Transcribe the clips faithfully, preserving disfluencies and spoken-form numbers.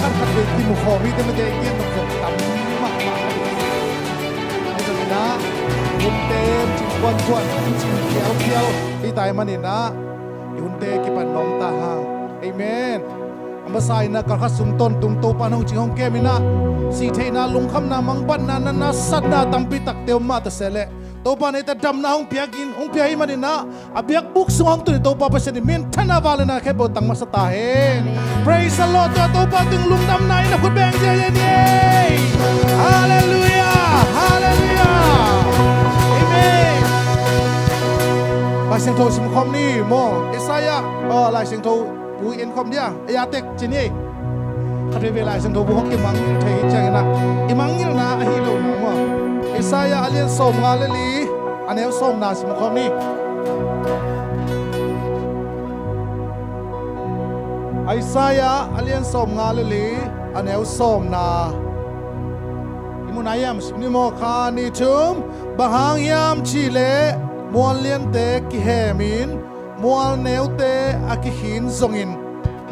Khat khat vei kimu khawm hi te mate, gen nop zong tam mahmah a hi. Ahi zongin ah hunte cing kuankuan, cing phialphial hi tai manin ah i hunte kipan nuam ta hang. Amen. A masa in ah kalkhat sung tawntung Topa in hong cing hong kem in ah, sih theihna, lungkhamna, mangbatna, natna, satna tampi takte om mah ta se leh Topa in ah eite damna hong piak in, hong pia hi manin ah, a biakbuk sungah hong tun i Topa Pasian in minthanna, vangliatna khempeuh tang masa ta hen. Praise the Lord. Tua Topa tungah lungdamna in a khut beng ziahziah ni. Halleluiah, halleluiah. Amen. Lai Siangtho sim khawm ni maw. Isaiah, oh, Lai Siangtho bu i en khawm dia, ei a tek ci ni. Khat veivei Lai Siangtho bu hong kimangngilh thei hi ciangin ah i mangngilhna ahi lo maw. Isaiah a lian sawmnga le li, a neu sawmna sim khawm ni. Isaiah a lian sawmnga le li, a neu sawmna. I mu nai hiam? Sim ni maw, khat, nih, thum. Bang hang hiam cih leh mual liante kihemin, mual neute a kikhin zongin,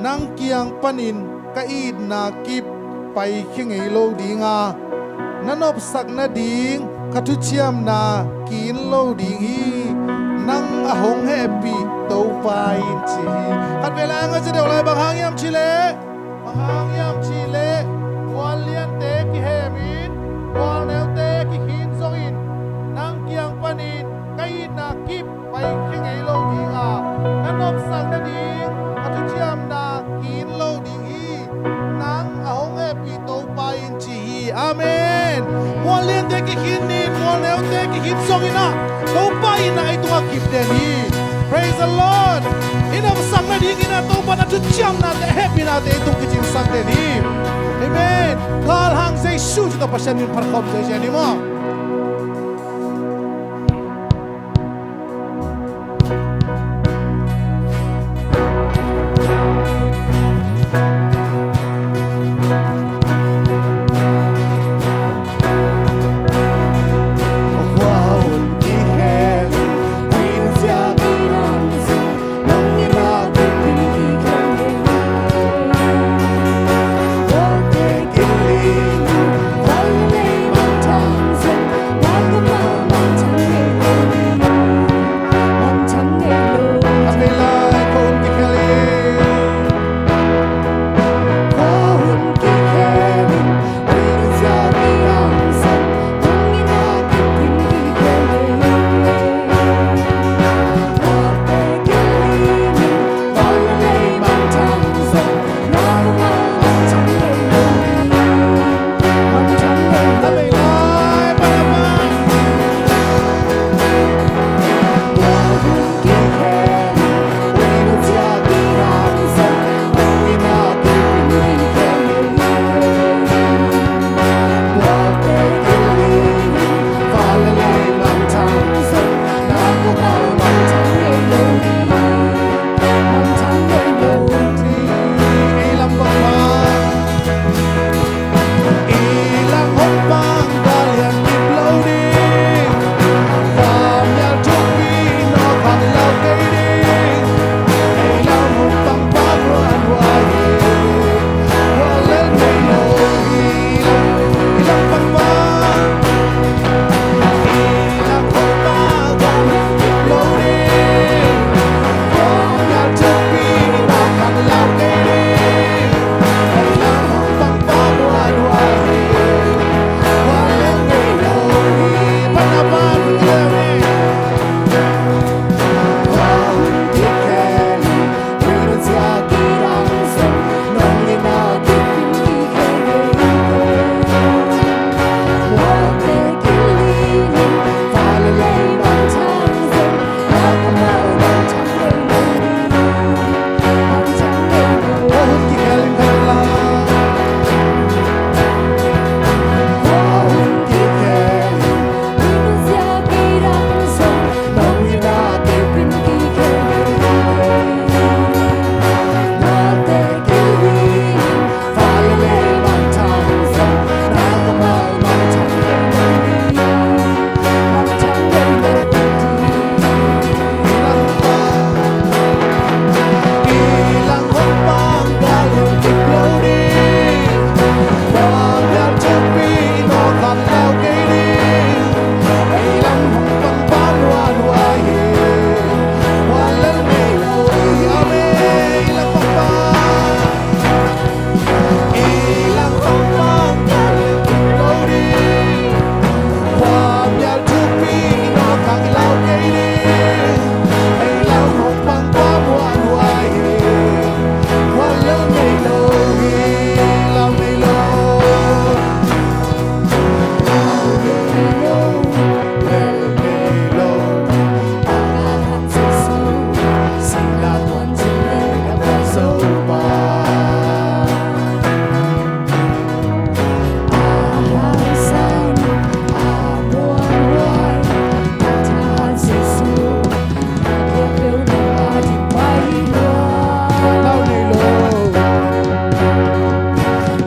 nang kiang panin ka itna kip paikhia ngei lo ding a, na nopsak nading ka thuciamna kin lo ding hi, nang a hong hehpih Topa in ci hi. Khat vei lai hong a ci deuh lai, bang hang hiam cih leh, bang hang hiam cih leh mual liante kihemin, mual neute kikhin zongin, nang kiang panin ka itna kip paikhia ngei lo ding a, na nopsak nading ka thuciamna kin lo ding hi, nang a hong hehpih Topa in ci hi. Amen. Mual liante kikhin in, mual neute kikhin zongin ah Topa in ah ei tungah kip den hi. Praise the Lord. I nopsak nadingin ah Topa in ah thuciamnate, hehpihnate ei tung kicingsak den hi. Amen. Galhang Jesu ci tawh Pasian min phat khawm ziahziah ni maw.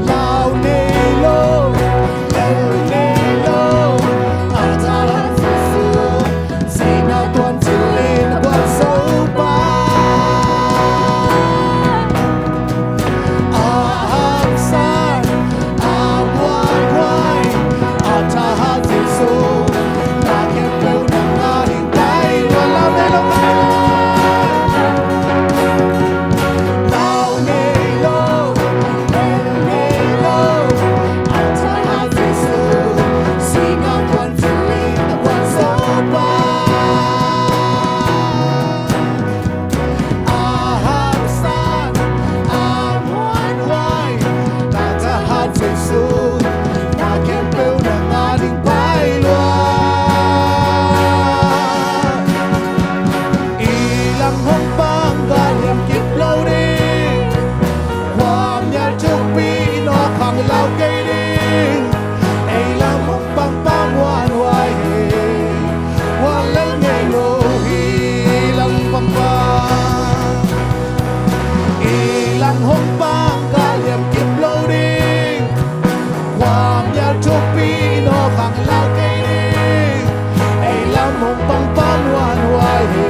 Lau nei lo, lel nei lo, a thahat Jesu, sihna tuan cil in a gualzo pa. A hangsan, a muanhuai, a thahat Jesu, na khempeuh nang a ding pai lua. Lau nei lo, lau nei lo, lel nei lo, a thahat Jesu, sihna tuan cil in a gualzo pa. A hangsan, a muanhuai, na thahat Jesu, na khempeuh nang a ding pai lua. I lam hong pang ka liam kip lo ding. Khuamial thukpi in aw khang lau kei ding. Ei lam hong pang pa muanhuai hi. Guallel ngei lo hi lam pang pa. I lam hong pang ka liam kip lo ding. Khuamial thukpi in aw khang lau kei ding. Ei lam hong pang pa muanhuai hi.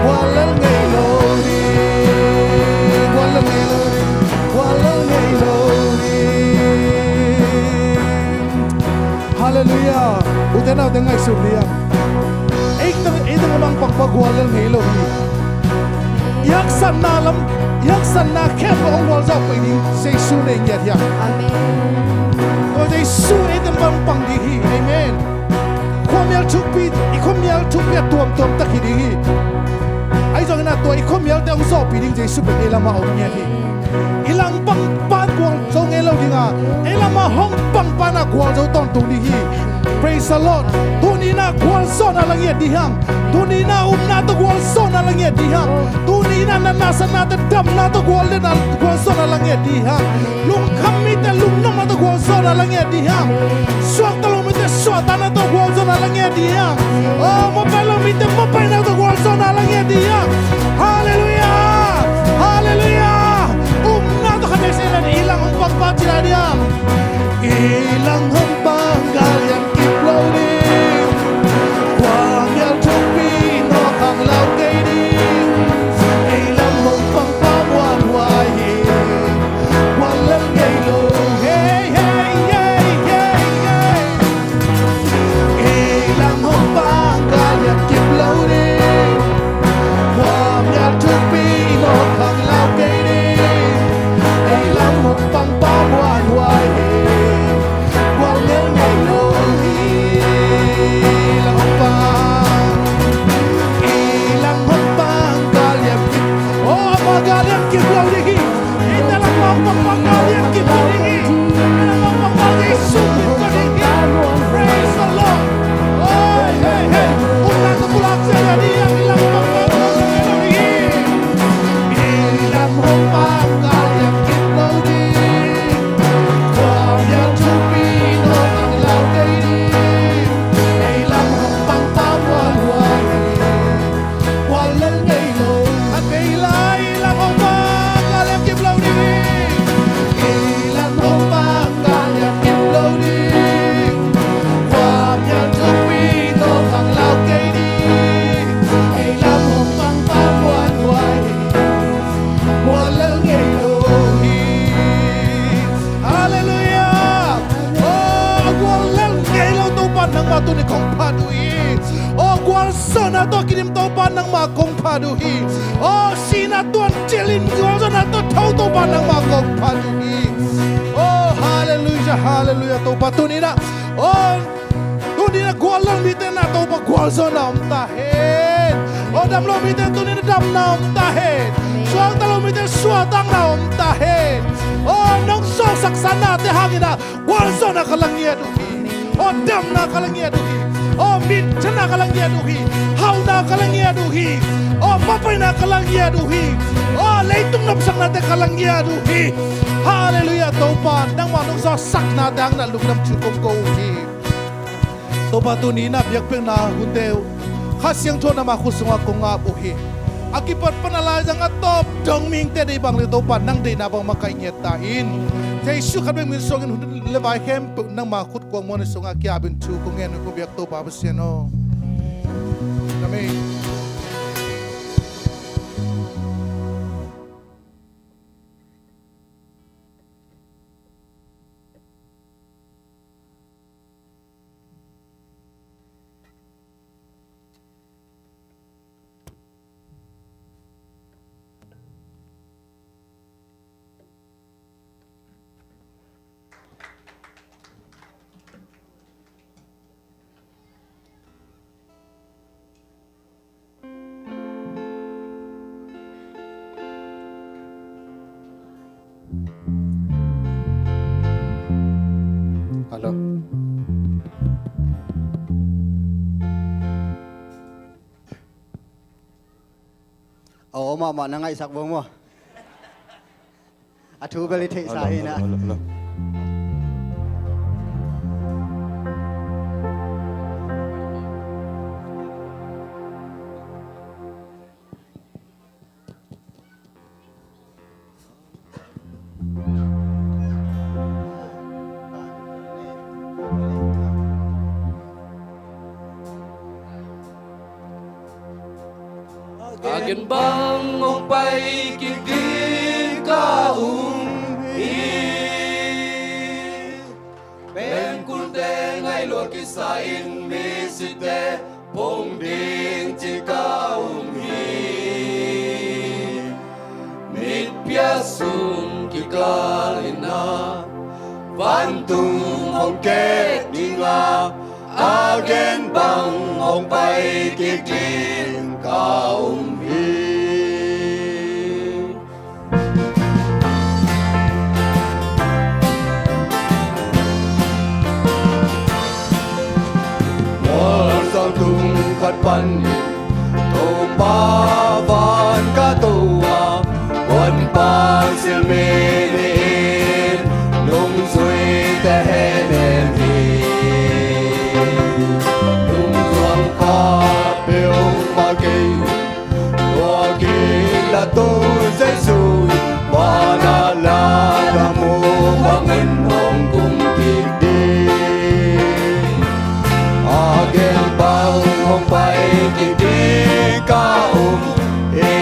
Guallel ngei lo ding. Guallel ngei lo ding. Guallel ngei lo ding. Halleluiah. Ute naute ngaihsut ding. Ei teng, ei teng a mangpang pa guallel ngei lo hi. I haksatna lam, i haksatna khempeuh hong gualzawh pei ding Jesu nei ngiat hiam? Amen. Tua Jesu ei teng mangpang ding hi. Amen. Khuamial thukpi, i khuamial thukpi a tuamtuam tak hi ding hi. Ahi zongin a tua i khuamialte hong zawhpih ding Jesu pen ei lamah om ngiat hi. I lam pang pa gualzo ngei lo ding a, ei lamah hong pang pa na gualzo tawntung ding hi. Praise the Lord. Tuni na gualzawhna la ngiat ding hiam? Tuni na upna tawh gualzawhna la ngiat ding hiam? Tuni na na nasatna tawh, damna tawh gual le na gualzawhna la ngiat ding hiam? Lungkham mite lungnuamna tawh gualzawhna la ngiat ding hiam? Suakta lo mite suahtakna tawh gualzawhna la ngiat ding hiam? Oh, mawhpaih lo mite mawhpaihna tawh gualzawhna la ngiat ding hiam? Halleluiah! Halleluiah! Upna tawh khat vei seh leng i lam hong pang pa ci lai ding hiam? I lam hong pang ka liam kip lo ding. Khuamial thukpi in aw khang lau kei ding. Ei lam hong pang pa muanhuai hi. Guallel ngei lo. Hey, hey, hey, hey, hey. Ei lam hong pang ka liam kip lo ding. Khuamial thukpi in aw khang lau kei ding. Ei lam hong pang pa muanhuai hi. Guallel ngei lo hi. Lam hong pang. Ei lam hong pang ka liam kip. Oh, ama ka liam kip lo ding hi. Guallel ngei lo. A kei lai lam hong pang ka liam kip lo ding. Ei lam hong pang ka liam kip lo ding. Khuamial thukpi tawh khang lau kei ding. Ei lam hong pang pa muanhuai. Guallel ngei lo hi. Halleluiah. Oh, guallel ngei lo Topa nangmah tuni kong phat uh hi. Oh, gualzawhna tawh kidim Topa nangmah kong phat uh hi. Oh, sihna tuan cilin gualzawhna tawh tho Topa nangmah kong phat uh hi. Oh, halleluiah, halleluiah, Topa tuni na. Oh, tuni na guallel mite na Topa gualzawhna om ta hen. Oh, dam lo mite tuni na damna om ta hen. Suakta lo mite suahtakna om ta hen. Oh, nong sawlsaksa nate hangin a gualzawhna ka la ngiat uh hi. Aw, damna ka la ngiat uh hi. Aw, minthanna ka la ngiat uh hi. Hauhna ka la ngiat uh hi. Aw, mawhpaihna ka la ngiat uh hi. Aw, leitung nopsaknate ka la ngiat uh hi. Halleluiah, Topa nangmah nong zawhsaknate hangin a lungdam thu kong ko uh hi. Topa tuni na biakpiakna hunte uh Kha Siangtho nangmah khut sungah kong ap uh hi. a kipat pan a laizang a tawp dong mihingte deih bang le Topa nang deihna bang makaih ngiat ta in. Jesu khat bek min suangin hun le vai khempeuh nangma khut kuang muan sungah kiapin thu kong ngen uh, kong biak Topa Pasian aw. Amen. Hello. Aw, mahmah na ngaihsak bang maw. A thu bel i theihsa hi na. Hello, hello, hello. A gen bang hong pai kik ding ka um hi. Pengkulte ngaih lua kisa in misite pong ding ci ka um hi. Mitphiat sung kikal in a vantung hong ket ding a, a gen bang hong pai kik ding ka um hi. Mual sang tung khat panin Topa van ka to a, kuan pan silmi ni-in nungzuite henem hi. Nungzuang kha peuhmah kei uh tua kila tu Jesu in van a la na mu bangin hong kum kik ding. A gen bang hong pai kik ding ka um hi.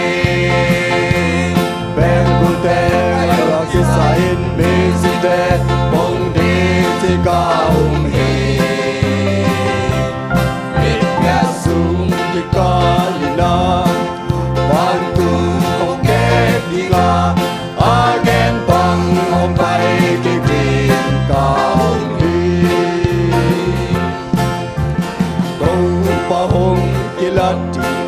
Pengkulte ngaih lua kisa in misite pong ding ci ka um hi. Mitphiat sung kikal in a vantung hong ket ding a, a gen bang hong pai kik ding ka um hi. Topa hong kilat ding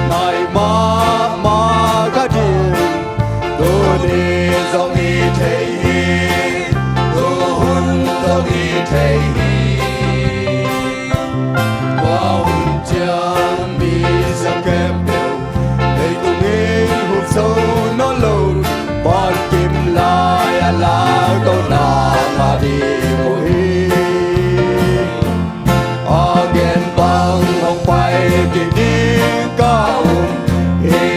nai mahmah ka ding, tuni zong hi thei hi, tuhun zong hi thei hi. Tua hun ciang mi siang khempeuh leitung in hupso nawn lo, vankim lai a laktohna ngah ding uh hi. A gen bang hong pai kik ding ka um hi.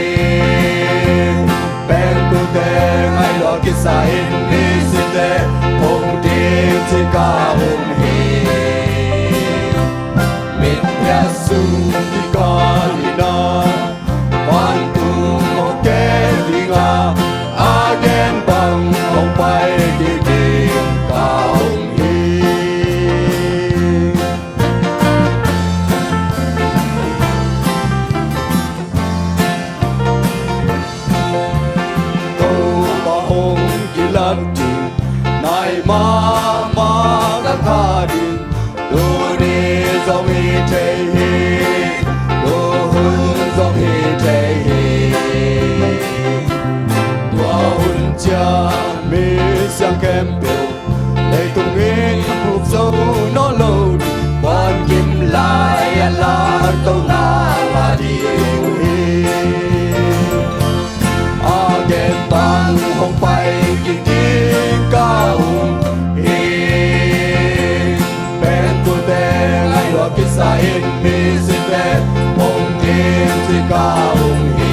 Pengkulte ngaih lua kisa in misite pong ding ci ka um hi. Mitphiat sung kikal in a vantung hong ket ding a, a gen bang hong pai kik ding ka um hi. Topa hong kilat ding nai mahmah ka kha ding, tuni zong hi thei hi, tuhun zong hi thei hi. Tua hun ciang mi siang khempeuh leitung in hupso nawn lo, vankim lai a laktohna ngah ding uh hi. A gen bang hong pai kik ding ka um hi. Pengkulte ngaih lua kisa in misite pong ding ci ka um hi.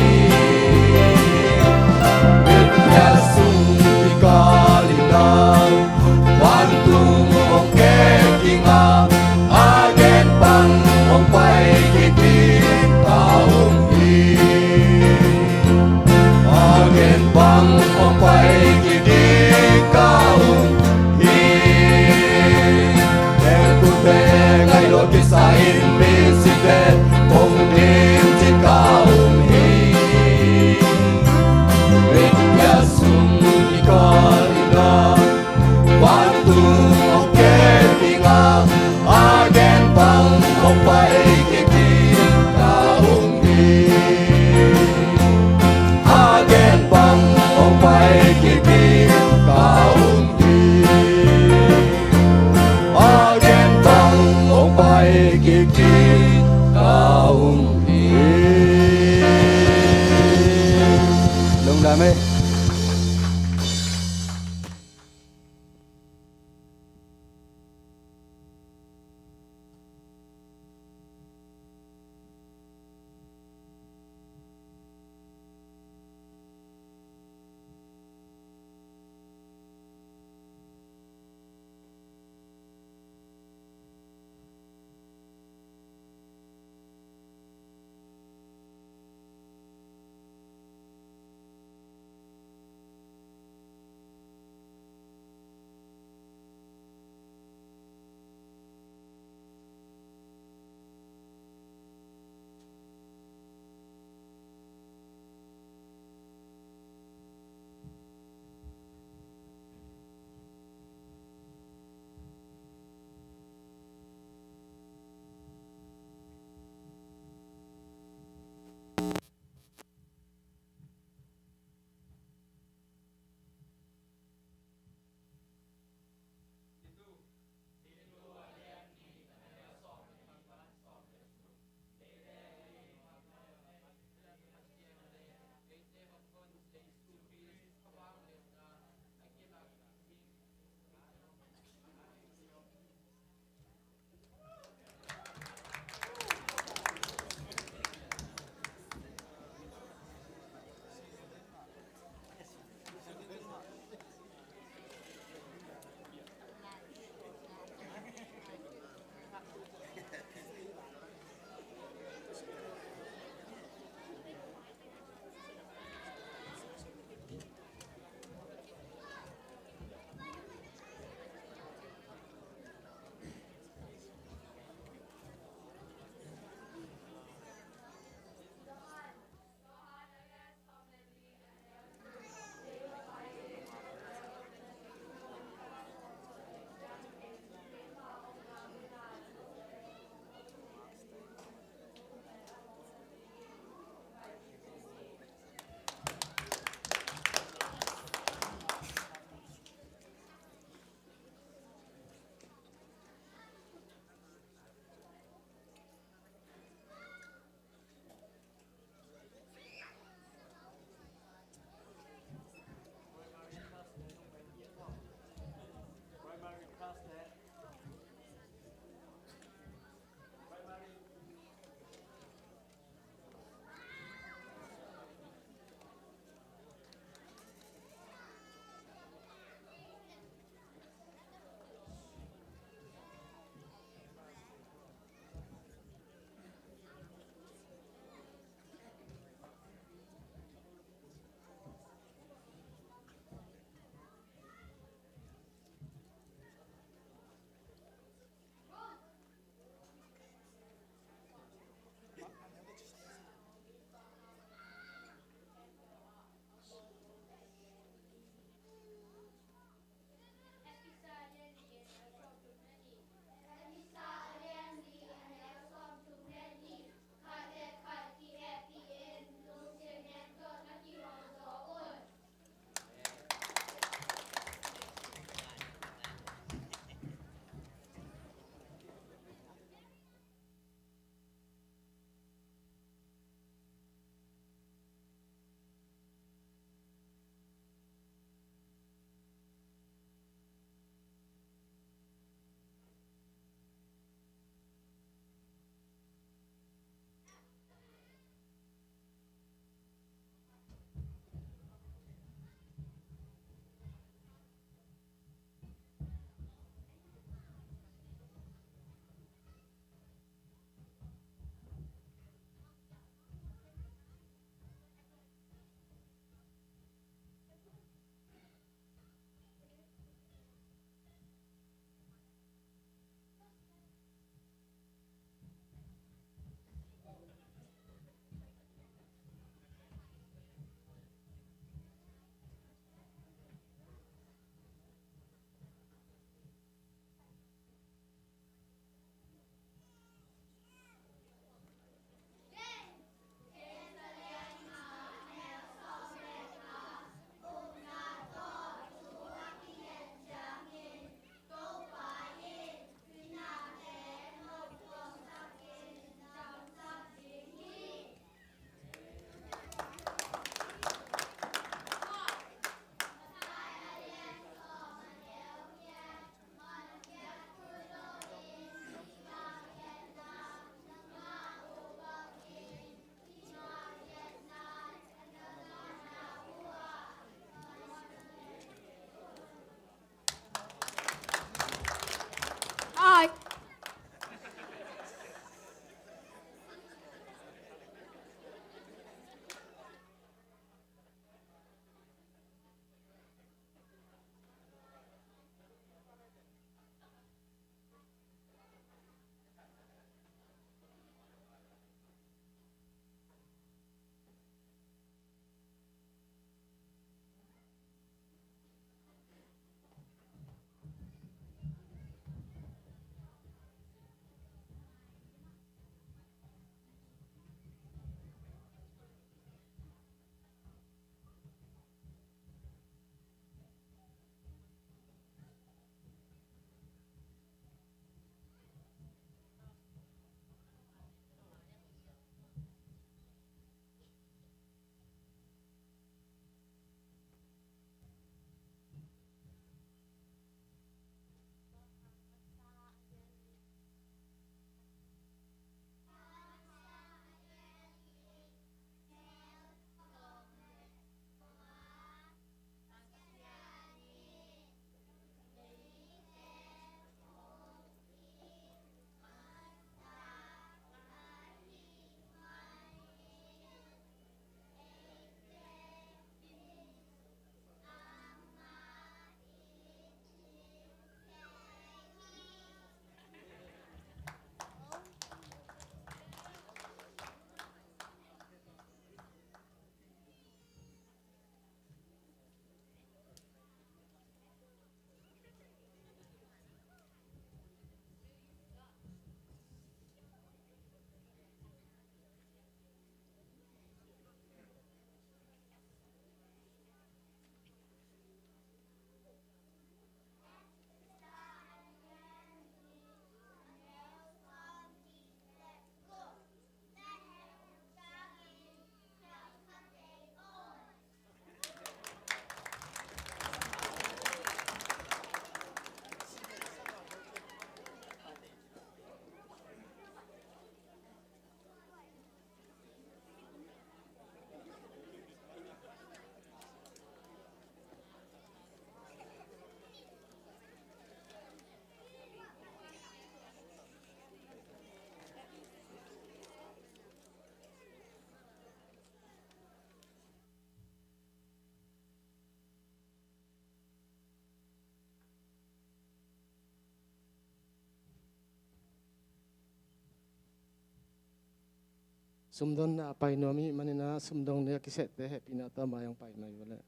Sumdonna a pai nuam i hih manin ah, sumdonna a kisehte hehpihna tawh mai hong pai mai uh leh.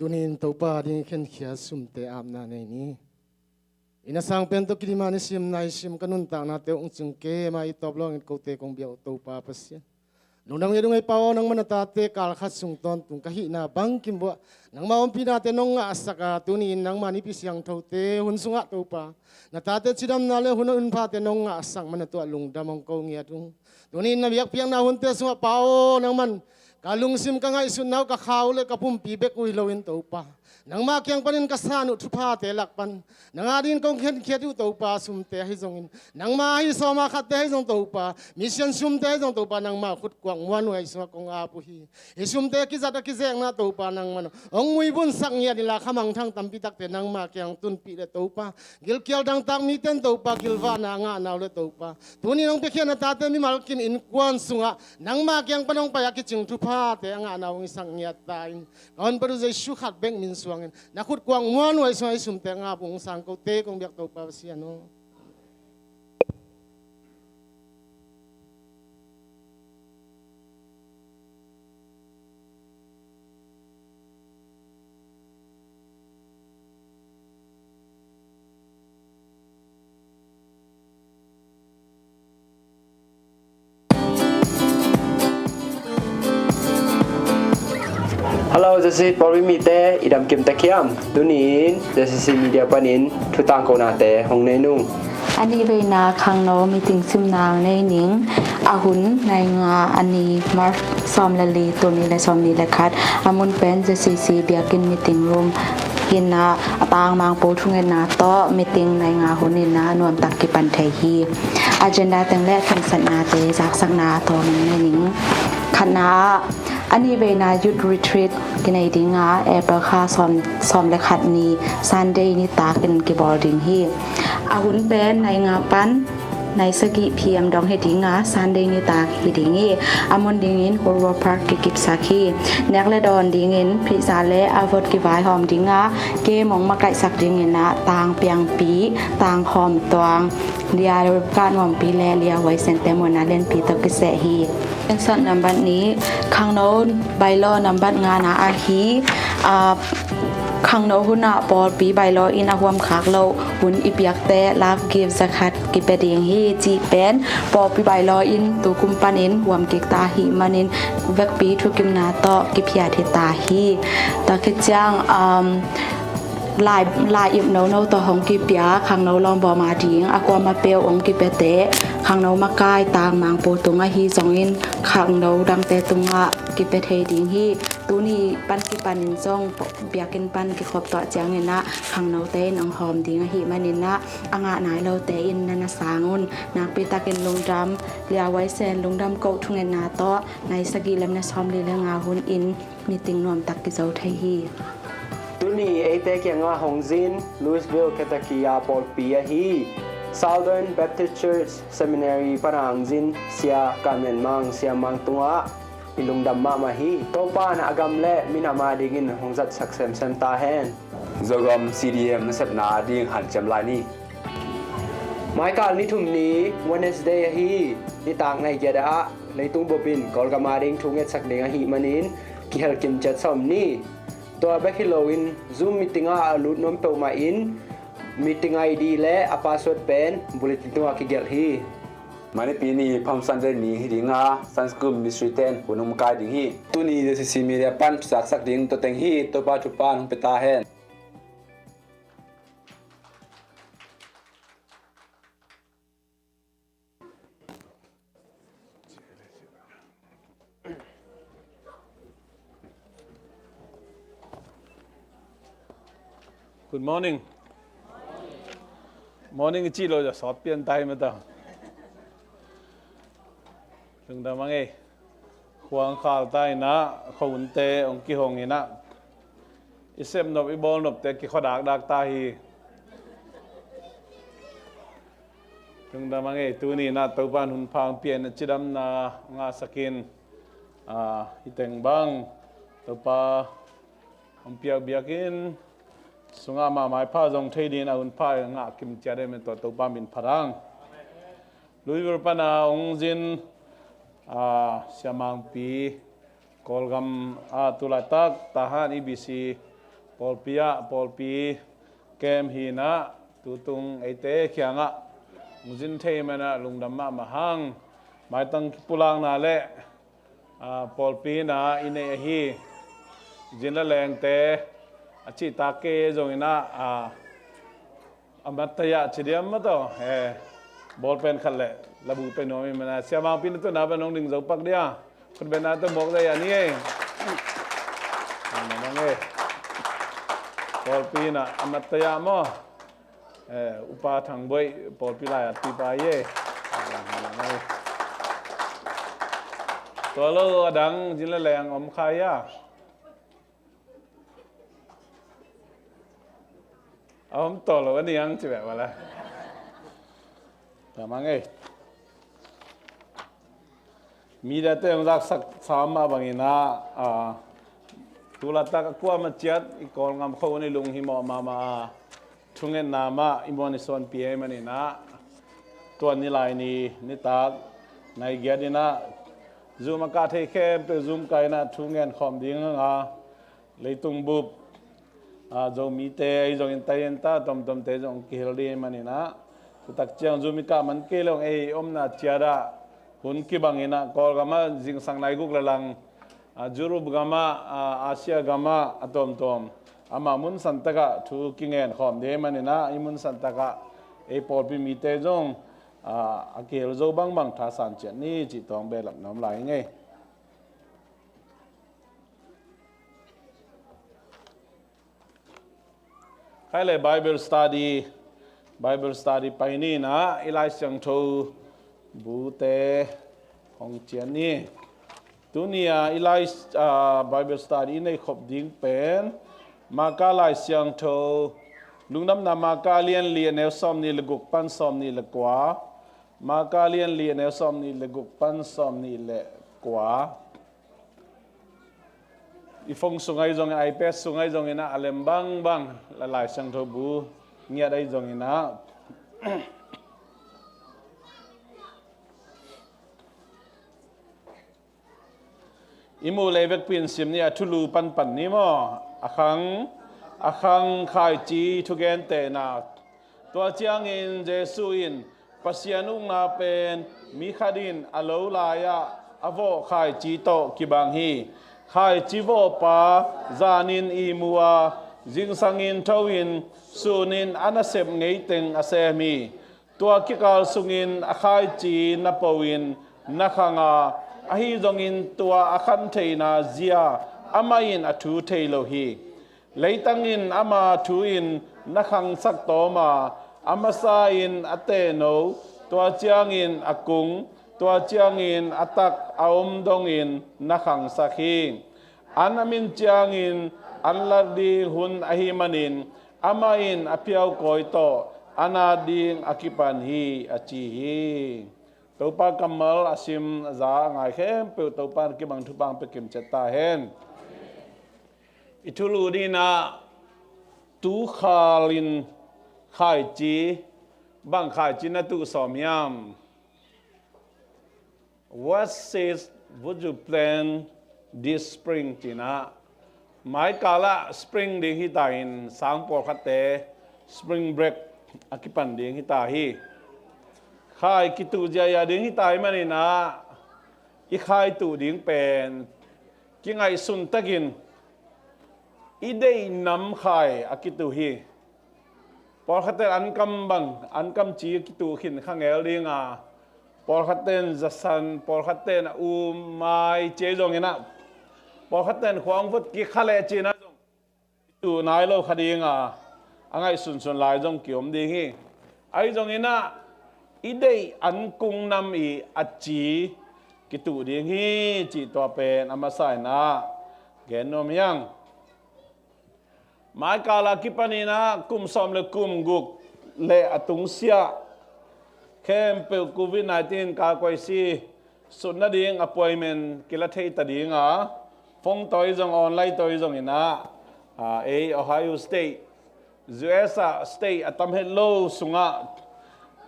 Tuni-in Topa ding i khenkhia sumte apna nei ni. I na sang pen tawh kidim a nisim naisim ka nuntaknate hong cing kei mah i tawp lawngin kote kong biak uh Topa Pasian. Lungdam ngiat ung ei Pa aw, nangmah na tate kal khat sung tawntung ka hihna bangkim uah nangmah ompihnate nong ngahsak a, tuni-in nangmah Nipi Siangthote hun sungah Topa, na tate cidamna le hun a hun phate nong ngahsak man a tuah lungdam hong ko ngiat ung. Tuni-in na biakpiakna hunte sungah Pa aw, nangman ka lungsim ka ngaihsutna uh ka kha uh le ka pumpi bek uh hi loin Topa, nangmah kiang panin ka san uh thuphate lak pan nang a dingin kong khenkhiat uh Topa, sumte ahi zongin, nangmah ahi sawma khatte ahi zong Topa, mission sumte ahi zong Topa, nangmah khutkuak muan uh ahi sungah kong ap uh hi. Hih sumte kizat a kizekna Topa, nangman hong muibunsak ngiat inla, khamangthang tampi takte nangmah kiang tunpih le Topa, gilkial dangtak mite in Topa, gilvahna a ngahna uh le Topa, tuni nong piakhia na tate mimal kim innkuan sungah nangmah kiang pan hong pai a kicing thuphate a ngahna uh hong hisak ngiat ta in. Ka Honpa Topa Jesu khat bek min suangin na khutkuak muan uh ahi sungah hih sumte ngap ung sang, kote kong biak Topa Pasian aw. Hello, J C C Pawlpi mite, i dam kim tek hiam? Tuni-in J C C Media panin thu tangkonate hong nei nung. A nih veina khangno meeting simna hong nei ning. A hun nai nga, a ni March sawm le li, tul nih le sawm nih le khat. A mun pen J C C biakinn meeting room hi-in ah, a tang Mangpau thungetna tawh meeting nai nga hun in ah nuamtak kipan thei hi. Agenda teng le khansatnate zaksakna a tawm hong nei ning. Khatna ah, a nih veina youth retreat kinei ding a, April kha sawm, sawm le khat ni Sunday nitak in kibawl ding hi. A hun pen nai nga pan nai sagih P M dong hi ding a, Sunday nitak hi ding hi. A mun dingin Hurwa Park kikipsak hi. Nek le dawn dingin pizza le a vot kivaihawm ding a, game hong makaihsak dingin ah tang piangpi, tang khawm tuang, lia ka nuampi le lia huaisente muanna lianpi tawh kiseh hi. Khansat nambat nih, khangno bylaw nambat ngana ahi, ah, khangno hunah pawlpi bylaw in a huamkhak loh hun i piakte love gift zakhat kipia ding hi cih pen pawlpi bylaw in tukum panin huam kik ta ahih manin vekpi thukimna tawh kiphiat hi ta hi. Tua khit ciang, um, lai, lai ip nono tawh hong kipia khangno lawngbawm a ding a kuama peuh hong kipiate khangno makai tang Mangpau tung ahi zongin khangno dangte tungah kipia thei ding hi. Tuni pan kipanin zong biakinn pan kikhop tuah ciangin ah khangnote in hong hawm ding ahih manin ah a ngah nai lote in na na sang un. Nakpi takin lungdam liauhuaisen, lungdam koh thungetna tawh nai sagih le minit sawmli le nga hun in meeting nuamtak kizo thei hi. Tuni eite kiangah hong zin Louisville, Kentucky a pawlpi ahi Southern Baptist Church Seminary pana hong zin Sia Kan Mian Mang, Sia Mang tungah i lungdam mahmah hi. Topa in a gam le minam a dingin hong zatsak semsem ta hen. Zogam C D M nasepna a ding hanciam lai ni. Maikal ni thum ni Wednesday ahi, nitak nai giat ah leitung bup in Kawlgam a ding thu ngetsak ding ahih manin kihel kim ciat sawm ni. Tua bek hi loin Zoom meeting ah a lut nuam peuhmah in meeting I D le a password pen bulletin tungah kigelh hi. Manipi ni Palm Sunday ni hi ding a, Sunday School Ministry ten hun hong kai ding hi. Tuni J C C Media pan thu zaksak ding tua teng hi. Topa thupha hong pia ta hen. Good morning. Morning i cih lo, a sawt pian tai mah ta. Lungdam a ngei. Khuang khal ta inah, khuahunte hong kihong inah, i sepnop i bawlnopte kikhua dakdak ta hi. Lungdam a ngei. Tuni inah Topa in hun pha hong pia in, a cidamna ngahsak in, a, hih teng bang Topa hong piak biakinn sungah mah maipha zong thei dingin a hun pha ngah kim ciat ding hi, tua Topa min phat hang. Louisville pana hong zin, a, Siamangpi, Kawlgam, a, tulaitak Tahan E B C pawlpi ah, pawlpi kem hi inah, tutung eite kiangah hong zin thei man ah lungdam mahmah hang. Maitang kipulakna le, a, pawlpi inah i nei ahi zin le lengte, a cihtak kei zong inah, a, a mattaya ci diam maw taw, eh, bawlpen khat le labu pe nuam i man ah, Siamangpi na tuna pan hong ding zo pak dia. Khutbetna tawh mawk zai a ni ei. Pawlpi inah a mattaya maw, eh, Upa Thang Boih, pawlpi lai a tipa hi ei. Tua lo a dang zin le leng om kha hia? A om tawh lo a ni ang ci beh vala. Tamang ei. Mediate hong zaksak sa mah bang inah, a, tulaitak a kuamah ciat i Kawlgam khuahun i lunghimawh mahmah a, thungetna mah i muan i suanpi ahih man inah, tua ni lai ni nitak nai giat inah Zoom a kah thei khempeuh Zoom kah inah thu ngen khawm ding hang a, leitung bup, a, Zomite ahi zongin, Thai-te a tuamtuamte zong kihel ding ahih man inah, tua tak ciang Zoom i kah man kei leh hong ei omna ciat ah hun kibang inah, Kawlgam ah zingsang nai guk le lang, a, Europe gam ah, a, Asia gam ah a tuamtuam, amah mun santak ah thu kingen khawm ding ahih man inah, i mun santak ah ei pawlpi mite zong, a, a kihel zo bangbang thasan ciat ni cih tawng behlap na om lai hi ngei. Khai le Bible study, Bible study pai ni inah, i Lai Siangtho bute hong cian ni. Tuni a i Lai, a, Bible study i nei khop ding pen Marka Lai Siangtho, Lungdamna Marka lian li a neu sawm nih le guk pan sawm nih le kua. Marka lian li a neu sawm nih le guk pan sawm nih le kua. I phone sung ahi zongin, iPad sung ahi zongin ah, a lem bangbang, la Lai Siangtho bu ngiat ahi zongin ah, i muh lei vekpi in sim ni a, thulu panpan ni maw? A khang, a khang khaici thugentehna. Tua ciangin Jesuh in, Pasian ukna pen mi khat in a lo lai-ah a vawh khaici tawh kibang hi. Khaici vawhpa zanin ihmu a, zingsangin tho-in, sunin a nasep ngeiteng a sem hi. Tua kikal sungin a khaici na po-in na khang a, ahi zongin tua a khan theihna zia amah in a thu thei lo hi. Leitang in ama thu in na khangsak tawm a, a masa in a tehno, tua ciangin a kung, tua ciangin a tak a om dongin na khangsak hi. An a min ciangin an lak ding hun ahih manin, amah in a phiaukawi tawh a nat ding a kipan hi, a ci hi. Topa kammal a sim a za a ngai khempeuh Topa in a kibang thupha hong pia kim ciat ta hen. I thulu dingin ah, tukhal in khaici, bang khaici na tuh sawm hiam? What seeds would you plant this spring? Ci-in ah, maikal ah spring ding hi ta in, sang pawlkhatte spring break a kipan ding hi ta hi. Khai kituh ziahziah ding hi ta ahih manin ah, i khai tuh ding pen kingaihsun takin i deih nam khai a kituh hi. Pawlkhatte in an kam bang, an kam ci a kituh khin kha ngel ding a, pawlkhatte in zasan, pawlkhatte in a um mai ci ahi zongin ah, pawlkhatte in khua hong vot kik kha leh ci-in ah zong i tuh nai lo kha ding a, a ngaihsunsun lai zong kiom ding hi. Ahi zongin ah, i deih an kung nam i a ci, kituh ding hi cih tua pen a masa in ah gen nuam hi hang. Maikal a kipan in ah kum sawm le kum guk le a tungsiah khempeuh covid nineteen kalkoisi sut nading appointment kila thei ta ding a, phone tawh hi zong online tawh hi zong in ah, ah, ei Ohio State, U S ah state a tam het lo sungah,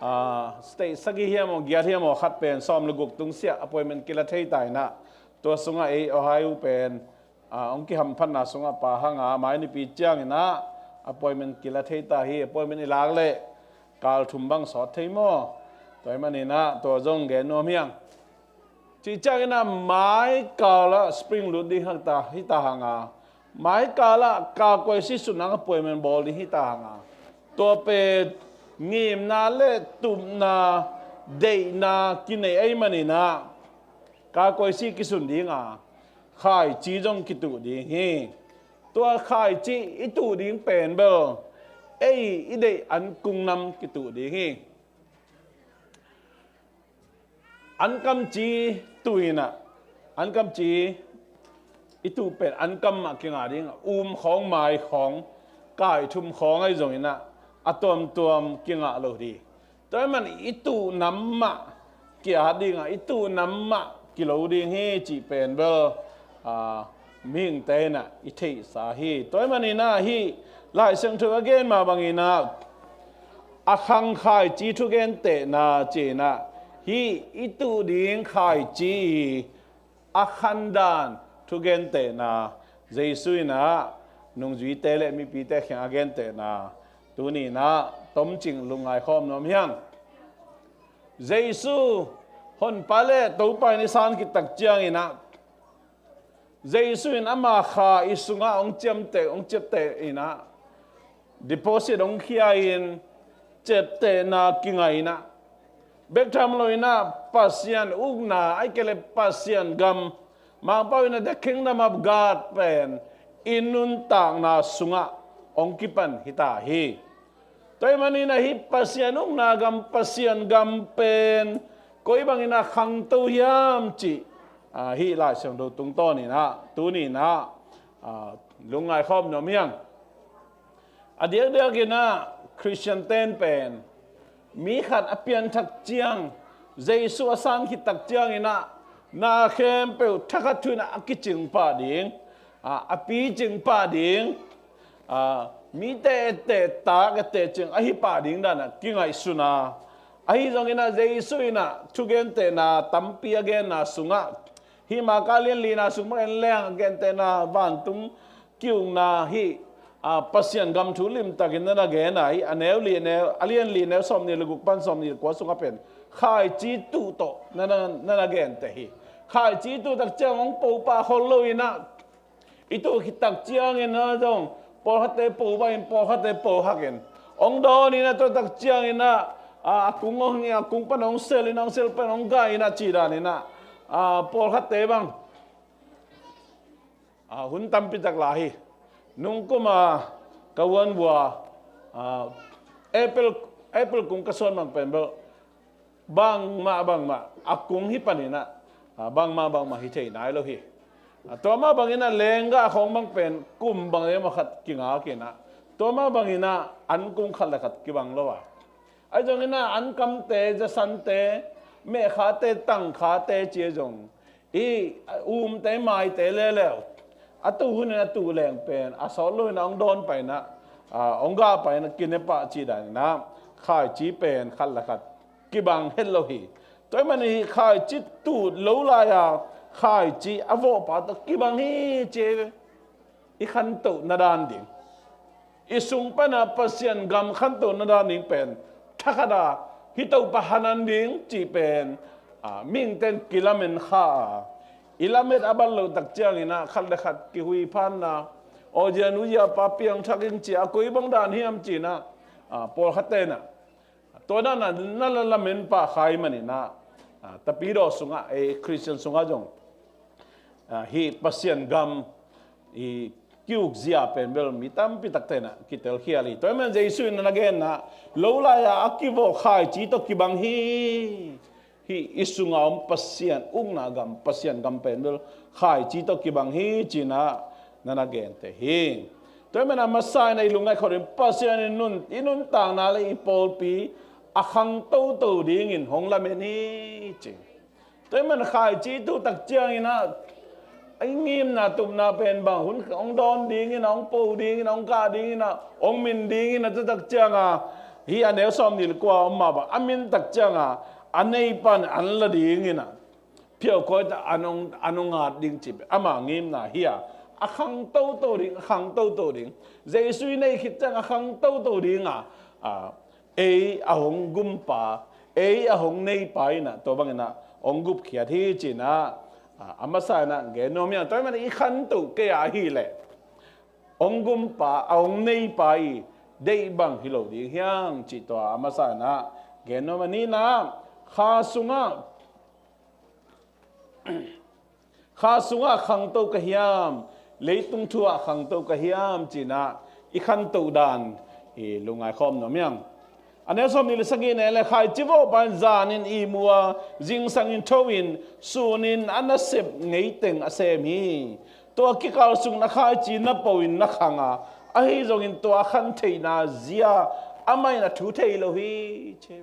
ah, state sagih hiam aw giat hiam aw khat pen sawm le guk tungsiah appointment kila thei ta in ah, tua sungah ei Ohio pen, ah, hong kihamphatna sungah pha hang a, mai nipi ciang in ah appointment kila thei ta hi. Appointment i lak leh kal thum bang sawt thei maw? Tua ahih manin ah tua zong gen nuam hi hang. Cih ciang in ah maikal ah spring lut ding hi ta, hi ta hang a, maikal ah kalkoisi sut nading appointment bawl ding hi ta hang a, tua pen ngimna le tupna, deihna kinei ahih manin ah kalkoisi kisun ding a, khaici zong kituh ding hi. Tua khaici i tuh ding pen bel ei i deih ankung nam kituh ding hi. Ankam ci tuh in ah, ankam ci i tuh pen ankam mah kinga ding a, um khawng, mai khawng, kai thum khawng ahi zong in ah a tuamtuam kingah lo ding. Tua ahih man i tuh nam mah ki-at ding a, i tuh nam mah kilo ding hi cih pen bel, ah, mihingte in ah i theihsa hi. Tua ahih manin ah hih Lai Siangtho a gen mah bangin ah a khang khaici thugentehna ci in ah hih i tuh ding khaici a khandan thugentehna Jesu in ah nungzuite le mipite kiang a gentehna tuni in ah tomcing lungngai khawm nuam hi hang. Jesu Honpa le Topa in i san khit tak ciang in ah Jesu in ama kha i sungah hong ciamteh, hong ciapteh in ah deposit hong khia in ciaptehna kingah in ah, bek tham lo in ah Pasian ukna, ahih kei leh Pasian gam, Mangpau in ah the kingdom of God pen i nuntakna sungah hong kipan hi ta hi. Tua ahih manin ah hih Pasian ukna gam, Pasian gam pen koi bangin ah khangto hiam cih, ah, hih Lai Siangtho tungtawn in ah tuni in ah, ah, lungngai khawm nuam hi hang. A diakdiak in ah Khristian ten pen mi khat a pianthak ciang, Jesu a san khit tak ciang in ah na khempeuh thakhat thu in ah a kicing pah ding, ah, a picing pah ding, ah, mite etteh tak, etteh cing ahi pah ding dan ah kingaihsun a, ahi zong in ah Jesu in ah thugentehna tampi a genna sungah, hih Marka lian lina sung bang en leng a gentehna vantung ki-ukna hih, ah, Pasian gam thu limtakin na na gen a, hih a neu li, a neu, a lian li, neu sawmnih le guk pan sawmnih le kua sungah pen khaici tuh tawh na na, na na genteh hi. Khaici tuh tak ciang hong po pah khol lo in ah, i tuh khit tak ciang in ah zong pawlkhatte po bang in, pawlkhatte po hak in, hong dawn in ah, tua tak ciang in ah, ah, a kung hong, a kung pan hong sel in, hong sel pan hong gai in ah, cih dan in ah, ah, pawlkhatte bang, ah, hun tampi tak la hi. Nungkum a ka uan vua, ah, apple, apple kung ka suan bang pen bel bangmah bangmah a kung hi pan in ah, ah, bangmah bangmah hi thei nai lo hi. Ah, tua mah bangin ah lenggah khawng bang pen kum bang le mah khat kingak in ah, tua mah bangin ah an kung khat le khat kibang lo a, ahi zongin ah ankamte, zasante, mehkhate, tangkhate ci ahi zong, i umte, maite leuleu a tuh hun in a tuh leng pen a sawt lo in ah hong dawn pah in ah, ah, hong gah pah in ah kine pah cih dan in ah khaici pen khat le khat kibang het lo hi. Tua ahih manin hih khaici tuh lo lai-a khaici a vawhpa tawh kibang hi ci, i khantohna dan ding, i sung pan a Pasian gam khantohna dan ding pen thakhat a hih Topa hanan ding cih pen, ah, mihingte in kilamen kha a, i lamet a bat loh tak ciang in ah khat le khat kihuiphanna, aw zia nu zia pa piangthak ing ci a, koi bang dan hiam ci in ah, ah, pawlkhatte in ah tua dan a na la lamen pah kha ahih manin ah, ah, Tapidaw sungah, eh, Khristian sungah zong, ah, hih Pasian gam i ki-ukzia pen bel mi tampi takte in ah kitelkhial hi. Tua ahih manin Jesu in a na genna, lo lai-a a kivawh khaici tawh kibang hi. Hih i sunga om Pasian ukna gam, Pasian gam pen bel khaici tawh kibang hi cinah na na gente hi. Tua hi manah masa inah i lungngaih khawh ding Pasian in nun, i nuntakna le i pawlpi a khang toto dingin hong lamen hi ci. Tua hi manah khaici tuhtak cianginah i ngimna tupna pen bang hun hong dawn dinginah, hong po dinginah, hong kah dinginah, hong min dinginah, tutak cianga hih a neu sawm nih le kua om mah bang a mintak cianga a neipan an la dinginah phiaukawi ta an hong, an hong at ding ci pen ama ngimna hi a, a khang toto ding, a khang toto ding. Jesu i neih khit cianga a khang toto dinga, a, ei a hong gumpa, ei a hong neipa inah tua banginah hong gupkhiat hi cinah, a, a masa inah gen nuam hiang. Tua hi manah i khantoh kei a ahileh hong gumpa, a hong neipa i deih bang hi lo ding hiang cih tua a masa inah gen nuam a. Nihna, kha sungah, kha sungah khangto ka hiam, leitung thu ah khangto ka hiam cinah i khantoh dan i lungngaih khawm nuam hiang. A neu sawm nih le sagih ne le, khaici vawhpa in zanin ihmu a, zingsangin tho in, sunin a nasep ngeiteng a sem hi. Tua kikal sungin a khaici na po in na khang a, ahi zongin tua a khan theihna zia amah in a thu thei lo hi ci.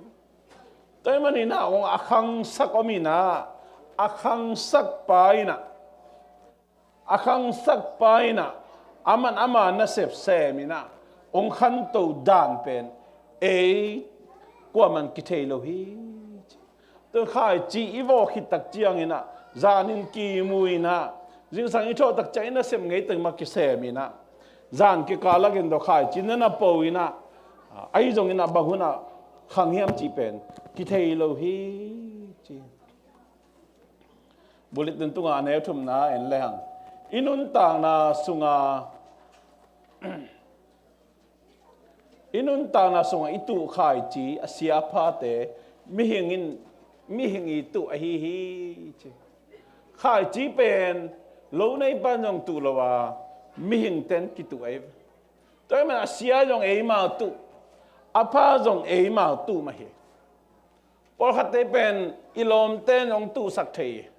Tua hi maninah hong a khangsak om inah, a khangsakpa inah, a khangsakpa inah aman ama nasep sem inah hong khanto dan pen ei kuaman kithei lo hi. Tua khaici i vawh khittak cianginah zanin kimu inah, zingsang i thawhtak ciang i nasep ngeiteng mah kisem inah, zan kikal lakin tua khaici na na po inah, ahi zongin a bang hunah khang hiam cih pen kithei lo hi ci. Bulletin tunga a neu thumna en lehang, i nuntakna sunga, i nuntakna sunga i tuh khaici a sia a phate mihing in, mihing i tuh ahi hi ci. Khaici pen lo neipan zong tuh lo a, mihingten kituh ahi. Tua hi man a sia zong eimau tuh, a pha zong eimau tuh mah hi. Pawlkhatte pen i lawmte zong tuhsak thei hi.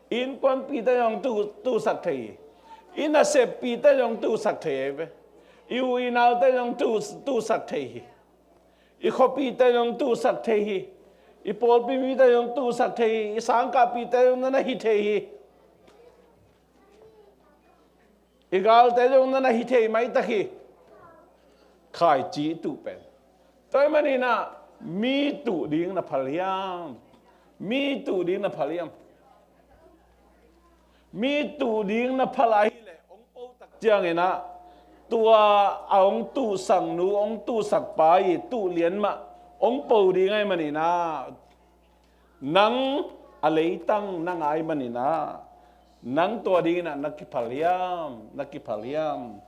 I innkuanpite zong tuh, tuhsak thei hi. I naseppite zong tuhsak thei hi ve. I u i naute zong tuh, tuhsak thei hi. I khuapite zong tuhsak thei hi. I pawlpi mite zong tuhsak thei hi. I sangkahpite zong na na hi thei hi. I galte zong na na hi thei maitak hi. Khaici i tuh pen. Tua hi maninah mi tuh ding na phal hiam? Mi tuh ding na phal hiam? Mi tuh ding na phal ahileh hong potak cianginah tua a hong tuhsaknu, hong tuhsakpa i tuh lian mah hong po ding ahi maninah, nang a leitang na ngai maninah nang tua dinginah na kiphal hiam, na kiphal hiam?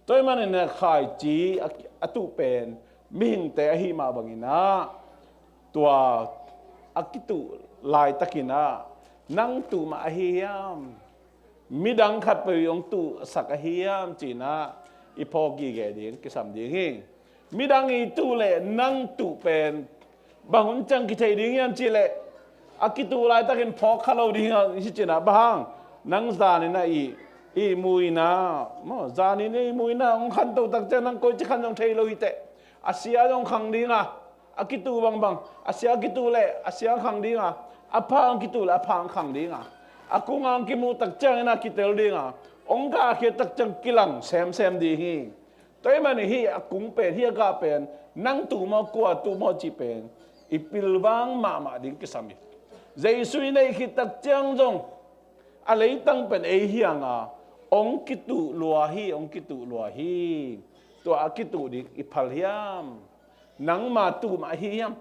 Tua hi maninah khaici a, a tuh pen mihingte ahi mah banginah tua a kituh laitakinah nang tuh mah ahi hiam? Midang khatpeuh i hong tuhsak ahi hiam cinah i phawk gige ding kisam ding hi. Midang i tuh le nang tuh pen bang hun ciang kithei ding hiam cihleh a kituh laitakin phawk kha lo ding hi cinah, bang hang? Nang zaninah i, i muina maw, zanin i muina hong khantotak ciang nang koici khan zong thei lo hiteh. A sia zong khang dinga, a kituh bangbang, a sia kituh leh a sia khang dinga, a pha ang kituh leh a pha ang khang dinga, a kung ang kimuhtak cianginah kitel dinga, hong gahkhiattak ciang kilang semsem ding hi. Tua hi manin hih a kung pen, hih a gah pen nang tuh maw, kua tuh maw cih pen i pilvang mahmah ding kisam hi. Jesu i neih khittak ciang zong a leitang pen ei hi hanga hong kituh lua hi, hong kituh lua hi. Tua a kituh ding i phal hiam? Nangma tuh mah ahi hiam?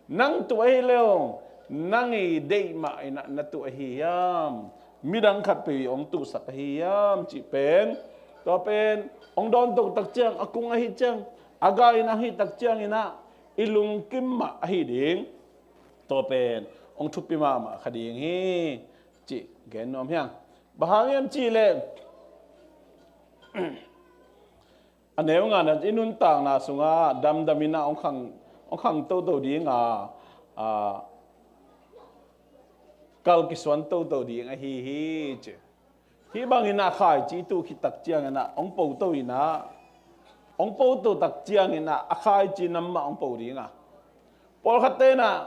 Nang tuh ahi leh hong nang i deih mah inah na tuh ahi hiam? Midang khatpeuh i hong tuhsak ahi hiam cih pen, tua pen hong dawntohtak ciang, a kung ahi ciang, a gah in ahihtak cianginah i lungkim mah ahi ding. Tua pen hong thupi mahmah kha ding hi cih gen nuam hiang. Bang hang hiam cihleh a neu ngana, i nuntakna sungah damdaminah hong khang, hong khang toto dinga, a, kal kisuan toto ding ahi hi ci. Hih bangin ah khaici i tuh khit tak ciangin ah hong po to in ah, hong po to tak ciangin ah a khaici nam mah hong po ding a, pawlkhat ten ah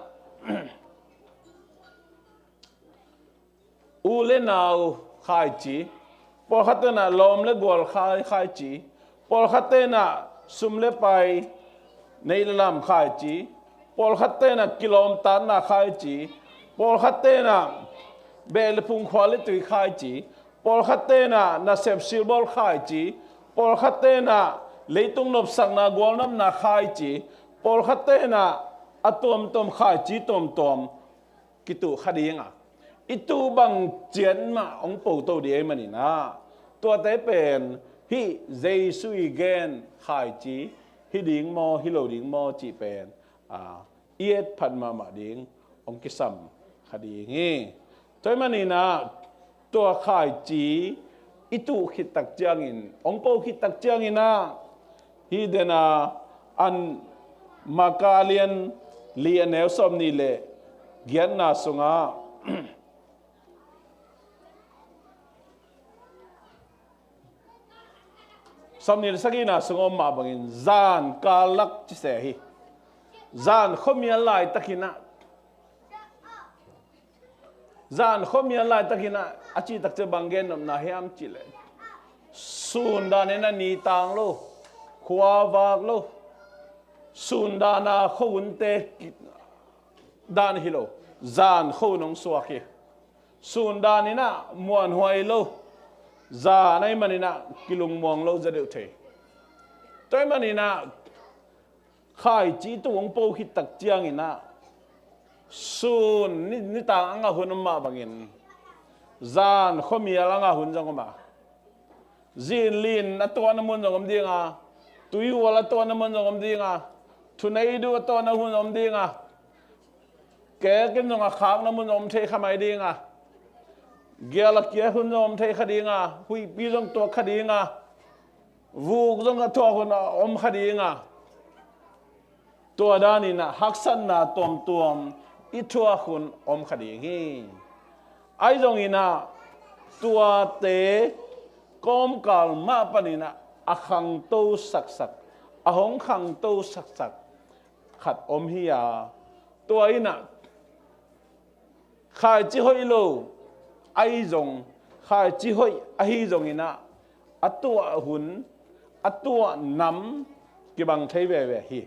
u le nau khaici, pawlkhat ten ah lawm le gual khai, khaici, pawlkhat ten ah sum le pai, neih le lam khaici, pawlkhat ten ah kilawmtatna khaici, pawlkhat ten ah beh le phung, khua le tui khaici, pawlkhat ten ah nasep silbawl khaici, pawlkhat ten ah leitung nopsakna, gualnopna khaici, pawlkhat ten ah a tuamtuam khaici tuamtuam kituh kha ding a, i tuh bang ciat mah hong po to ding ahih manin ah, tuate pen hih Jesu i gen khaici hi ding maw, hi lo ding maw cih pen, a, i et phat mahmah ding hong kisam kha ding hi. Tua ahih manin ah tua khaici i tuh khit tak ciangin, hong po khit tak ciangin ah, hih den a, an, Marka a lian li, a neu sawmnih le giatna sungah, sawmnih le sagihna sungah om mah bangin zan kal lak ci se hi. Zan khuamial laitakin ah, zan khuamial laitakin ah, a cih tak ciang bang gen nopna hiam cih leh, sun danin ah ni tang lo, khua vak lo, sun dan a khuahunte dan hi lo, zan khuahun hong suak hi. Sun danin ah muanhuai lo, zan ahih manin ah kilungmuang lo zaw deuh thei. Tua ahih manin ah khaici i tuh hong po khit tak ciangin ah, sun ni, nitang a ngah hun om mah bangin, zan khuamial a ngah hun zong om a, zinlin a tuahna mun zong om ding a, tuihual a tuahna mun zong om ding a, thuneiduh a tuahna hun zong om ding a, kek in zong a khakna mun zong om thei kha mai ding a, gial a kiak hun zong om thei kha ding a, huihpi zong tuak kha ding a, vuk zong a thuak hun a om kha ding a, tua danin ah haksatna tuamtuam i thuak hun om kha ding hi. Ahi zongin ah tuate kawmkal mah panin ah a khangto saksak, a hong khangto saksak khat om hi a, tua in ah khaici hoih lo ahi zong, khaici hoih ahi zongin ah, a tuah hun, a tuah nam kibang thei veve hi.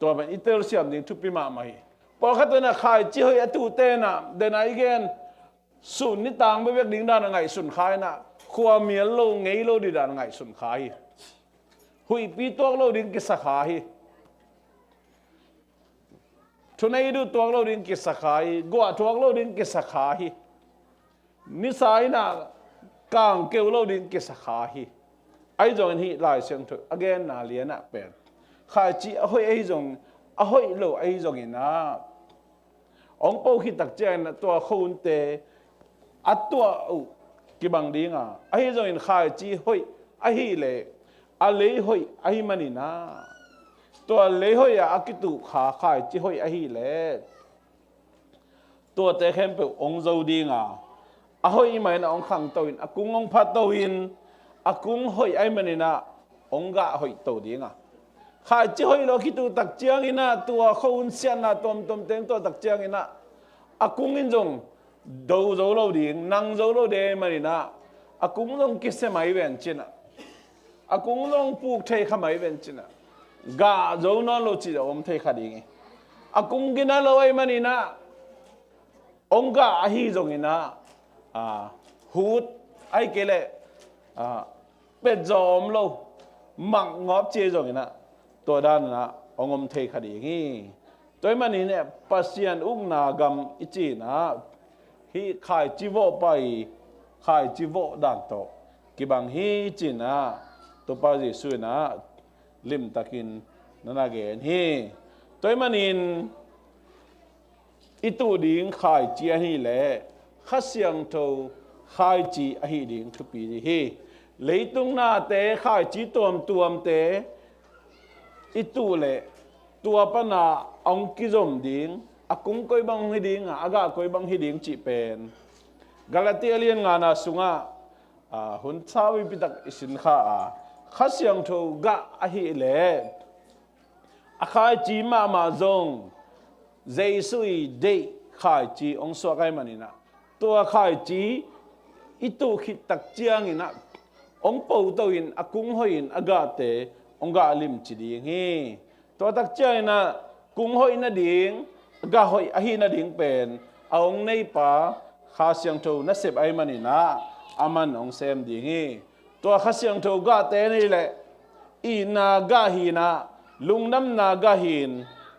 Tua pen i telsiam ding thupi mahmah hi. Pawlkhat in ah khaici hoih a tuh ten ah, den a i gen, sun nitang bekbek ding dan a ngaihsun kha in ah, khuamial lo, ngei lo ding dan a ngaihsun kha hi. Huihpi tuak lo ding kisa kha hi. Thuneiduh tuak lo ding kisa kha hi, guah tuak lo ding kisa kha hi. Nisa in ah kang keu lo ding kisa kha hi. Ahi zongin hih Lai Siangtho a genna lian ah pen, khaici a hoih ahi zong, a hoih lo ahi zongin ah, hong po khit tak ciangin ah tua khuahunte a tuah uh kibang ding a, ahi zongin khaici hoih ahih leh a lei hoih ahih manin ah, tua lei hoih ah a kituh kha khaici hoih ahih leh tuate khempeuh hong zo ding a, a hoih mah in ah hong khangto in, a kung hong phato in, a kung hoih ahih manin ah hong gah hoih to ding a, khaici hoih lo a kituh tak ciangin ah, tua khuahun siatna tuamtuam teng tuah tak ciangin ah, a kung in zong do zo lo ding, nang zo lo ding ahih manin ah, a kung zong kisia mai ven cin ah, a kung zong puk thei kha mai ven cin ah, gah zo nawn lo cih zong om thei kha ding hi. A kung gina lo ahih manin ah, hong gah ahi zongin ah, a, hut ahih kei leh, a, pet zaw om lo, mak ngawp ci ahi zongin ah, tua dan in ah hong om thei kha ding hi. Tua ahih manin ah Pasian ukna gam i cih in ah, hih khaici vawh pai, khaici vawh dan tawh kibang hi ci in ah, Topa Jesu in ah limtakin na na gen hi. Tua ahih manin i tuh ding khaici ahih leh Kha Siangtho khaici ahih ding thupi hi. Leitung nate, khaici tuamtuamte i tuh leh tua pan a hong kizom ding, a kung koi bang hi ding a, a gah koi bang hi ding cih pen Galati a lian ngana sungah, a, hun sau i pitak i sin kha a, Kha Siangtho gah ahih leh a khaici mahmah zong Jesu i deih khaici hong suak ahih manin ah, tua khaici i tuh khit tak ciangin ah hong poto in a kung hoih in a gahte hong gah limci ding hi. Tua tak ciangin ah kung hoih nading, gah hoih ahih nading pen a hong neipa Kha Siangtho nasep ahih manin ah aman hong sem ding hi. Tua Kha Siangtho gahte nei leh itna gah hi in ah, lungdamna gah hi in,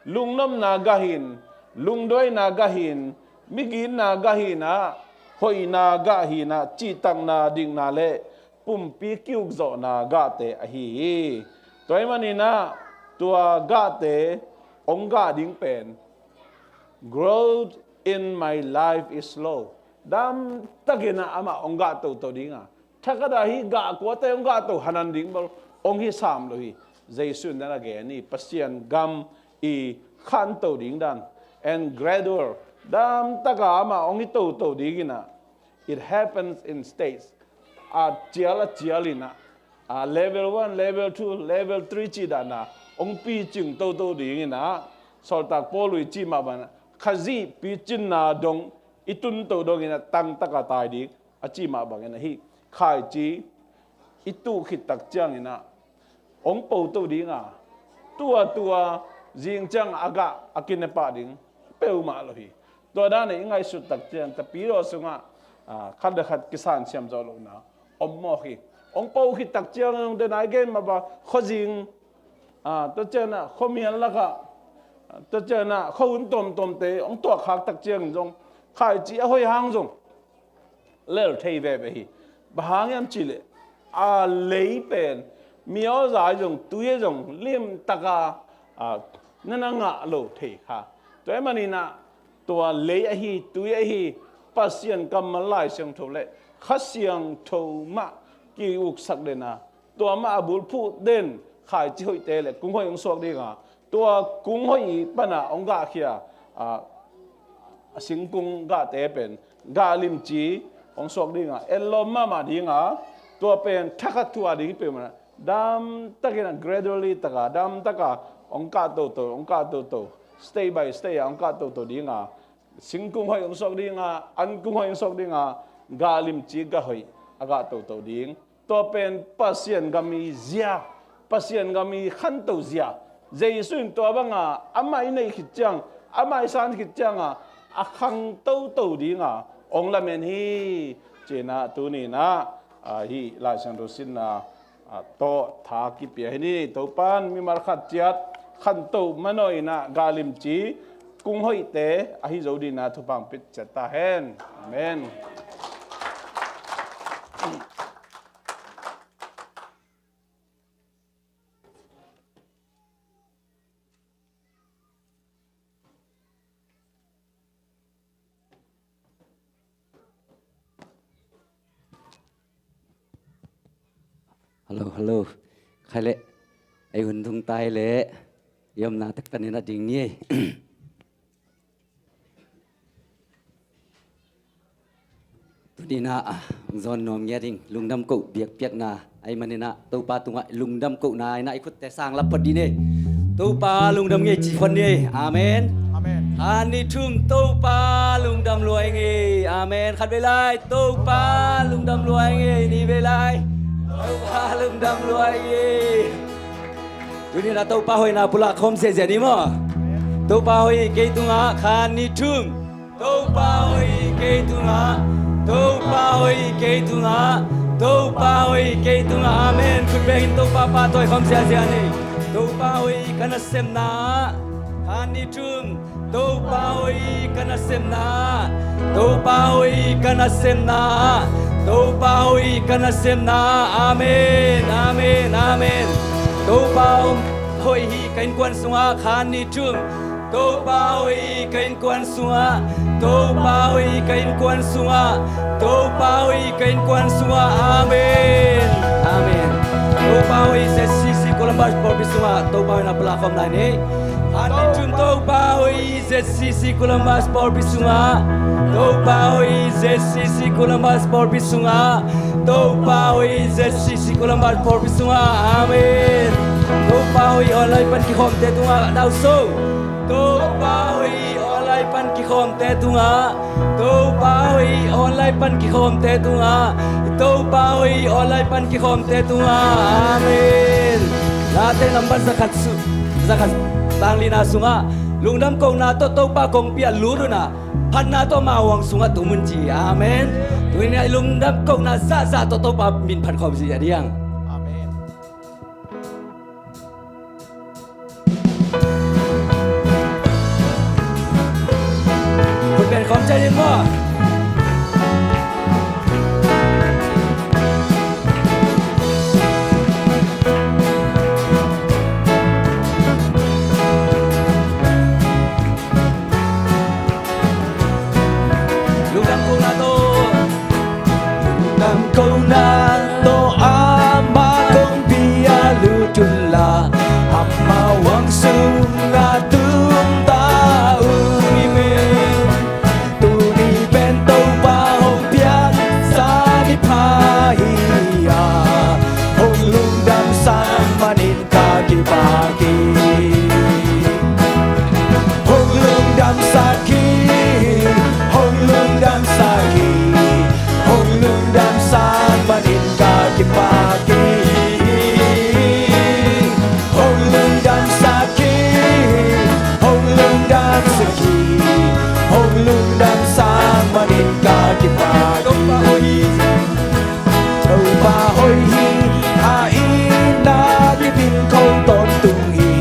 lungnopna gah hi in, lungduaina gah hi in, miginna gah hi in ah, hoihna gah hi in ah, cihtakna, dikna le pumpi ki-ukzawhna gahte ahi hi. Tua ahih manin ah tua gahte hong gah ding pen "Growth in my life is slow." Damtakin ah amah hong gah toto ding a, thakhat ah hih gah kuate hong gah to hanan ding bel hong hi sam lo hi. Jesu in dan a gen hi, Pasian gam i khanto ding dan. And gradual, damtak a amah hong hi toto ding in ah, it happens in stages. A cial a cial in ah, a, level one, level two, level three cih dan a hong picing toto ding in ah, Sawltak Paul i cih mah bang in ah, Khazih picinna dong i tun to dong in ah, tangtak a tai ding a cih mah bangin ah, hih khaici i tuh khit tak ciangin ah hong poto ding a, tua tua zing ciang a gah a kine pah ding peuhmah lo hi. Tua dan a i ngaihsut tak ciang Tapidaw sungah, a, khat le khat kisan siam zawh lohna om mawk hi. Hong po khit tak ciang zong, den a i gen mah bang, khuazing, a, tua ciang ah khuamial lakah, a, tua ciang ah khuahun tuamtuamte hong tuahkhak tak ciangin zong, khaici a hoih hang zong lel thei veve hi. Bang hang hiam cih leh, a, lei pen mi aw zai zong, tui ah zong limtak a, a, na na ngah lo thei kha. Tua ahih manin ah tua lei ahi, tui ahi, Pasian kammal, Lai Siangtho le Kha Siangtho mah ki-uksak den a, tua mah a bulphuh den khaici hoihte le kung hoih hong suak ding a, tua kung hoih i pan a hong gahkhia, a, a singkung gahte pen gah limci hong suak ding a, etlawm mahmah ding a, tua pen thakhat thu a ding peuhmah, damtakin a, gradually tak a, damtak a hong kah toto, hong kah toto, stage by stage a hong kah toto ding a, singkung hoih hong suak ding a, an kung hoih hong suak ding a, gah limci gah hoih a gah toto ding. Tua pen Pasian gam i zia, Pasian gam i khanto zia. Jesu in tua bang a amah i neih khit ciang, amah i san khit ciang a, a khang toto ding a hong lamen hi. Ci-in ah tuni-in ah, a, hih Lai Siangtho simna, a, tawh tha kipia hi ni. Topa'n mimal khat ciat khanto manawh in ah gah limci kung hoihte ahi zo dingin ah thupha hong pia ciat ta hen. Amen. Hello, hello. Khai leh, ei hun thung tai leh, i omna tak panin a ding ni ei. Tuni-in ah, hong zawn nuam ngiat ing, lungdam koh biakpiakna ahih manin ah, Topa tungah lungdam kohna in ah i khutte sang lap phot dih ni. Topa lungdam ing ci phot ni. Amen. Amen. Kha ni thum, Topa lungdam lua ing. Amen. Khat vei lai, Topa lungdam lua ing. Ni vei lai, Topa lungdam lua ing. Tuni-in ah Topa hoihna pulak khawm ziahziah ni maw. Topa hoih kei tungah, kha ni thum. Topa hoih kei tungah, Topa hoih kei tungah, Topa hoih kei tungah. Amen. Khut bengin Topa pahtawi khawm ziahziah ni. Topa hoih ka nasepna ah, kha ni thum. Topa hoih ka nasepna ah, Topa hoih ka nasepna ah, Topa hoih ka nasepna ah. Amen, amen, amen. Topa hoih hi ka innkuan sungah, kha ni thum. Topa hoih ka innkuan sungah, Topa hoih ka innkuan sungah, Topa hoih ka innkuan sungah. Amen. Amen. Topa hoih, Z C C Columbus pawlpi sungah Topa hoihna pulak khawm lai ni. An in cun Topa hoih i Z C C Columbus pawlpi sungah, Topa hoih i Z C C Columbus pawlpi sungah, Topa hoih i Z C C Columbus pawlpi sungah. Amen. Topa hoih i online pan kikhawmte tungah, nauso. Topa hoih i online pan kikhawmte tungah, Topa hoih i online pan kikhawmte tungah, Topa hoih i online pan kikhawmte tungah. Amen. Late nambat zakhat su, zakhat tanglina sungah lungdam kohna tawh Topa kongpi ah lut un ah, phatna tawh ama huang sungah tum un ci. Amen. Tuni-in ah i lungdam kohna zahzah tawh Topa min phat khawm ci a diang. Amen. Khut beng khawm ciat in maw? Lungdam kohna tawh, lungdam kohna tawh ama kongpi ah lut un la, ama huang sungah tum ta un. Tuni pen Topa hong piaksa ni pha hi a, hong lungdamsak manin ka kipak hi. Hong lungdamsak hi, hong lungdamsak hi, hong lungdamsak manin ka kipak hi. Hong lungdamsak hi, hong lungdamsak hi, hong lungdamsak manin ka kipak hi. Topa hoih hi, a itna kipin kho tawntung hi.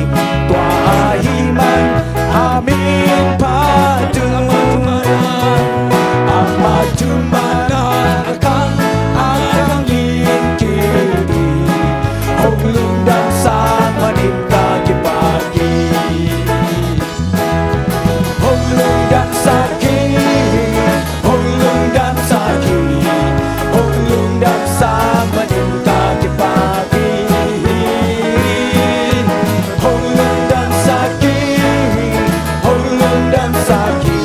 Tua ahih man a min phat un, ama thu man a khang, a khang lim kip hi. Hong lungdamsak manin ka kipak hi. Hong lungdamsak hi, hong lungdamsak hi, hong lungdamsak manin ka kipak hi. Hong lungdamsak hi, hong lungdamsak hi,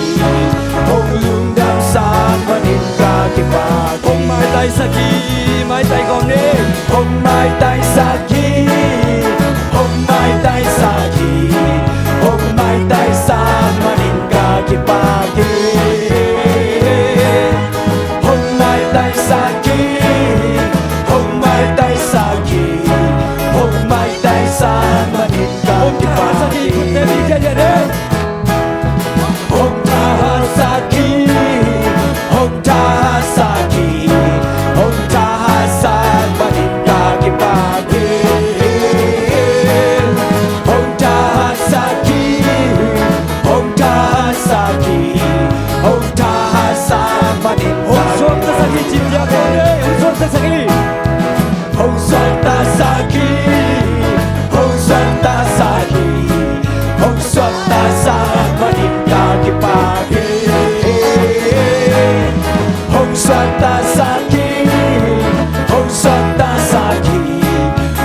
hong lungdamsak manin ka kipak hi. Hong maitaisak hi, maitai khawm ni. Hong maitaisak hi, hong maitaisak hi, hong maitaisak manin ka kipak hi. Hong maitaisak hi, hong maitaisak hi, hong maitaisak manin ka kipak hi. Hong thahatsak hi, hong thahatsak hi, hong thahatsak manin ka kipak hi. Hong thahatsak hi, hong thahatsak hi, hong thahatsak manin ka kipak hi. Hong suaktasak hi, hong suaktasak hi. Hong suaktasak hi, hong suaktasak hi, hong suaktasak manin ka kipak hi. Hong suaktasak hi, hong suaktasak hi,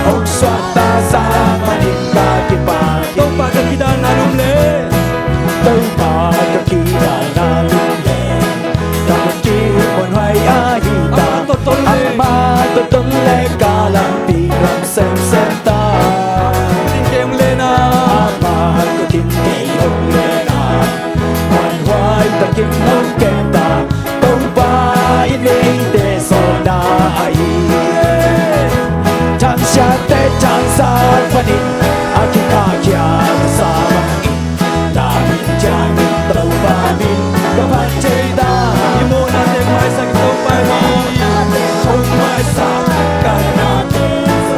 hong suaktasak manin ka kipak hi. Topa ka kidan na lum le, Topa ka kidan na lum le, ka kimuanhuai ahi ta. Ama tawh ton le, ama tawh ton le ka lampi ram semsem ta. Ama tawh kingei hong le na, muanhuai takin hong kem ta. Topa in eite sawlna ahi. Thangsiate thangsak panin a kikakhiat sa bangin, na min ciangin Topa min ka phat thei ta. I mawhnate maisak Topa hi. Hong maisak ka nate,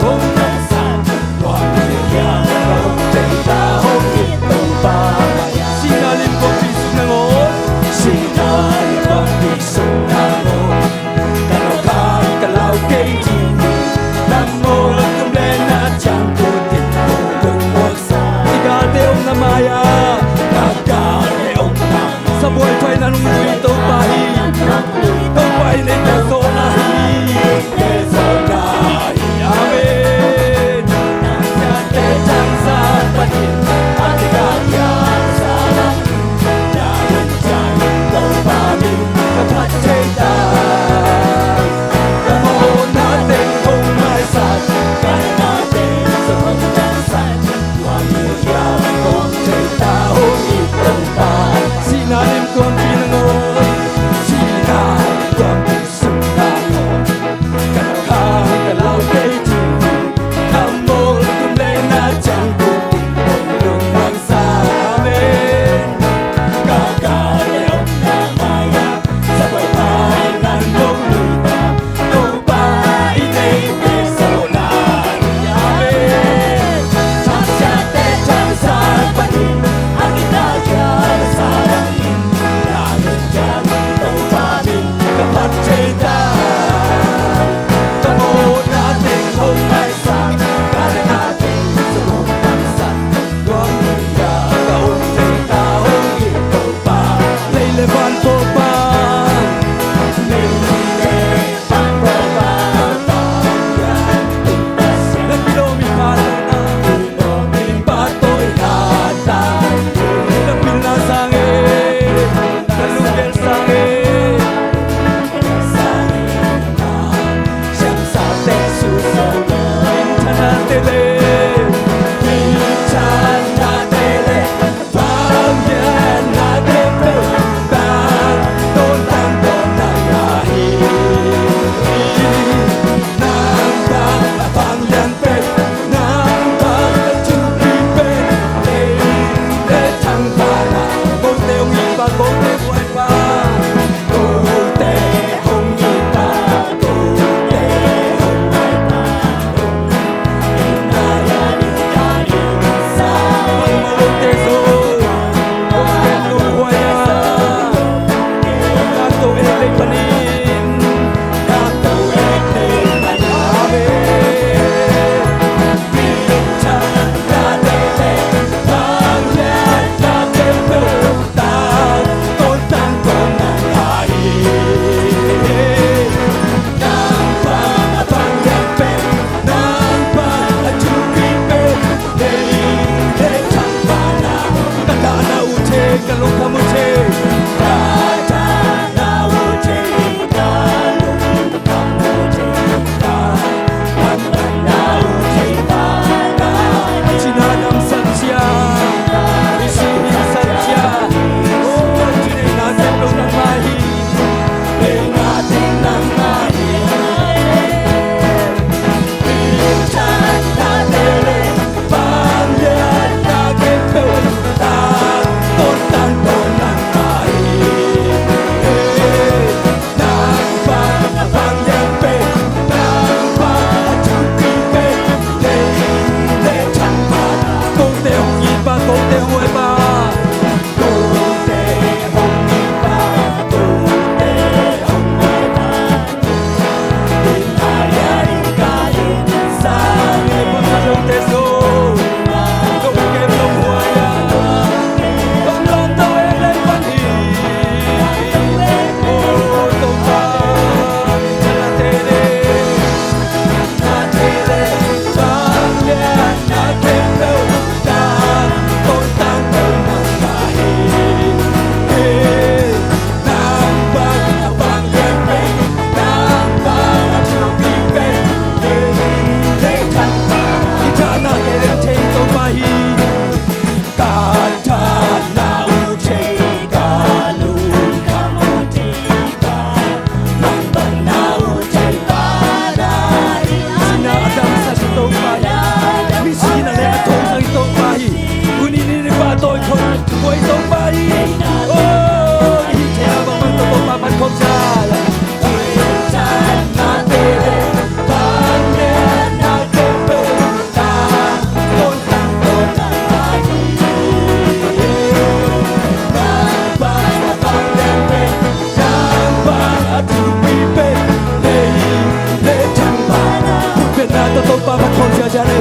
hong maisak. Tua min ciangin ka hong thei ta, hong it Topa. Sihna lim kongpi sung nangawn, sihna lim kongpi sung nangawn, ka lau khang ka lau kei ding. Nang mawl tum le na ciang kut in,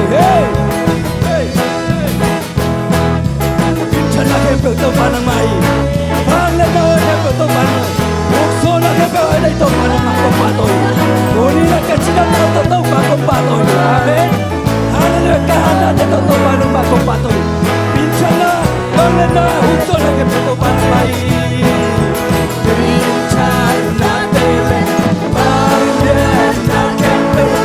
Hey! Hey! Binthanna khempeuh Topa nangmah hi. Vangliatna khempeuh Topa nangmah hi. Ukzawhna khempeuh a nei Topa nangmah kong pahtawi hi. Tuni-in a ka cidamna tawh Topa kong pahtawi hi. Amen. Halleluiah. Ka hatnate tawh Topa nangmah kong pahtawi hi. Binthanna, vangliatna, ukzawhna khempeuh Topa nangmah hi. Binthanna te le vangliatna khempeuh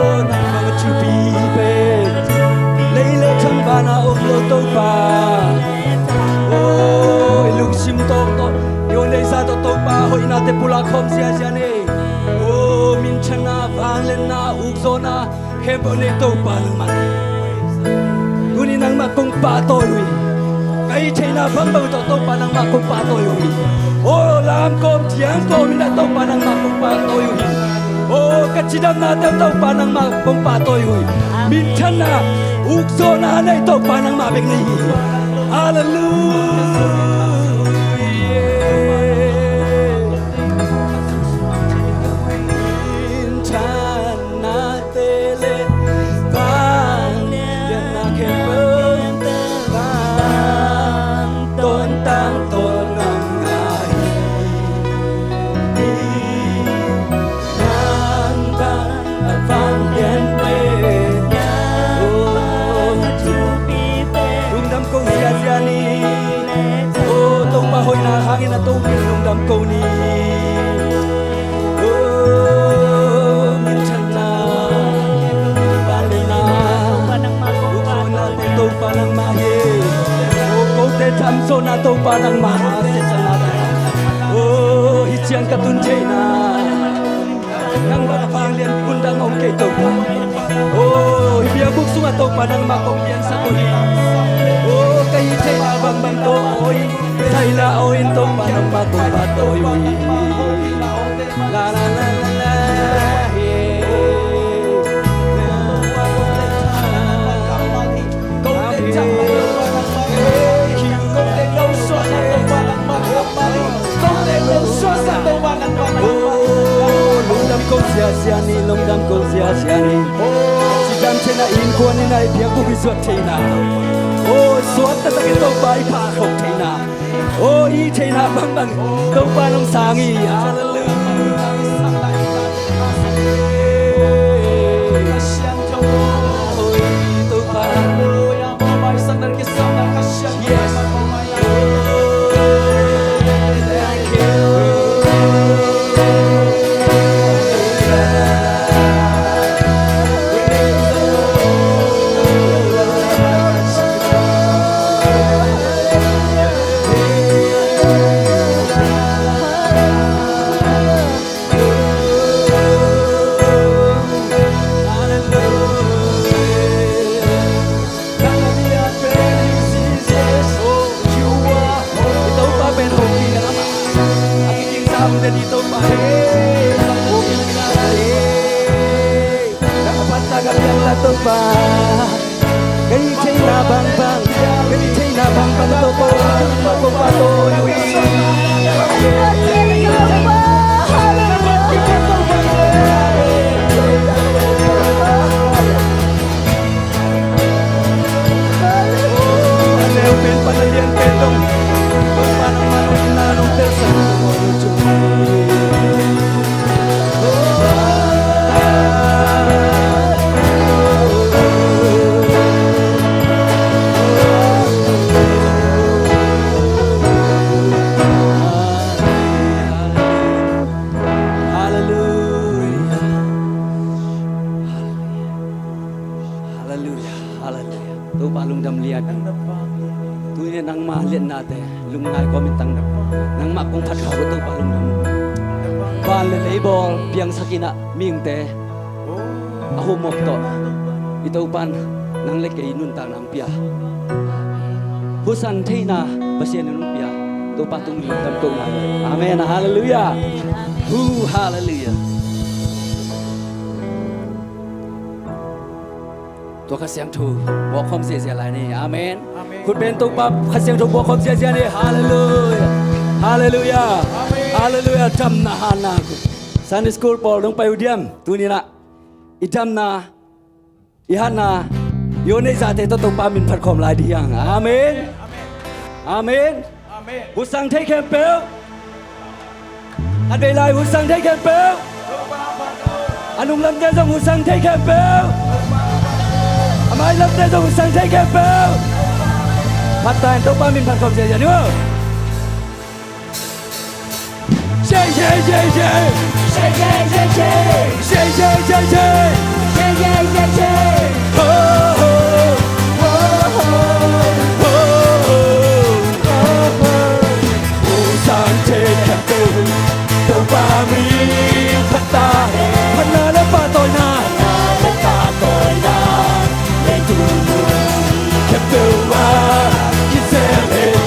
Nang bang a thupi pen lei le thangvana om lo Topa. Oh, i lungsim tawh tawh i aw neihsa tawh Topa hoihnate pulak khawm ziazia ni. Oh, minthanna, vangliatna, ukzawhna khempeuh nei Topa nangmah hi. Tuni nangmah kong pahtawi uh hi. Ka Theihna bangbang tawh Topa nangmah kong pahtawi uh hi. O lamkawm thiangkawm in ah Topa nangmah kong pahtawi uh hi. O ka cidamnate uh Topa nangmah kong pahtawi uh hi. Minthanna ukzawhna nei Topa nangmah bek nei hi. Halleluiah. Minthanna te le vangliatna khempeuh tawntung tawntung nang ahi. Nang bang a vanglian pen, oh, lungdam ko ziazia ni. Oh, Topa hoihna hangin a Topa lungdam ko ni. Oh, minthanna, vangliatna, ukzawhna te Topa nangmah hi. Oh, kote thamsawhna Topa nangmah hi. Oh, hih ciang ka tun theihna nang bang a vanglian hun dang om kei Topa. Oh, hih biakbuk sungah Topa nangmah kong piangsak uh hi. Oh, ka hih theihna bangbang tawh aw in, saila aw in Topa nangmah kong pahtawi uh hi. La, la, la, la, la, he. Oh, lungdam ko ziazia ni, lungdam ko ziazia ni. Cidam theihna, innkuan in ah i biakbuk i zuat theihna. Oh, suak taktak in Topa i phahkhop theihna. Oh, i theihna bangbang Topa nong sang hi. Halleluiah. Topa. Topa pen hopihna lamah a kikin sa hong den i Topa hi. Nang a patta ka piang la Topa. Ka hih theihna bangbang, ka hih theihna bangbang Topa, Topa Topa. Halleluiah. Halleluiah. Halleluiah. Topa lungdam lian. Tuni nangma liatnate lungngai kawmin tang. Nangmah kong phat khak uh Topa lungdam. Van le lei bawl piangsak in ah mihingte a humop tawh i Topan nang le kei nuntakna hong pia. Husan theihna Pasian in hong pia. Topa tung lungdam kohna. Amen. Halleluiah. Hu, halleluiah. Tua Kha Siangtho buakkhawm ziahziah lai ni. Amen. Amen. Khut beng Topa Kha Siangtho buakkhawm ziahziah ni. Halleluiah. Halleluiah. Amen. Halleluiah. Damna hanna. Sunday school pawl dong pai uh diam. Tuni-in ah i damna, i hatna, i aw neih zahte tawh Topa min phat khawm lai ding hi hang. Amen. Amen. Amen. Hutsang thei khempeuh. A deih lai hutsang thei khempeuh. A nunglamte zong hutsang thei khempeuh. A mailamte zong hutsang thei khempeuh. Phat ta in Topa min phat khawm ziahziah ni maw. Shake, shake, shake, shake. Shake, shake, shake, shake. Shake, shake, shake, shake. Shake, shake, shake, shake. Oh, oh. Oh, oh. Oh, oh. Oh, oh. Hutsang thei khempeuh, Topa min phat ta hen. Phatna le pahtawina, phatna le pahtawina, leitung mun khempeuh ah kizel hen.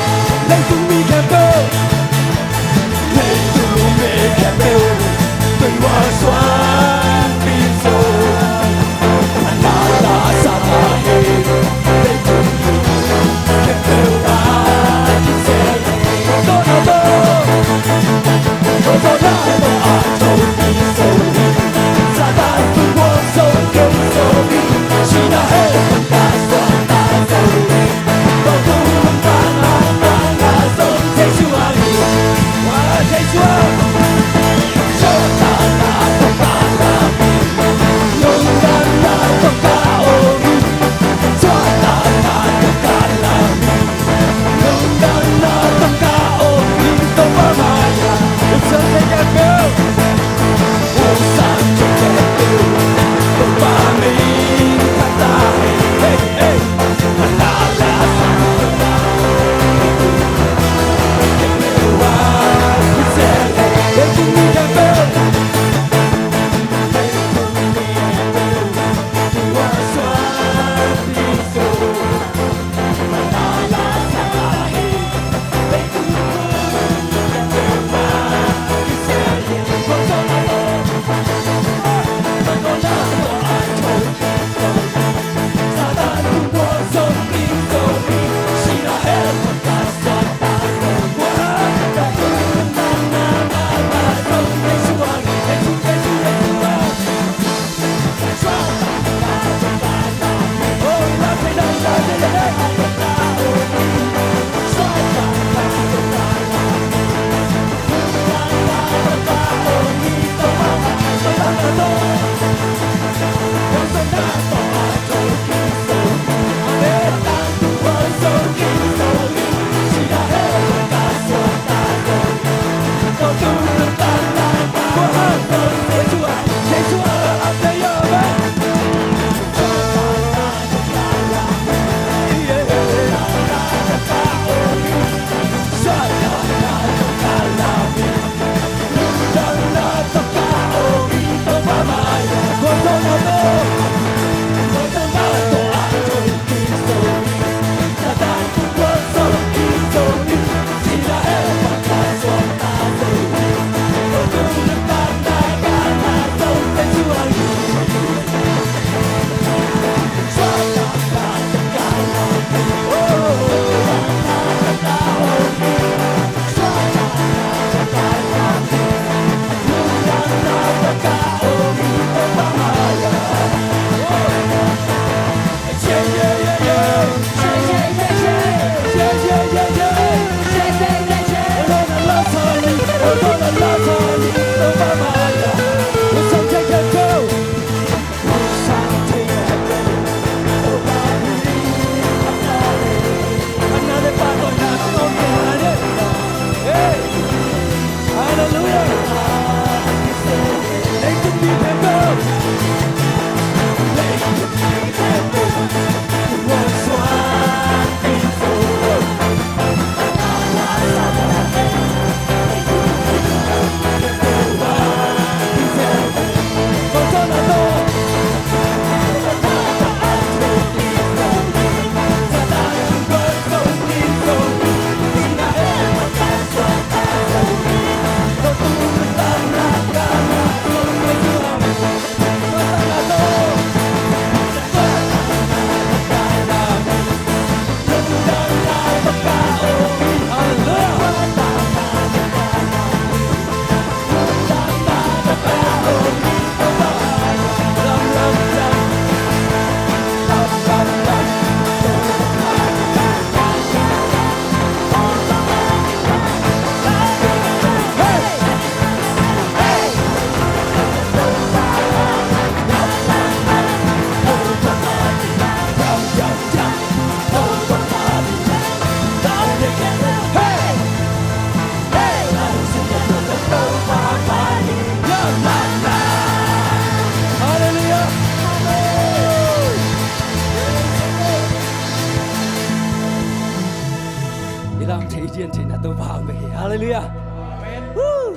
i lam thei i dian theihna Topa hong bek hi. Halleluiah. Amen. Woo!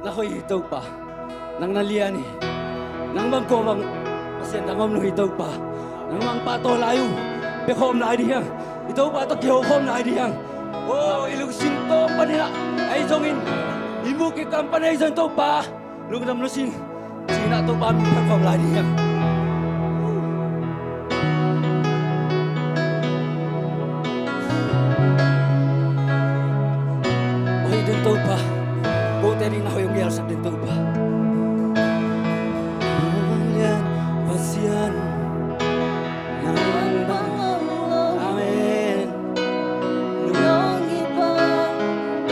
Na hoih hi Topa. Nang na lian hi. Nang bang ko bang Pasian dang om lo hi Topa. Nang bang pahtawi lai uh. Pia khawm lai ding hi hang. I Topa tawh kiho khawm lai ding hi hang. Oh, i lungsim tawng panin ah ahi zongin, i muk i kam panin ahi zongin Topa, lungdam lungsim cihna Topa min phat khawm lai ding hi hang. Hoih den Topa. Kote ding na hoih hong gelsak den Topa. Pasian, Pasian. Nang bang om lo. Amen. Nong it bang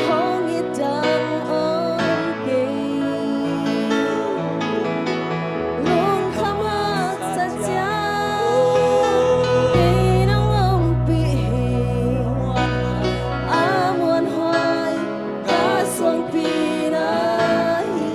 hong it dang om kei. Lungkham haksa ciang kei nong ompih hi. A muanhuai ka suangpi na hi.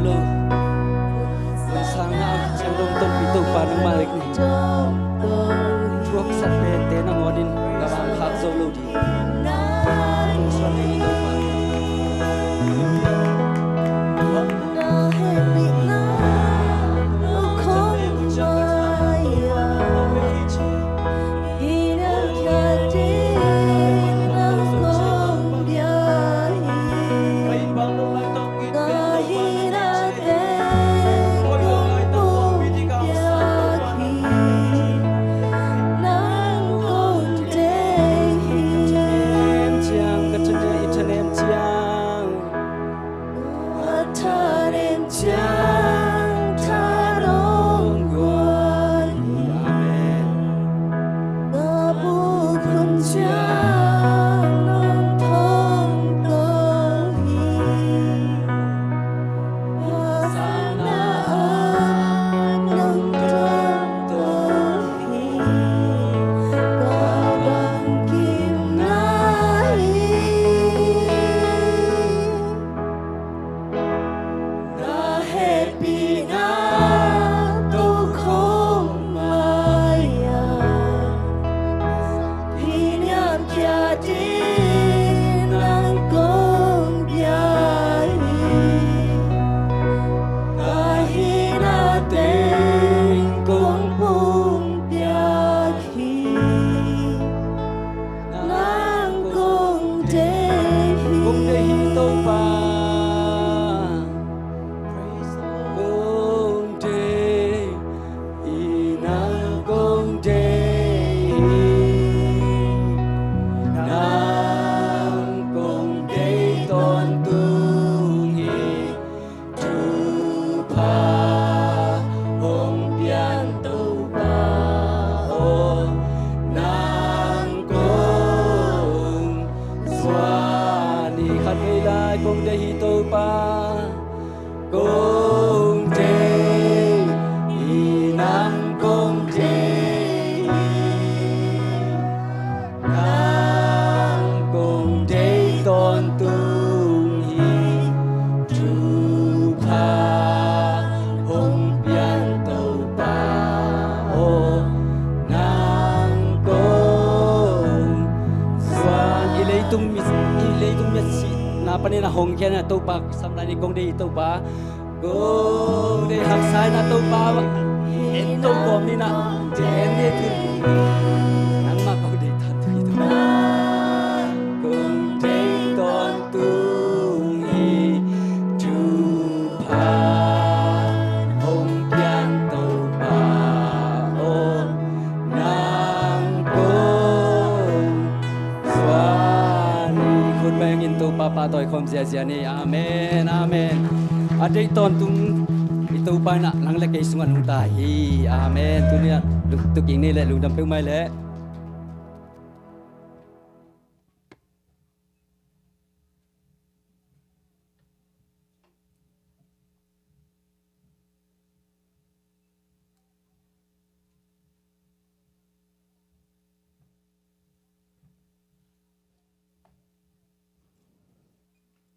Lo. Lamsang na a ciang dong tonpih Topa nangmah lek ni. Thuaksak pente nangawn in na vang khak zo lo ding. Kong suan ding Topa. Kong deih hi Topa. Kong deih hi, nang kong deih hi. Nang kong deih tawntung hi. Thupha hong pian Topa aw, nang kong suan hi. Khat vei lai. Kong deih hi Topa. Kong deih hi, nang kong deih hi. Nang kong deih tawntung hi. Thupha hong pian Topa aw, nang kong suan. I leitung mit, i leitung mit sihna panin a hong khia na Topa kisam lai ni. Kong deih hi Topa. Kong deih haksa in ah Topa en to kawm ni in ah, en ni tu. Nangmah kong deih tawntung hi Topa. Kong deih tawntung hi. Thupha hong pian Topa aw, nang kong suan hi. Khut bengin Topa pahtawi khawm ziazia ni. Amen, amen. A deih tawntung i Topa in ah nang le kei sungah nungta hi. Amen. Tuni in ah lungtup kik ni leh, lungdam peuhmah leh.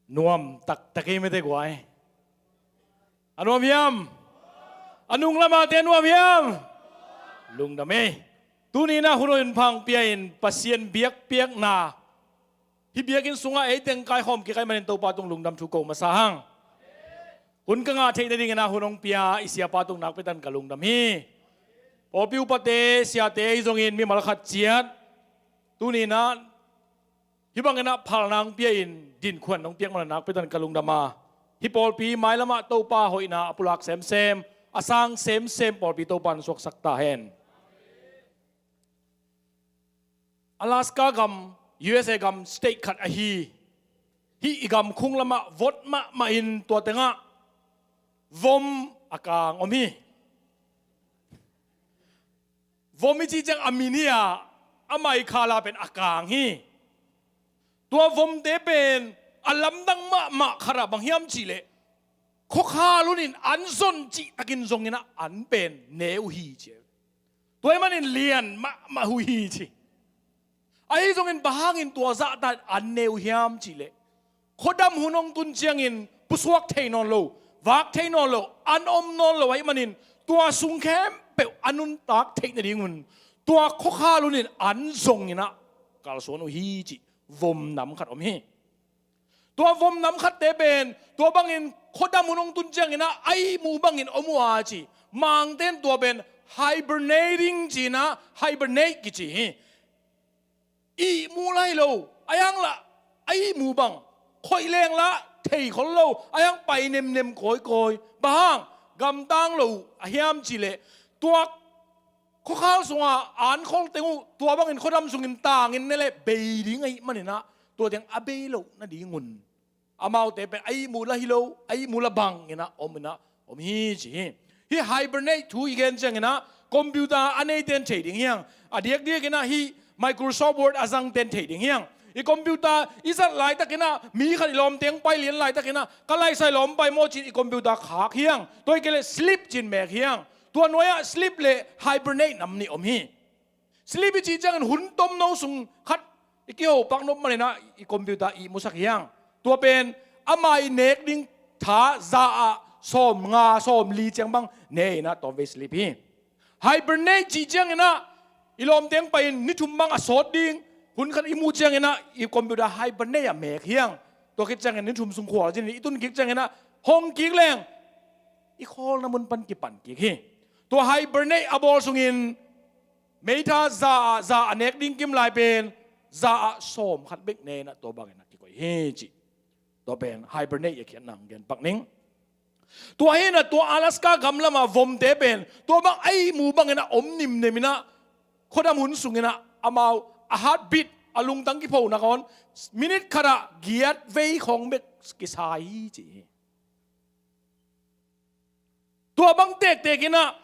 Nuam taktak hi mete guai. A nuam hiam? A nung lamate a nuam hiam? Lungdam ei. Tuni in ah hun hong pia in Pasian biakpiakna hih biakinn sungah ei teng kaikhawm kik ahih manin Topa tung lungdam thu ko masa hang. Hun ka ngah theih nadingin ah hun hong pia i siapa tung nakpi takin ka lungdam hi. Pawlpi upate, siate ahi zongin mimal khat ciat tuni in ah hih bangin ah phalna hong pia in dinkhuan hong piak man nakpi takin ka lungdam a, hih pawlpi mailamah Topa hoihna a pulak semsem, a sang semsem pawlpi Topa in suaksak ta hen. Alaska gam, U S A gam state khat ahi hih i gam khung lamah vot mahmah in tua tengah vom a kang om hi. Vom i cih ciang a min hi a, a mai khala pen a kang hi. Tua vomte pen a lamdang mahmah khat ah bang hiam cihleh, khuakhal hunin an zon cihtakin zongin ah an pen ne uh hi ci. Tua ahih manin lian mahmah uh hi ci. Ahi zongin bang hangin tua zahta in an ne uh hiam cihleh, khuadam hun hong tun ciangin pusuak thei nawn lo, vak thei nawn lo, an om nawn lo ahih manin tua sung khempeuh a nuntak theih nadingun tua khuakhal hunin an zongin ah kalsuan uh hi cih vom nam khat om hi. Tua vom nam khatte pen tua bangin khuadam hun hong tun ciangin ah a ihmu bangin om uh a ci. Mangte'n tua pen hibernating ci-in ah hibernate kici hi. Ihmu lai lo, a hiang lah a ihmu bang, khoih leng lah thei khol lo, a hiang pai nemnem kawikawi. Bang hang? Gamtang lo uh a hiam cih leh tua khuakhal sungah an khol teng uh tua bangin khuadam sungin tangin ne leh bei ding ahih manin ah tua teng a bei loh nadingun amaute pen a ihmu lah hi lo, a ihmu lah bangin ah om in ah om hi ci hi. Hih hibernate thu i gen ciangin ah computer a neite'n thei ding hi hang. A diakdiakin ah hih Microsoft Word a zangte'n thei ding hi hang. I computer i zat laitakin ah mi khat i lawmte hong pai lian laitakin ah ka laisai lawm pai maw ci-in i computer khak hi hang. Tua hi kei leh sleep ci-in mek hi hang. Tua nuai-ah sleep leh hibernate nam nih om hi. Sleep i cih ciangin hun tomno sung khat i kiho pak nop manin ah i computer ihmusak hi hang. Tua pen ama i nek ding tha za ah sawmnga sawmli ciang bang ne in ah tawmvei sleep hi. Hibernate cih ciangin ah i lawmte hong pai-in ni thum bang a sawt ding hun khat i muh ciangin ah i computer hibernate ah mek hi hang. Tua khit ciangin ni thum sung khualzin in i tun kik ciangin ah hong kik leng i khawlna mun pan kipan kik hi. Tua hibernate a bawl sungin meitha za ah, za a nek ding kim lai pen za ah sawm khat bek ne in ah tua bangin ah kikoih hi ci. Tua pen hibernate i a khiatna hong gen pak ning. Tua hi in ah tua Alaska gam lamah vomte pen tua bang a ihmu bangin ah om nimnem in ah khuadam hun sungin ah amau a heartbeat, a lungtang kiphonak hong minute khat ah giat vei khawng bek kisa hi ci hi. Tua bang tektek in ah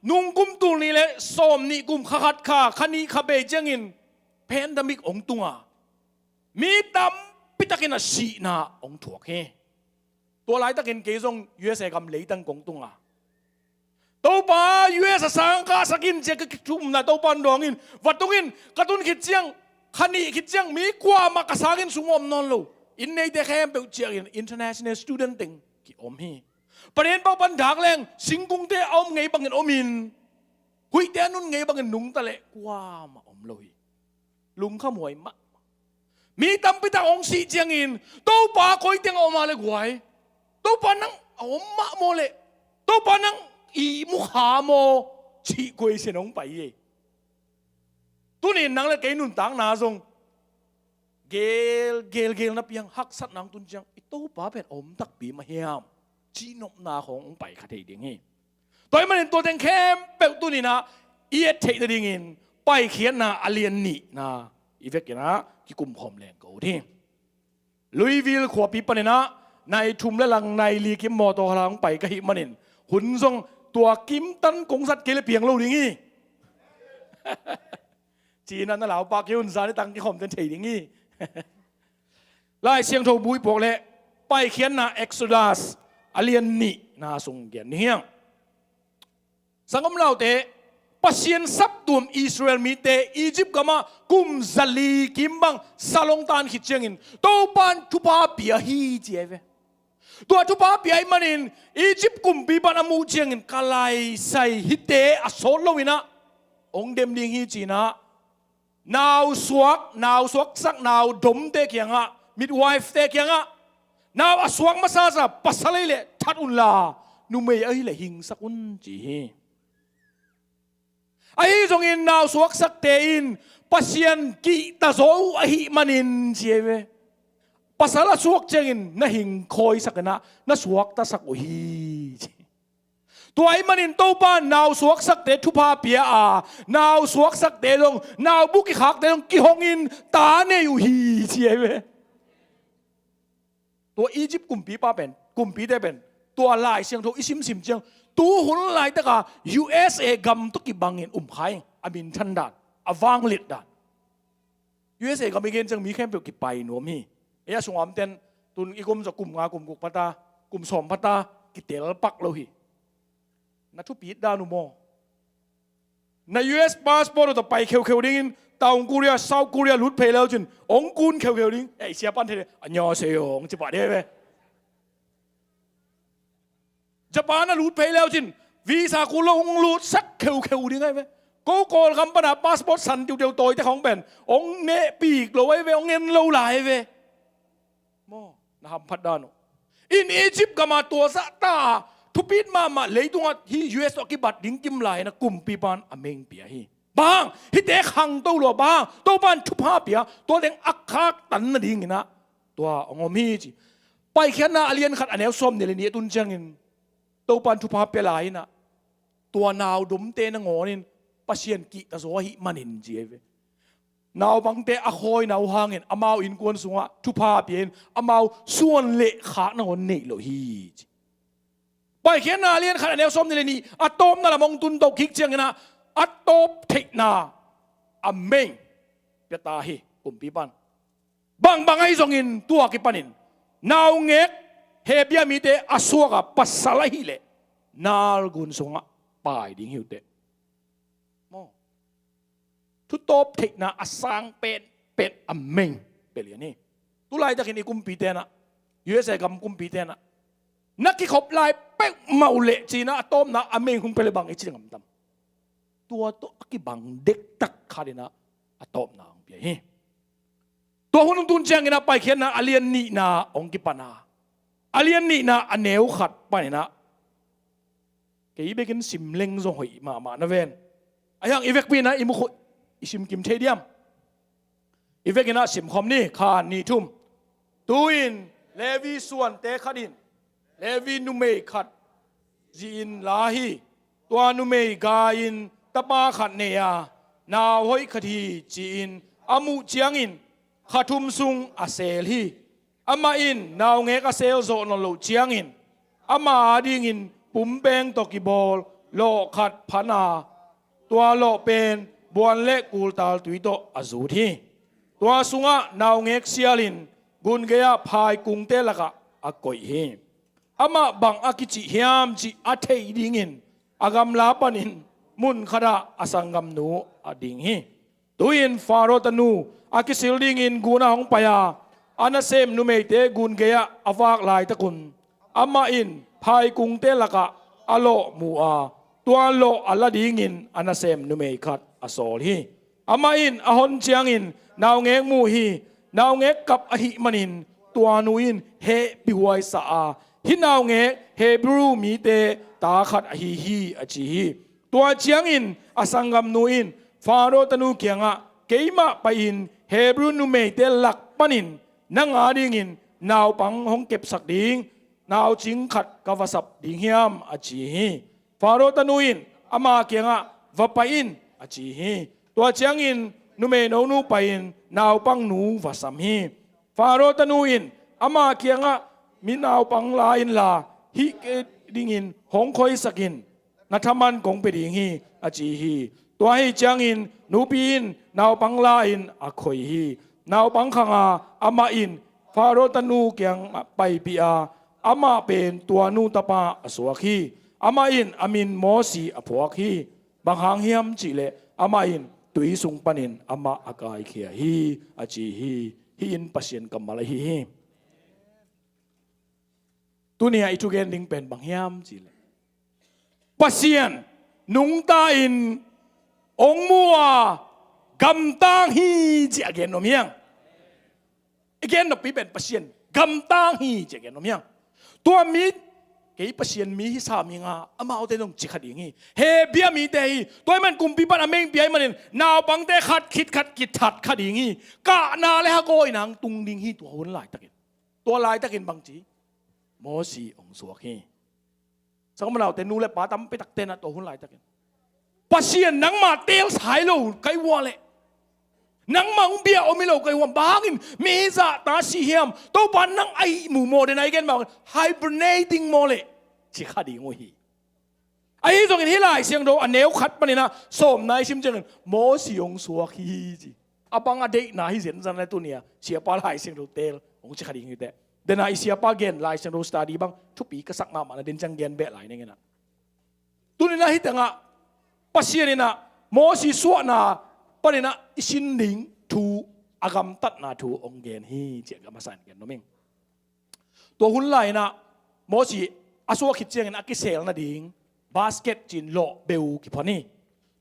nung kum tul nih leh sawm nih kum kha khat kha, kha nih kha bei ciangin pandemic hong tung a, mi tampi takin a sihna hong thuak hi. Tua laitakin kei zong U S A gam leitang kong tung a, Topa, U S a sang kah sak in ci-a ka kithumna Topa in dawng in va tung in ka tun khit ciang, kha nih khit ciang mi kuamah ka sanginn sung om nawn lo. Inn neite khempeuh ciah in international student teng kiom hi. Parian pau pan dak leng singkungte a om ngei bangin om in, huihte a nun ngei bangin nungta leh kuamah om lo hi. Lungkhamhuai mah. Mi tampi tak hong sih ciangin Topa koi teng a om a le guai, Topa nang a om mah maw leh, Topa nang ihmu kha maw cih question hong pai hi. Tuni in nang le kei nuntakna zong gel gel gel napi hang haksatna hong tun ciang i Topa pen a om takpi mah hiam cih nopna khawng hong pai kha thei ding hi. Tua ahih manin tua teng khempeuh tuni in ah i et theih nadingin Paikhiatna a lian nihna i vekin ah kikumkhawm leng ka ut hi. Louisville khuapi panin ah nai thum le lang nai li kim mawtaw halang pai ka hih manin hun zong tua kim tan kong zat kei le piang lo ding hi. Ci-in ah na laupak kei un, zan i tang kikhawm ten thei ding hi. Lai Siangtho bu i puak leh Paikhiatna, Exodus, a lian nihna sung gen ni hiang. Sanggam naute, Pasian saptuam Israel mite Egypt gamah kum zali kim bang sal hong tan khit ciangin Topa in thupha pia hi ci ahi ve. Tua thupha pia ahih manin Egypt kumpi pan a muh ciangin ka laisai hihte a sawt lo in ah hong dem ding hi ci-in ah nau suak, nau suaksak, nau domte kiangah, midwife-te kiangah, nau a suak masasa pasal ahih leh that unla, numei ahih leh hingsak un ci hi. Ahi zongin nau suaksakte in Pasian kihta zaw uh ahih manin ci ahi ve. Pasal a suak ciangin na hing khawisak in ah na suaktasak uh hi ci. Tua ahih manin Topa in nau suaksakte thupha pia a, nau suaksakte zong, nau bu kikhakte zong kihongin ta nei uh hi ci ahi ve. Tua Egypt kumpipa pen, kumpite pen tua Lai Siangtho i simsim ciang tu hun laitaka U S A gam tawh kibangin um kha ing. A minthan dan, a vangliat dan. U S A gam i gen ciang mi khempeuh kipai nuam hi. Ei a sunga omten tun i gum zawh kum nga kum guk phata, kum sawm phata kitel pak lo hi. Na thupit dan uh maw? Na U S passport uh tawh pai kheukheu dingin Taung Korea, South Korea lut phei le uh cin hong kun kheukheu ding. Ei, siapa'n thei le, "Annyeonghaseyo," hong ci pah ding ve. Japan a lut phei leu cin visa kul lo hong lutsak kheukheu ding ahi ve. Ko Kawlgam pana passport san tiuteu tawite khawng pen hong nehpik lo ahi ve, hong en lo lai ahi ve. Maw, na hamphat dan uh. In Egypt gama tua zahta thupit mahmah leitungah hih U S tawh a kibat ding kim lai-in a kumpipan a meng pia hi. Bang hite khangto lua, bang Topan thupha pia, tua teng a khaktan nadinginah tua hong om hi ci. Paikhiatna a lian khat a neu sawm nih le nih a tun ciangin Topan thupha pia lai-inah tua naudomte nangawnin Pasian kihta zaw ahih manin ci ahi ve. Naupangte a khawina uh hangin amau innkuan sungah thupha pia-in amau suan le khak nangawn neih lo hi ci. Paikhiatna a lian khat a neu sawm nih le nih a tawpna lam hong tunto kik cianginah a tawp theihna a meng pia ta hi kumpipan. Bangbang ahi zongin tua kipanin naungek Hebru mite a suaka pasal ahileh nalgun sungah pai ding hi uh teh. Maw, thutawp theihna a sang penpen a meng pia lian hi. Tulaitakin i kumpite inah, U S A gam kumpite inah na kikhop lai peuhmah uh leh cinah a tawpna a meng hong pia le bang i ci ngam tam? Tua tawh a kibang dektak khatinah a tawpna hong pia hi. Tua hun hong tun cianginah Paikhiatna a lian nihna hong kipana, a lian nihna a neu khat paninah kei bekin sim leng zong hoih mahmah na ven. Ahi hang i vekpi inah i mukhawh i simkim thei diam? I vekinah simkhawm ni, khan nih thum. Tu-in Levi suante khatin Levi numei khat zihin la hi. Tua numei gai-in tapa khat nei a, nau hoih khat hi ci-in a muh ciangin kha thum sung a seel hi. Amah in naungek a seel zawh nawn loh ciangin ama adingin pumpeng tawh kibawl lawh khat phan a, tua lawh pen buan le kultal tui tawh a zut hi. Tua sungah naungek sialin gun gei-ah phaikungte lakah a koih hi. Amah bang a kicih hiam cih a theih dingin a gamla panin mun khatah a sanggamnu a ding hi. Tu-in Faro tanu a kisil dingin gunah hong pai a, a nasem numeite gun gei-ah a vak laitakun amah in phaikungte lakah a lawh mu a, tua lawh a la dingin a nasem numei khat a sawl hi. Amah in a hon ciangin naungek mu hi. Naungek kap ahih manin tua nu in hehpihhuai sa a, hih naungek Hebru mite ta khat ahi hi, a ci hi. Tua ciangin a sanggamnu in Faro tanu kiangah, keimah pai-in Hebru numeite lak panin nang adingin naupang hong kepsak ding naucing khat ka va sap ding hiam, a ci hi. Faro tanu in ama kiangah, va pai in, a ci hi. Tua ciangin numei nonu pai-in naupangnu va sam hi. Faro tanu in ama kiangah, mi naupang la inla hih kei dingin hong khoisak in, na thaman kong pia ding hi, a ci hi. Tua hi ciangin nupi in naupang la-in a khoi hi. Naupang khang a, amah in Faro tanu kiangah paipih a, amah pen tua nu tapa a suak hi. Amah in a min Mosi a phuak hi. Bang hang hiam cihleh amah in tui sung panin amah a kaikhia hi, a ci hi. Hih in Pasian kammal ahi hi. Tuni-a i thugen ding pen bang hiam cihleh, Pasian nungta-in hong mu a, gamtang hi ci a gen nuam hiang. I gen noppi pen Pasian gamtang hi ci a gen nuam hiang. Tua mi, kei Pasian mi hi sam ing a, amaute zong ci kha ding hi. Hebia mite hi. Tua ahih man kumpipan a meng pia ahih manin naupangte khat khit khat kithat kha ding hi. Kahna le hakawi nang tung ding hi tua hun laitakin. Tua laitakin bangci Mosi hong suak hi. Sangmanaute, nu le pa tampi takte na tua hun laitakin, Pasian nangmah teel sai lo kai ua leh, nangmah hong bia om hi lo kai ua, bangin mi zahta si hiam? Topa nang a ihmu maw, den a i gen mah, hibernating maw leh, ci kha ding uh hi. Ahi zongin hih Lai Siangtho a neu khat paninah sawmna i sim ciangin Mosi hong suak hi ci. A bang a deihna hi zenzen le tuni-a siapa Lai Siangtho teel hong ci kha ding hi teh. Dena i siapa gen Lai Siangtho study bang thupi ka sak mahmah na, den ciang gen beh lai ning inah. Tuninah hih tengah Pasian inah Mosi suahna paninah i sin ding thu, a gamtatna thu hong gen hi ci a ka masa in gen nuam ing. Tua hun lai-inah Mosi a suah khit ciangin a kisel nading basket cin lawh beu kiphon hi.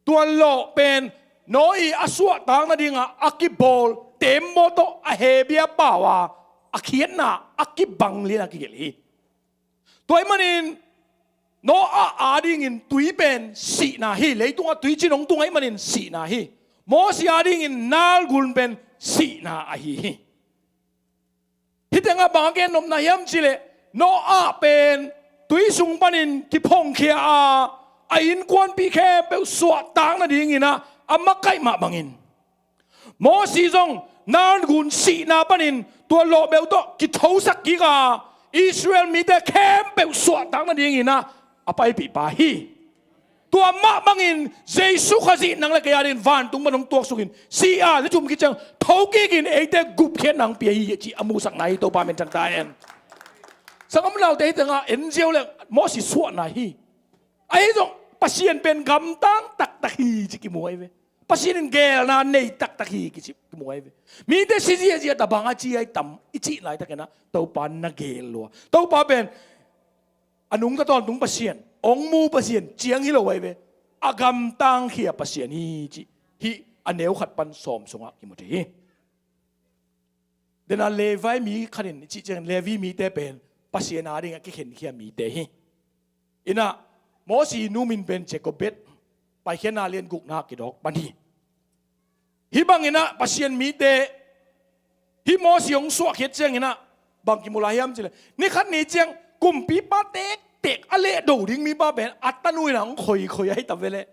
Tua lawh pen Noah i a suahtak nadingah a kibawl teembaw tawh a hebia pau a, a khiatna a kibang lian a kigelh hi. Tua ahih manin Noah adingin tui pen sihna hi. Leitungah tui cin hong tung ahih manin sihna hi. Mosi adingin Nile gun pen sihna ahi hi. Hih tengah bang a gennopna hiam cihleh, Noah pen tui sung panin kiphongkhia a, a innkuanpih khempeuh suahtak nadingin ah a makaih mah bangin, Mosi zong Nile gun sihna panin tua lawhbeu tawh kithosak kik a, Israel mite khempeuh suahtak nadingin ah a paipih pa hi. Tua mah bangin Jesu Khazih nang le kei adingin vantung pan hong tuaksukin si a, ni thum khit ciang tho kikin eite gupkhiatna hong pia hi, cih a musakna hi. Topa min thang ta hen. Sanggam naute, hih tengah en ziau leng Mosi suahna hi. Ahi zong Pasian pen gamtang taktak hi cih kimu ahi ve. Pasian in geelna nei taktak hi cih kimu ahi ve. Mite si ziahziah ta, bang a ci ahi tam i cih laitakin ah Topa na geel lua. Topa pen a nungta tawntung Pasian, hong mu Pasian ciang hi lo ahi ve. A gamtangkhia Pasian hi cih hih a neu khat pan sawm sungah kimu thei hi. Dena Levi mi khat in i cih ciangin Levi mite pen Pasian adingah kikhenkhia mite hi. Inah Mosi nu min pen Jokebed, Paikhiatna lian gukna kidawk pan hi. Hih bangin ah Pasian mite, hih Mosi hong suahkhiat ciangin ah bang kimu lai hiam cihleh, ni khat ni ciang kumpipa tektek a lehdo ding mipa pen a tanu in ah hong khoikhoi ahi ta ve leh.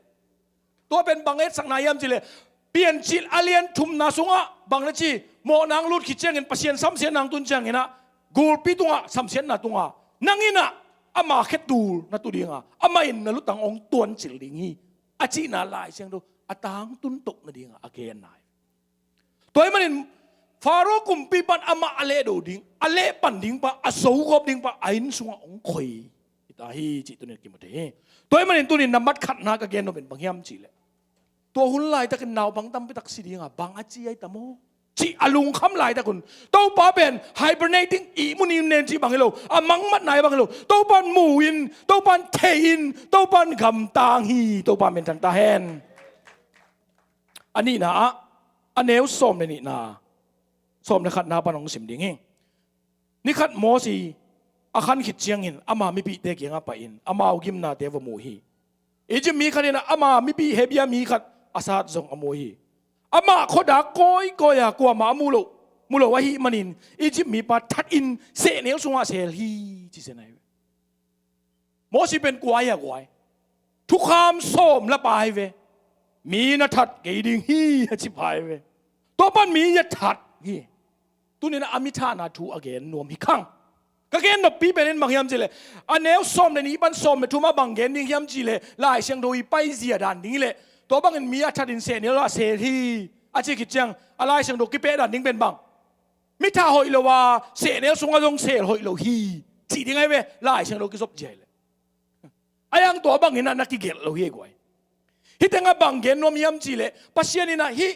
Tua pen bang etsakna hiam cihleh, Piancil a lian thumna sungah bang na ci, mawhna hong lut khit ciangin Pasian samsiatna hong tun ciangin ah gulpi tungah samsiatna tunga, nang in ah ama khetul na tu dinga, amah in na lutang hong tuancil ding hi, a cihna Lai Siangtho a tangtun toh nadinga a genna hi. Tua ahih manin Faro kumpipa in amah a lehdo ding, a lehpan ding pa, a zogawp ding pa a inn sungah hong khoi hi ta hi cih tuni-in kimu thei hi. Tua ahih manin tuni-in na mat khatna ka gennop in bang hiam cihleh, tua hun laitakin naupang tampitak si dinga, bang a ci ahi tam aw cih a lungkham laitakun, Topa pen hibernating, ihmu ni nen cih bang hi lo, a mangmatna hi bang hi lo. Topa in mu-in, Topa in thei-in, Topa in gamtang hi. Topa min thang ta hen. A nihna ah, a neu sawm le nihna, sawm le khatna pan hong sim ding hi. Ni khat Mosi a khan khit ciangin ama mipihte kiangah pai-in amau gimnate va mu hi. Egypt mi khat in ah ama mipih Hebrew mi khat a sat zong a mu hi. Amah khuadak kawikawi a kuamah a mu lo, mu lo ahih manin Egypt mipa thatin sehnel sungah sel hi, ci sia na hi ve. Mosi pen kua hi a, kua hi? Thukham sawm la pa hi ve. Mi na that kei ding hi, a ci pa hi ve. Tua pan mi a that hi. Tuni-in a mi thahna thu a gen nuam hi khang. Ka gen noppi pen in bang hiam cihleh, a neu sawm le nih pan sawm le thum ah bang gen ding hiam cihleh, Lai Siangtho i paizia dan ding hileh, tua bangin mi a thatin sehnel ah sel hi, a ci khit ciang a Lai Siangtho kipeh dan ding pen bang, mi thah hoih lo a sehnel sungah zong sel hoih lo hi, cih ding ahi ve. Lai Siangtho kizop zia hileh, a yang tua bangin ah na kigelh lo hi, guai. Hih tengah bang gen nuam hiam cihleh, Pasian in ah hih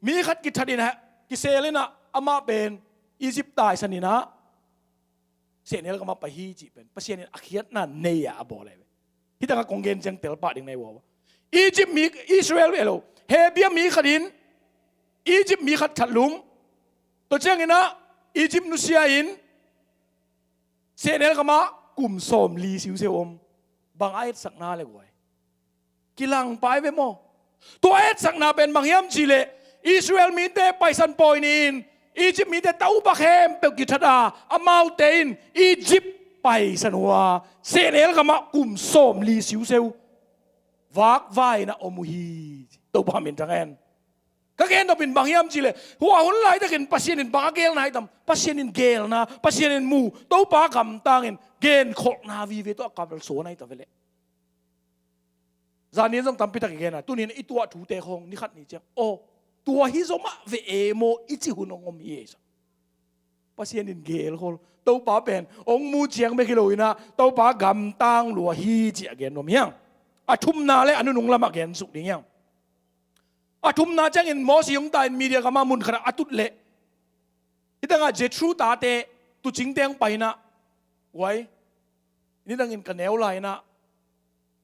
mi khat kithat in ah, kisel in ah, amah pen Egypt taisan in ah sehnel kamah pai hi cih pen Pasian in a khiatna nei-a a bawl ahi ve. Hih tengah kong gen ciang telpah ding na hi uh a. Egypt mi, Israel ve lo, Hebrew mi khat in Egypt mi khat thatlum, tua ciangin ah Egypt nusia-in sehnel kamah kum sawmli siusiu om. Bang a etsakna le, guai. Kilang pai ve maw. Tua etsakna pen bang hiam cihleh, Israel mite paisan pawi ni-in Egypt mite taupa khempeuh kithat a, amaute in Egypt paisan uh a, sehnel kamah kum sawmli siusiu vakvai-in a om uh hi. Topa min thang hen. Ka gen nopin bang hiam cihleh, hua hun laitakin Pasian in bang a geelna hi tam, Pasian in geelna, Pasian in mu, Topa gamtangin genkholhna vive tawh a kalsuan ahi ta ve leh. Zanin zong tampitak i gen a, tuni-in i tuah thute khawng ni khat ni ciang, aw, tua hi zaw mah ve e maw, i cih hun hong om hi e. Pasian in gelkhol, Topa pen hong mu ciang bek hi lo-in ah, Topa gamtang lua hi cih a gen nuam hi hang. A thumna le a nunung lamah gen suk ding hi hang. A thumna ciangin Mosi hong tai-in Midian gamah mun khatah a tut leh, hih tengah Jethro tate, tuucingte hong pai-in ah, guai, Nidangin ka neu lai-inah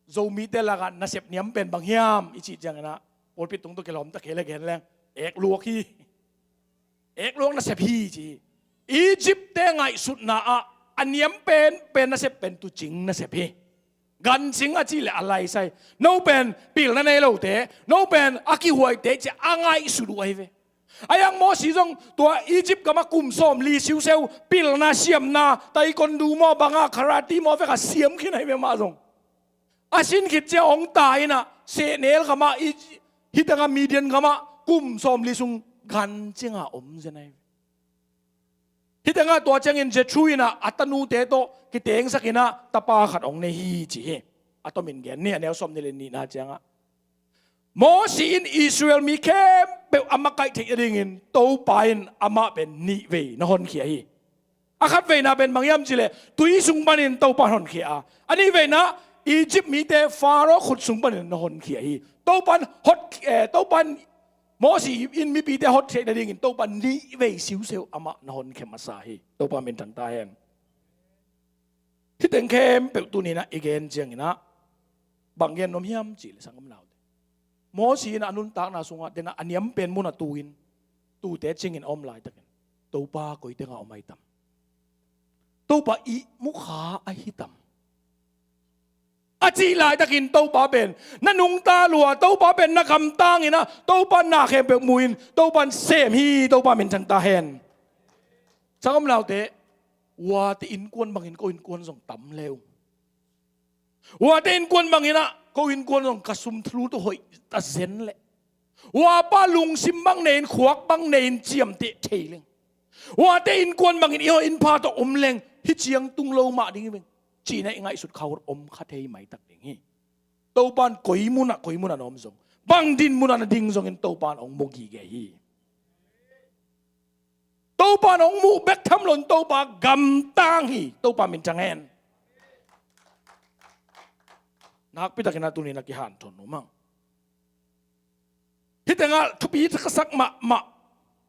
Zomite lakah nasep niam pen bang hiam i cih cianginah pulpit tung tawh kilawm ta kei le gen leng, ek luak hi. Ek luak nasep hi ci hi. Egypt-te ngaihsutna ah a niam pen pen nasep pen tuucing nasep hi. Gancing a cih le a laisai. No pen pilna nei lote, no pen a kihuaite ci a ngaihsut uh ahi ve. A yang Mosi zong tua Egypt gamah kum sawmli siuseu pilna siamna, taekwondo maw, banga, karate maw vek a siam khin ahi ve mah zong. A sin khit ciang hong tai-inah sehnel gamah, hih tengah Midian gamah kum sawmli sung gancingah om zen ahi ve. Hih tengah tua ciangin Jethro inah a tanute tawh kitengsakinah tapa khat hong nei hi ci hi. A tomin gen ni, a neu sawmnih le nihna ciangah Mosi in Israel mi khempeuh a makaih theih nadingin Topa in amah pen nihvei na honkhia hi. A khatveina pen bang hiam cihleh tui sung panin Topa in honkhia a, a nihveina Egypt mite Pharaoh khut sung panin na honkhia hi. Topa in hot, eh, Topa in Mosi in mipite hot theih nadingin Topa in nihvei siuseu amah na honkhia masa hi. Topa minthang ta hen. Hih teng khempeuh tuninah i gen cianginah bang gen nuam hiam cihleh sanggam naute, Mosi in a nuntakna sungah denah a niam pen munah tu-in, tuute cingin a om laitakin Topa koi tengah om ahi tam? Topa ihmu kha ahi tam? A cih laitakin Topa pen na nungta lua, Topa pen na gamtang inah, Topa na khempeuh mu-in, Topa in sem hi. Topa minthang ta hen. Sanggam naute, uate innkuan bangin ko innkuan zong tam le uh. Uate innkuan banginah ko innkuan zong ka sum thulu tawh hoih ta zen leh, uapa lungsim bang nei-in, khuak bang nei-in ciamteh thei leng, uate innkuan bangin i hoih in pha tawh om leng, hih ciang tung lo mah ding hi veng cihna i ngaihsut kha uh om kha thei maitak ding hi. Topa in koi munah, koi munah na om zong, bang din munah na ding zongin Topa in hong mu gige hi. Topa in hong muh bek tham loin Topa gamtang hi. Topa minthang hen. Nakpitakinah tuninah kihanthawn nuam ang. Hih tengah thupi ka sak mahmah.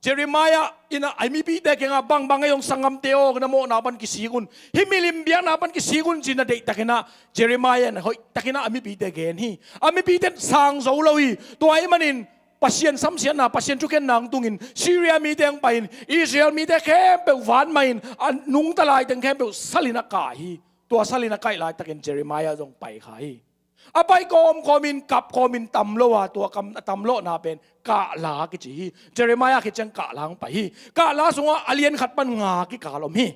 Jeremiah inah a mipite kiangah bangbang ei hong sanggamte aw, na mawhna pan kisik un, hih milim biakna pan kisik un ci-in a deihtakinah Jeremiah in hoihtakinah a mipite gen hi. A mipite sang zo lo hi. Tua ahih manin Pasian samsiatna, Pasian thukhenna hong tungin Syria mite hong pai-in Israel mite khempeuh vat mah in, a nungta laiteng khempeuh salin a kai hi. Tua salin a kaih laitakin Jeremiah zong pai kha hi. A pai kawmkawmin, kap kawmin tam lo a, tua kam, a tam lawhna pen kahla kici hi. Jeremiah khit ciang kahla hong pai hi. Kahla sungah a lian khat pan nga kikal om hi.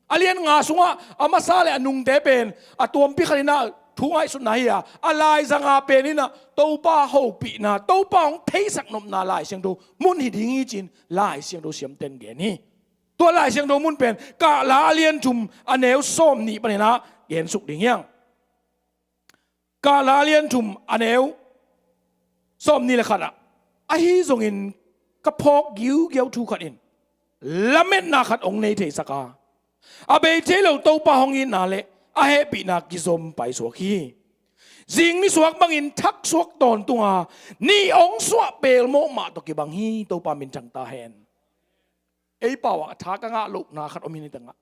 A lian nga sungah a masa le a nungte pen a tuampi khatinah thu ngaihsutna hi a, a laizang a peninah Topa hopihna, Topa hong theisak nopna Lai Siangtho mun hi ding hi ci-in Lai Siangtho siamten gen hi. Tua Lai Siangtho mun pen Kahla a lian thum a neu sawmnih paninah gensuk ding hiang. Kahla a lian thum a neu sawmnih le khatah, ahi zongin ka phawk giugiau thu khat in lametna khat hong nei theisak a, a bei thei lo Topa hong itna le a hehpihna kizom paisuak hi. Zing nisuak bangin thaksuak tawntung a, ni hong suah pelmawh mah tawh kibang hi. Topa minthang ta hen. Ei pau ah a tha ka ngah lohna khat om hi. Nitangah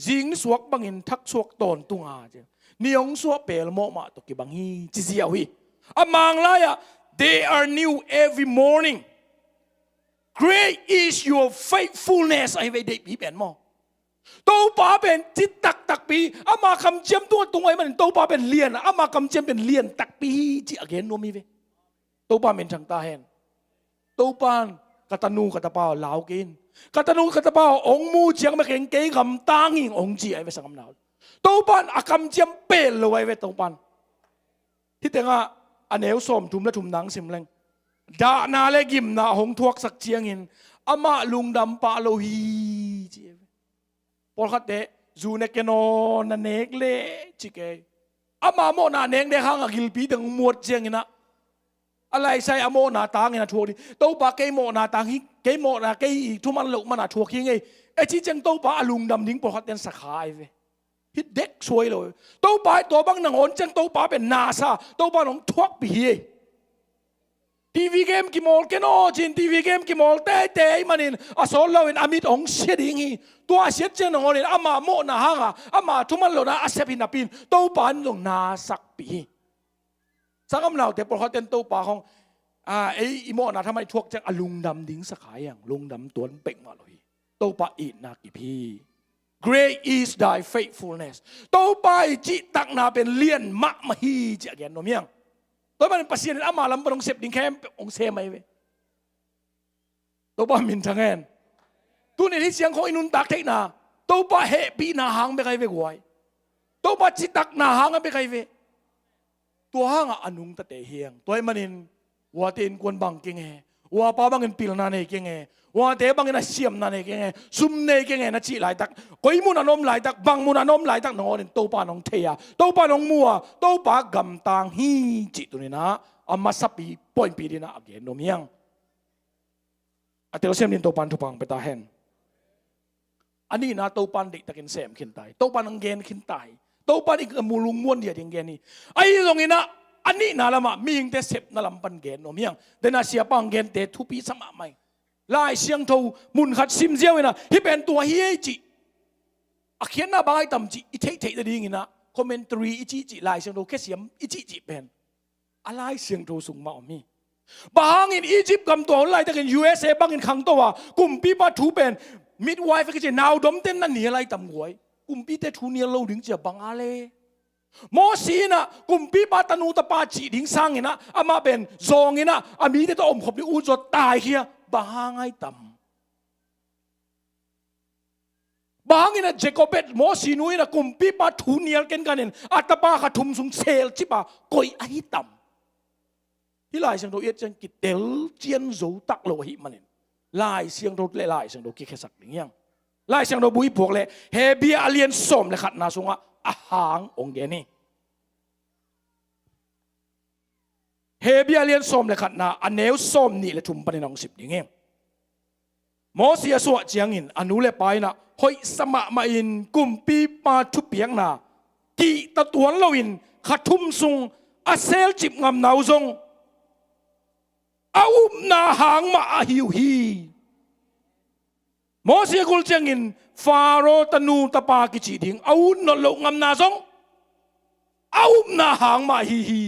zing nisuak bangin thaksuak tawntung a, ci, ni hong suah pelmawh mah tawh kibang hi ci ziau hi. A Manglai-ah, "They are new every morning. Great is your faithfulness," ahi ve, deihpi pen maw. Topa pen ci taktakpi, ama kamciam tungah tung ahih manin Topa pen lian a, ama kamciam pen lian takpi hi ci a gen nuam hi ve. Topa minthang ta hen. Topa in, "Ka tanu ka tapa aw, lau kei in. Ka tanu ka tapa aw, hong mu ciang bek keng, kei gamtang ing," hong ci ahi ve, sanggamna. Topa in a kamciam pel lo ahi ve, Topa in. Hih tengah a neu sawmthum le thum nang sim leng, dahna le gimna hong thuaksak ciangin amah lungdam pah lo hi, ci ahi ve. Pawlkhatte, "Zu ne ken aw, na nek leh," ci kei. Ama mawhna neknek hangah gilpi teng muat cianginah a laisai a mawhna tangin a thuak ding. "Topa, kei mawhna tang hi, kei mawhna kei i thuman loh mana thuak hi ngei," a ci ciang Topa a lungdam ding pawlkhatte in sa kha ahi ve. Hih dek suai lo. Topa hi, tua bang nangawn ciang Topa pen na sa, Topa in hong thuakpih hi. TV game kimawl ken aw, ci-in TV game kimawl teitei manin a sawt loin a mit hong sia ding hi. Tua a siat ciang nangawnin ama mawhna hanga ama thuman lohna a sep hi napi-in Topa in zong na sakpih hi. Sanggam naute, pawlkhatte in Topa khawng, a, ei i mawhna thaman i thuak ciang a lungdam ding sa kha hi hang, lungdam tuan peuhmah lo hi. Topa itna kip hi. "Great is thy faithfulness." Topa i cihtakna pen lian mahmah hi, ci a gen nuam hi hang. Tua ahih manin Pasian in ama lam pan hong sep ding khempeuh hong sem ahi ve. Topa minthang hen. Tuni-in hih ciang khawng i nuntak theihna, Topa hehpihna hang bek ahi ve guai. Topa citakna hang bek ahi ve. Tua hangah a nungtate hi hang. Tua ahih manin uate innkuan bang keng e, uapa bangin pilna nei keng e, uate bangin a siamna nei keng e, sum nei keng e na cih laitak, koi mun a na om laitak, bang mun a na om laitak, nangawnin Topa in hong thei a, Topa in hong mu a, Topa gamtang hi cih tuni-in ah a masapi pointpi dingin ah a gen nuam hi hang. A telsiam dingin Topa in thupha hong pia ta hen. A nihna, Topa in deihtakin sem khin ta hi. Topa in hong gen khin ta hi. Topa in i mu lungmuan dia ding gen hi. Ahi zongin ah a nihna lamah mihingte sepna lam pan gen nuam hi hang. Tua ahih manin siapa hong gente thupi sa mahmah hi. Lai Siangtho mun khat sim ziauin ah hih pen tua hi ei cih, a khiatna bang ahi tam cih i theihtheih nadingin ah commentary i cihcih, Lai Siangtho khesiam i cihcih pen a Lai Siangtho sung mah om hi. Bang hangin Egypt gam tua hun laitakin U S A bangin khangto a, kumpipa thu pen midwife a kici naudomte in na nial ahi tam guai. Kumpite thu nial lo ding ci a bang a le. Mosi in ah kumpipa tanu tapa cih ding sangin ah amah pen zawngin ah a mite tawh omkhop ding ut zaw taikhia, bang hang ahi tam. Bang hangin ah Jacob et, Mosi nu in ah kumpipa thu nial kenkanin a tapa kha thum sung selcip a koih ahi tam. Hih Lai Siangtho i et ciang kitel cian zo tak lo ahih manin Lai Siangtho le Lai Siangtho kikhesak ding hi hang. Lai Siangtho bu i phuak leh Hebru a lian sawm le khatna sungah a hang hong gen hi. Hebru a lian sawm le khatna, a neu sawmnih le thum panin hong sip ding hi. Mosi a suah ciangin a nu le pa in ah hoihsa mahmahin kumpipa thupiakna kihta tuan loin kha thum sung a selcip ngamna uh zong a upna hang mah ahi uh hi. Mosi a gul ciangin Faro tanu tapa kici ding a ut nawn loh ngamna zong a upna hang mah ahi hi.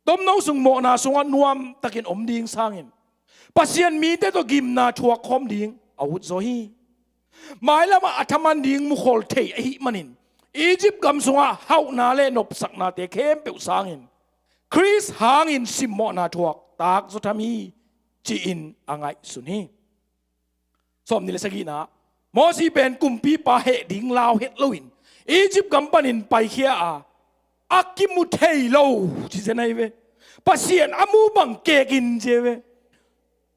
Tomno sung mawhna sungah nuamtakin om ding sangin Pasian mite tawh gimna thuak khawm ding a ut zaw hi. Mailamah a thaman ding mukhol thei ahih manin Egypt gam sungah hauhna le nopsaknate khempeuh sangin Khrist hangin simmawhna thuak tak zaw tham hi, ci-in a ngaihsun hi. Sawmnih le sagihna, Mosi pen kumpipa heh ding lau het loin Egypt gam panin paikhia a, a kimu thei lo ci zen ahi ve. Pasian a mu bang kekin ci ahi ve.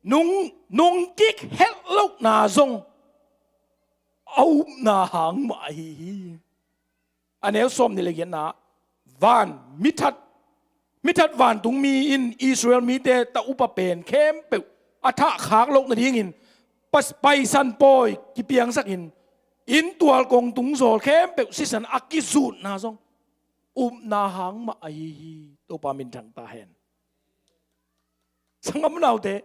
Nung, nungkik het lohna zong a upna hang mah ahi hi. A neu sawmnih le giatna, van, mithat, mithat vantungmi in Israel mite ta upa pen khempeuh a thahkhak loh nadingin pas-, Paisan pawi kipiangsakin, inntual kongtung zawl khempeuh sisan a kizutna zong upna hang mah ahi hi. Topa minthang ta hen. Sanggam naute,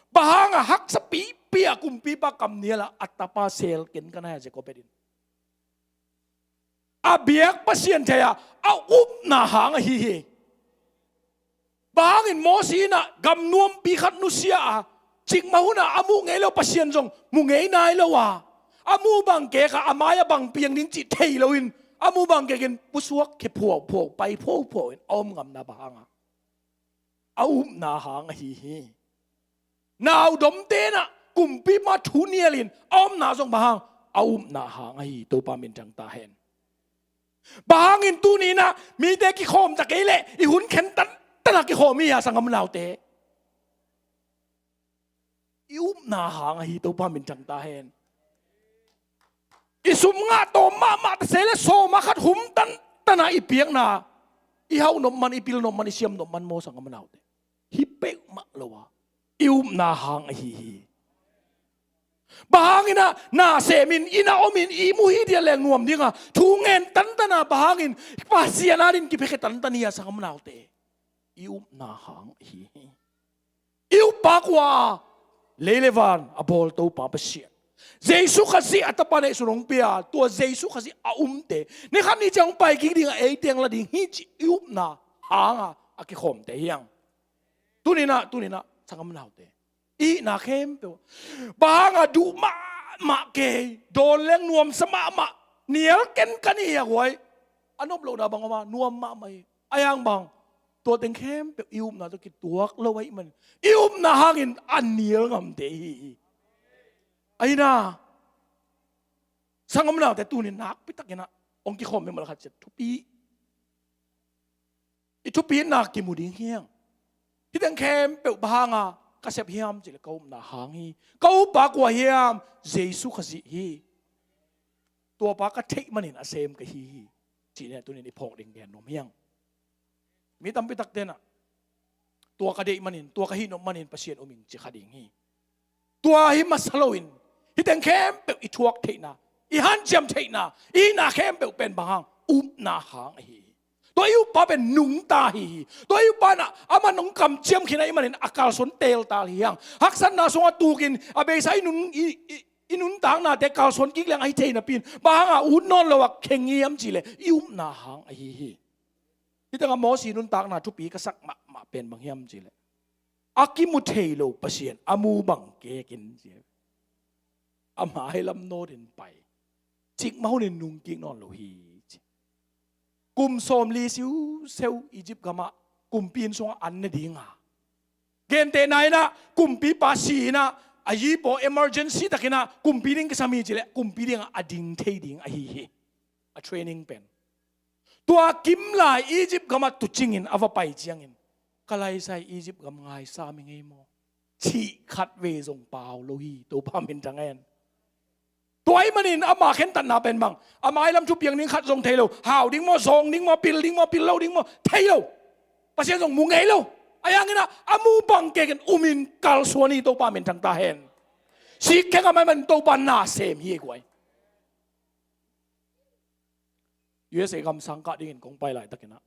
bang hanga haksa pipi a kumpipa kam nial a a tapa sel kenkan a hi a, Jacob et in a biak Pasian thei a, a upna hang ahi hi. Bang hangin Mosi in ah gam nuampi khat nusia a, cikmah hunah a muh ngei lo Pasian zong mu ngei nai lo a, a mu bang kek a, a mai-ah bang piang ding cih thei loin a mu bang kekin pusuak khia phuaphuah, pai phuaphuah in a om ngamna bang hanga a upna hang ahi hi. Naudomte in ah kumpipa thu nialin a omna zong bang hang, a upna hang ahi. Topa minthang ta hen. Bang hangin tuni in ah mite kikhawm ta kei leh i hun khen tantan a kikhawm hi a, sanggam naute? I upna hang ahi. Topa minthang ta hen. I sum ngah tawm mahmah ta se leh sawma khat hum tantan a i piakna, i hauh nop man, i pil nop man, i siam nop man maw, sanggam naute? Hi peuhmah lo a, i upna hang ahi hi. Bang hangin ah na semin, inn ah omin i muh hi dia leng nuam ding a, thu ngen tantan a, bang hangin Pasian adingin kiphiakhia tantan hi a, sanggam naute? I upna hang ahi hi. I uppa kua? Lei le van a bawl Topa Pasian. Jesu Khazih a tapa neihsun hong pia, tua Jesu Khazih a umte ni khat ni ciang hong pai kik ding a, ei teng la ding hi cih i upna hanga a kikhawmte hi hang. Tuninah, tuninah sanggam naute, i hihna khempeuh, bang hanga duh mahmah kei, dawn leng nuamsa mahmah, nial ken ka ni a guai, a nop lohna bang om a, nuam mahmah hi. A yang bang, tua teng khempeuh i upna tawh kituak lo ahih manin, i upna hangin a nial ngamte i hi hi. Ahi na, sanggam naute, tunin nakpi takinah hong kikhawm hi mah la khat ciat thupi. I thupitna kimu ding hi hang. Hih teng khempeuh bang hanga ka sep hiam cih leh ka upna hang hi. Ka uppa kua hiam? Jesu Khazih hi. Tuapa ka theih manin a sem ka hi hi. Cih leh tunin i phawk ding gen nuam hi hang. Mi tampi takte nah, tua ka deih manin, tua ka hih nop manin Pasian um ing ci kha ding hi. Tua hi masa loin, hih teng khempeuh i thuak theihna, i hanciam theihna, i hihna khempeuh pen bang hang? Upna hang ahi hi. Tua i uppa pen nungta hi hi. Tua i uppa nah, aman hong kamciam khin ahih manin a kalsuan teltal hi hang. Haksatna sungah tukin a beisa i nun, i, i, i nuntaknate kalsuan kik leng ahi thei napi-in, bang hanga ut nawn lo a kheng hiam cih leh i upna hang ahi hi. Hih tengah Mosi nuntakna thupi ka sak mahmah pen bang hiam cih leh, a kimu thei lo Pasian a mu bang kekin ci. A mailam nawtin pai. Cikmah hunin nungkik nawn lo hi ci. Kum sawmli siuseu Egypt gamah kumpi inn sungah an ne dinga, gentehna inah kumpipa si inah, a yipaw emergency takinah kumpi ding kisam hi cih leh kumpi dingah a ding thei ding ahi hi. A training pen. Tua kim lai Egypt gamah tucingin a va pai ciangin, ka laisai Egypt gam ngaisam ing ei maw, cih khatvei zong pau lo hi. Topa minthang hen. Tua ahih manin ama khentatna pen bang, a mailam thupiang ding khat zong thei lo. Hau ding maw, zawng ding maw, pil ding maw, pil lo ding maw, thei lo. Pasian zong mu ngei lo. A yanginah a mu bang kekin umin kalsuan hi. Topa minthang ta hen. Sikkhenga maiman Topa na sem hi ei guai. U S A gam sangkah dingin kong pai laitakinah,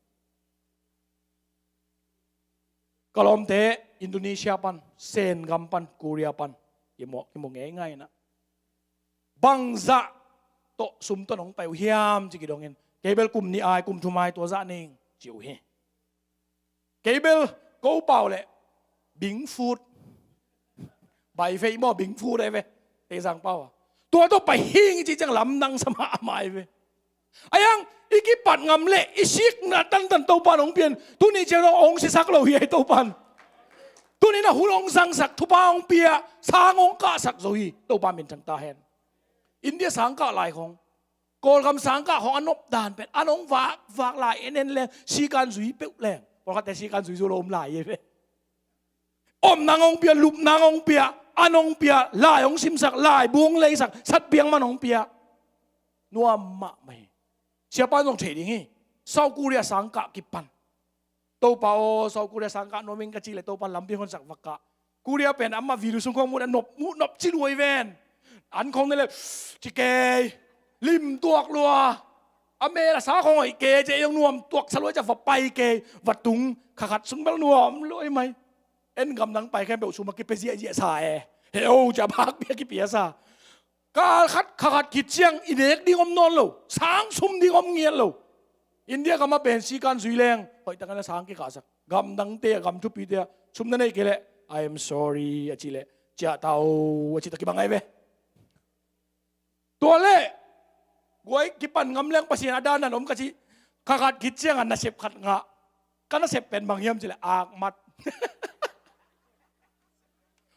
ka lawmte Indonesia pan, Sen gam pan, Korea pan, kimu, kimu ngeingai inah, bangzah tawh sum tawh nong pai uh hiam ci kidongin, kei bel kum nih ai, kum thum ai, tua zah ning ci uh hi. Kei bel ko pau leh bingfut, baifei maw, bingfut ai ve, Teizang pau a, tua tawh pai hing i cih ciang lamdang sa mahmah ai ve. A yang i kipat ngam leh i sikna tantan Topan hong pian. Tuni ciang dong hong sisak lo hi ai Topan. Tuninah hun hong zangsak, thupha hong pia, sang hong kahsak zo hi. Topa minthang ta hen. India sangkah lai khong, Kawlgam sangkah khong a nop dan pen an hong vakvak lai en en leng, sikan zui peuh leng. Pawlkhatte sikan zui zo lo om lai hi ve. Om nang hong pia, lup nang hong pia, an hong pia, lai hong simsak, laibu hong leisak, satpiang man hong pia. Nuam mahmah hi. Siapa in zong thei ding hi. South Korea sangkah kipan, Topa aw, South Korea sangkah nuam ing ka cih leh Topa lampi honsak vak kah. Korea pen amah video sung khong muh a nop, muh nop ci luai ven. An khong ne leh ci kei, lim tuak lua. A mel a sa khong hoih kei, ci ei hong nuam tuak sa luai, ci a va pai kei, va tung, kha khat sung bel nuam luai mai. En gam dang pai khempeuh sum a kipia ziahziah sa e. He o, ci a bak pia kipia sa. Kal khat, kha khat khit ciang i nek ding om nawn lo, sang sum ding om ngiat lo. India gamah pen sikan zui leng hoihtakin a sang kikahsak. Gam dangte ah, gam thupite ah, sum na neih kei leh, "I am sorry," a cih leh, "Ciah ta o," a cih ta kibang ai ve. Tua leh guai kipan ngam leng Pasian a danan om ka cih. Kha khat khit ciangah nasep khat ngah. Ka nasep pen bang hiam cih leh akmat.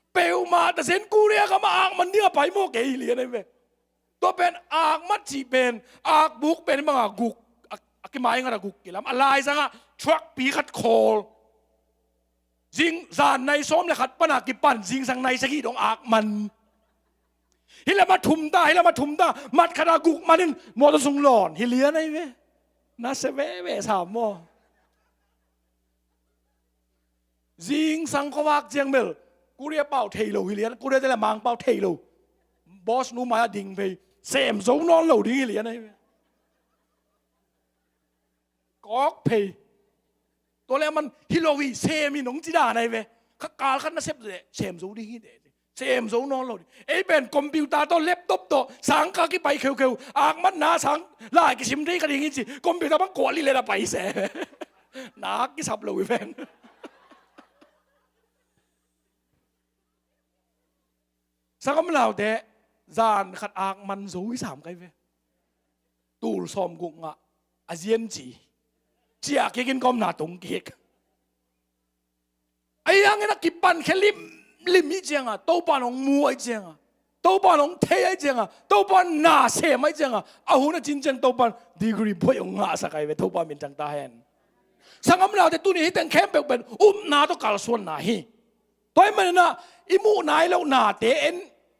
Peuhmah ta sen Korea gamah akman ding a pai maw kei hi lian ai ve. Tua pen akmat cih pen, akbuk pen bangah guk, a, a kimai ngat a guk kilam, a laizangah thuakpi khat khawl. Zing zan nai sawm le khat pana kipan, zingsang nai sagih dong akman. Hih lamah thum ta, hih lamah thum ta, mat khatah guk manin mawtaw sung lawn hi lian ai ve. Nasia veve sam maw. Zingsang khuavak ciang bel Korea pau thei lo hi lian, Korea te le Mangpau thei lo. Boss nu mai-ah ding phei, sem zo nawn lo ding hi lian ai ve. Kawk phei. Tua le aman hi lo hi, sem hi nong ci dan ai ve. Kha kal khat na sep leh sem zo ding hi teh. Sem zo nawn lo ding. Ei pen computer tawh, laptop tawh, sang kha kipai kheukheu, akmatna sang lai kisim thei kha ding hi ci, computer bang kuah lih leh na pai se. Nak kisap lo hi pen. Sangam laute, zan khat ak man zo hi sam kai ve. Tul sawmguk ngah a zian ci. Ciah kik in ka omna tung kik. Ahi hangin a kipan khe limlim hi cianga, Topa in hong mu ahi cianga, Topa in hong thei ahi cianga, Topa in na sem ahi cianga, a hun a cin ciang Topa in degree buai hong ngahsak ahi ve, Topa min thang ta hen. Sangam laute, tuni hih teng khempeuh pen upna tawh kalsuanna hi. Tua ahih manin ah, i muh nai loh nate en,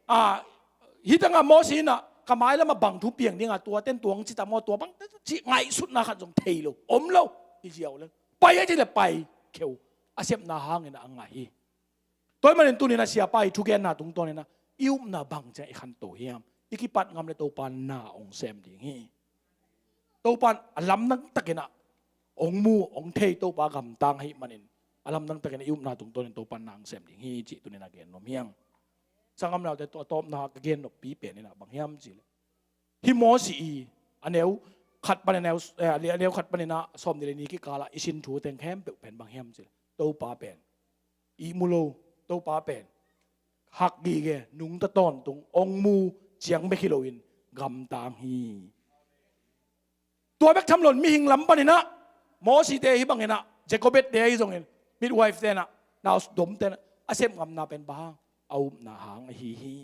a, hih tengah Moses in ah, ka mai lamah bang thu piang ding a, tua ten tuang ci ta maw, tua bang ci ngaihsutna khat zong thei lo, om lo, i ziau leng. Pai a ci leh pai kheu, a sepna hangin ah a ngah hi. Tua ahih manin tuni in ah siapa i thugenna tungtawn in ah, i upna bang ciang i khanto hiam? I kipat ngam leh Topa in na hong sem ding hi. Topa in a lamdang takin ah hong mu, hong thei Topa gamtang ahih manin, a lamdang takin i upna tungtawnin Topa in na hong sem ding hi cih tuni in ah gen nuam hi hang. Sangam laute, tua a tawpna ka gen noppi pen in ah bang hiam cih leh, hih Moses i a neu khat panin a neu, eh, a neu khat panin ah sawmnih leh nih kikal ah i sin thu teng khempeuh pen bang hiam cih leh, Topa pen ihmu lo, Topa pen hak gige, nungta tawntung, hong mu ciang bek hi loin gamtang hi. Tua bek tham loin mihing lam panin ah, Moses te hih bangin ah, Jochebed te ahi zongin, midwife te in ah, nau dom te in ah, a sep ngamna pen bang hang, a upna hang ahi hi.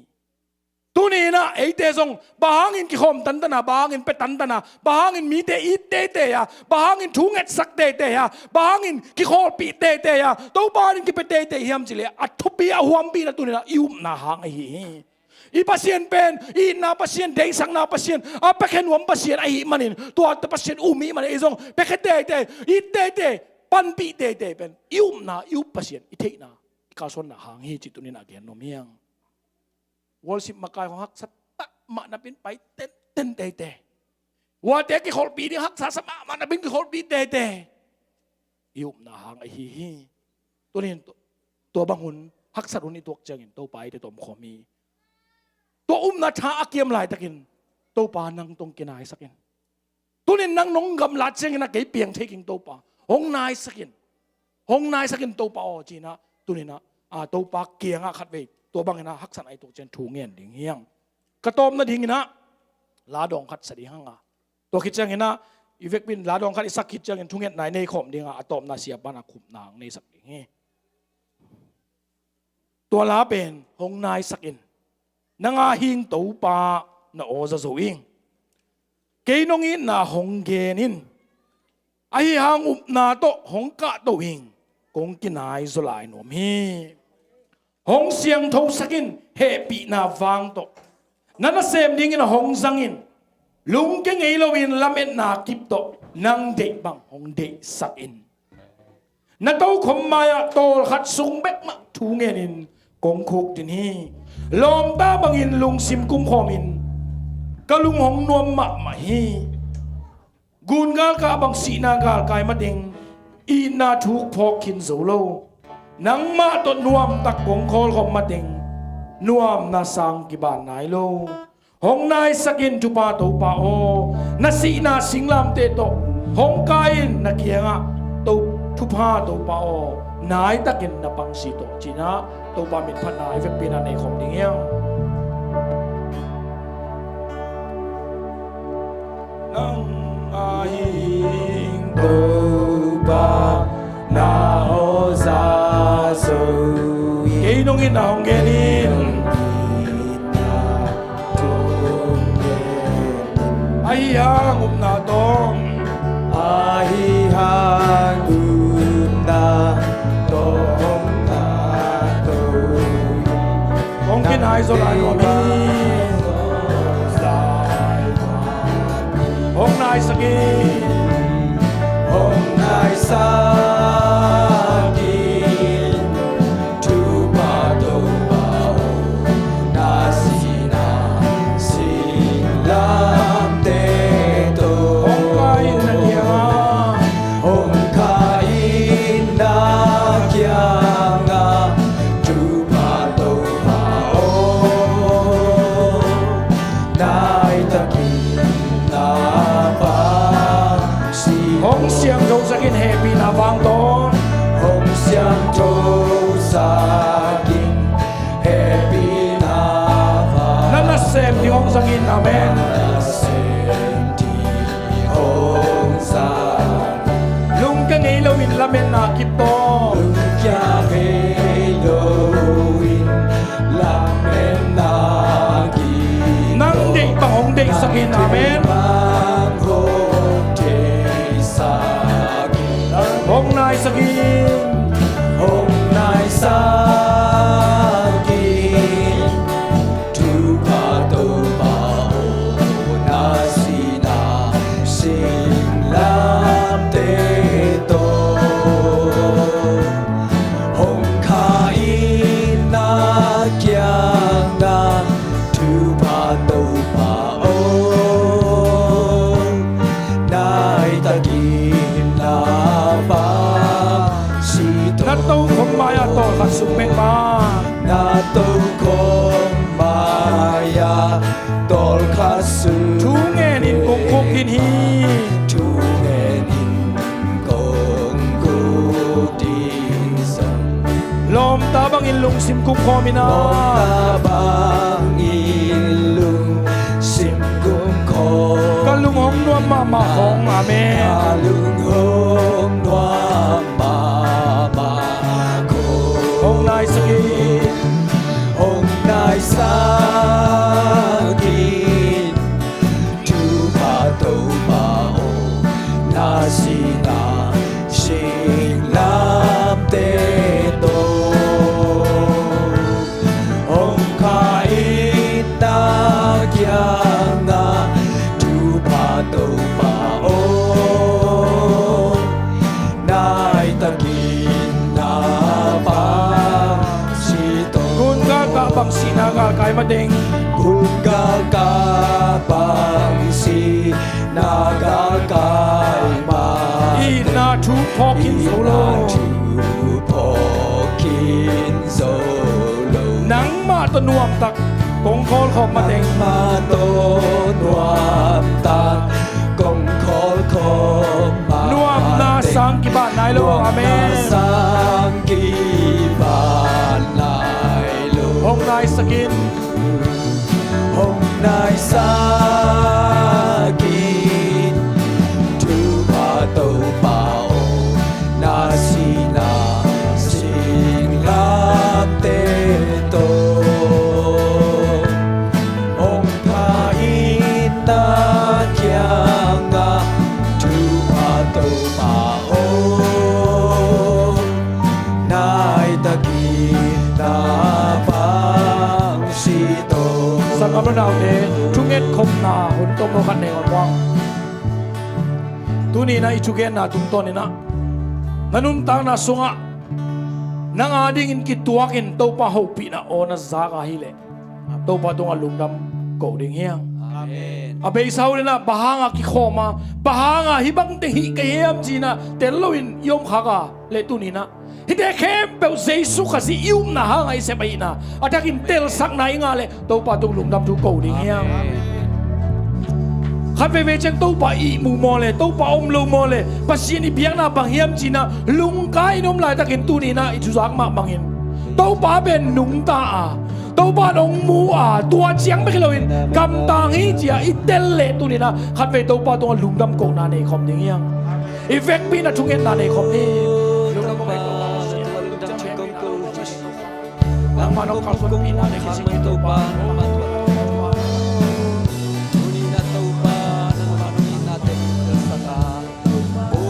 Tuni in ah eite zong bang hangin kikhawm tantan a, bang hangin pia tantan a, bang hangin mite it teitei a, bang hangin thu ngetsak teitei a, bang hangin kikholhpih teitei a, Topa adingin kipia teitei hiam cih leh, a thupi a huampihna tuni in ah i upna hang ahi hi. I Pasian pen itna Pasian, deihsakna Pasian, a piakhia nuam Pasian ahih manin, tua Pasian um ihih manin, ei zong piakhia teitei, it teitei, panpih teitei pen i upna, i up Pasian, i theihna, i kalsuanna hang hi cih tuni in ah gen nuam hi hang. Worship makai khawng haksa tak mah napi in pai tenten teitei. Huate kikholhpih ding haksa sa mahmah napi in kikholhpih teitei. I upna hang ahi hi. Tuni in tu-, tua bang hun, haksat hun i tuak ciangin Topa eite tawh om khawm hi. Tua upna tha a kiam laitakin Topa nang tawh hong kinaisak in. Tuni in nang nong gamlat ciangin ah kei piang thei keng Topa. Hong naisak in. Hong naisak in Topa aw ci-in ah, tuni in ah, a, Topa kiangah khatvei tua bangin ah haksatna i tuak ciang thu ngen ding hi hang. Ka tawpna dingin ah, la dawng khat sa ding hang a. Tua khit ciangin ah, i vekpi in la dawng khat i sak khit ciangin thungetna i nei khawm ding a, a tawpna siapa in ah khupna hong neisak ding hi. Tua la pen hong naisak in. Nang a hing Topa na aw za zo ing. Kei nong itna hong gen in. Ahi hang upna tawh hong kahto ing. Kong kinai zaw lai nuam hi. Hong siangthosak in hehpihna vang tawh. Na nasem dingin hong zang in. Lungkia ngei loin lametna kip tawh nang deih bang hong deihsak in. Na tokhom mai-ah tawlkhat sung bek mah thu ngenin kong khukdin hi. Lawmta bangin lungsim kumkhawmin ka lung hong nuam mahmah hi. Gun galkah bang sihna galkai mateng itna thuk phawk khin zo lo. Nangmah tawh nuamtak kong khawlkhop mateng nuamna sang kiban nai lo. Hong naisak in thupha Topa aw, na sihna singlamteh tawh hong kai in na kiangah, to, thupha Topa aw, naitakin na pangsi tawh ci-in ah, Topa min phatna i vekpi in ah nei khawm ding hi hang. Nang a hing Topa na aw za zo ing. Kei nong itna hong gen in. Ahi hang upna tawh. Ahi hang upna tawh hong kahto. Hong kinai zaw lai nuam hi. Hong naisak in. Hong naisak in. Thupha Topa aw, na sihna singlamteh tawh hong kai Vang tawh hong siangthosak in, hehpihna vang na nasem ding hong zang in. Amen. Nasem ding hong zang. Lungkia ngei loin lametna kip tawh, lungkia ngei loin lametna kip tawh, nang deih bang hong deihsak in. Amen. Nang deih bang hong deihsak in. Hong naisak in. Hong naisak in. Thupha Topa aw, na sihna singlamteh tawh hong khah in na kiangah. Thupha Topa aw, nai takin na pang si tawh. Na tokhom mai-ah tawlkhat sung bek mah. Na tokhom mai-ah tawlkhat sung. Thu ngenin kong kuk khin hi. Thu ngenin kong kuk ding zong. Lawmta bangin lungsim kuk khawm in ah. Lawmta bangin lungsim kuk khawm. Ka lung hong nuam mahmah khawng. Amen. Ka lung hong nuam mahmah khawng. Hong naisak in. Hong naisak in. Thupha Topa aw, na sihna singlamteh tawh hong khah in na kiangah. Thupha Topa aw, nai takin na pang si tawh. Gun galkap bang sihna galkai mateng. Gun galkap bang sihna galkai mateng. Itna thu phawk khin zo lo. Itna thu phawk khin zo lo. Nangmah tawh nuamtak kong khawlkhawm mateng. Nangmah tawh nuamtak kong khawlkhawm mateng. Nuamna sang kibat nai lo. Amen. Nuamna sang kibat nai lo. Hong naisak in. Hong naisak in. Thupha Topa aw, na sihna singlamteh tawh hong khah in na kiangah. Thupha Topa aw, nai takin na pang si tawh. Sanggam le naute, thunget khopna hun tawm lo khat nei ngam uang. Tuni-in ah i thugenna tungtawn in ah, na nuntakna sungah nang adingin kituakin Topa hopihna aw na zak ahih leh, Topa tungah lungdam ko ding hi hang. Amen. A beisa uh le na, bang hanga kikhawm a, bang hanga hih bangte hih ka hiam ci-in ah tel loin i om khak a, le tuni-in ah hihte khempeuh Jesu Khazih i upna hanga i sep ahihna a takin telsakna i ngah leh Topa tung lungdam thu ko ding hi hang. Amen. Khat veivei ciang Topa ihmu maw le, Topa om lo maw le, Pasian i biakna bang hiam ci-in ah lungkia in om laitakin tuni-in ah i thuzak mah bangin Topa pen nungta a, Topa in hong mu a, tua ciang bek hi loin gamtang hi ci-a i tel leh tuni-in ah khatvei Topa tungah lungdam kohna nei khawm ding hi hang. I vekpi-in ah thungetna nei khawm ni. Lungdam kong nei Topa, nangmah nong kalsuanpihna le khisih Topa. Tuni-in ah Topa, nangmah nong itna teng telsak a, o,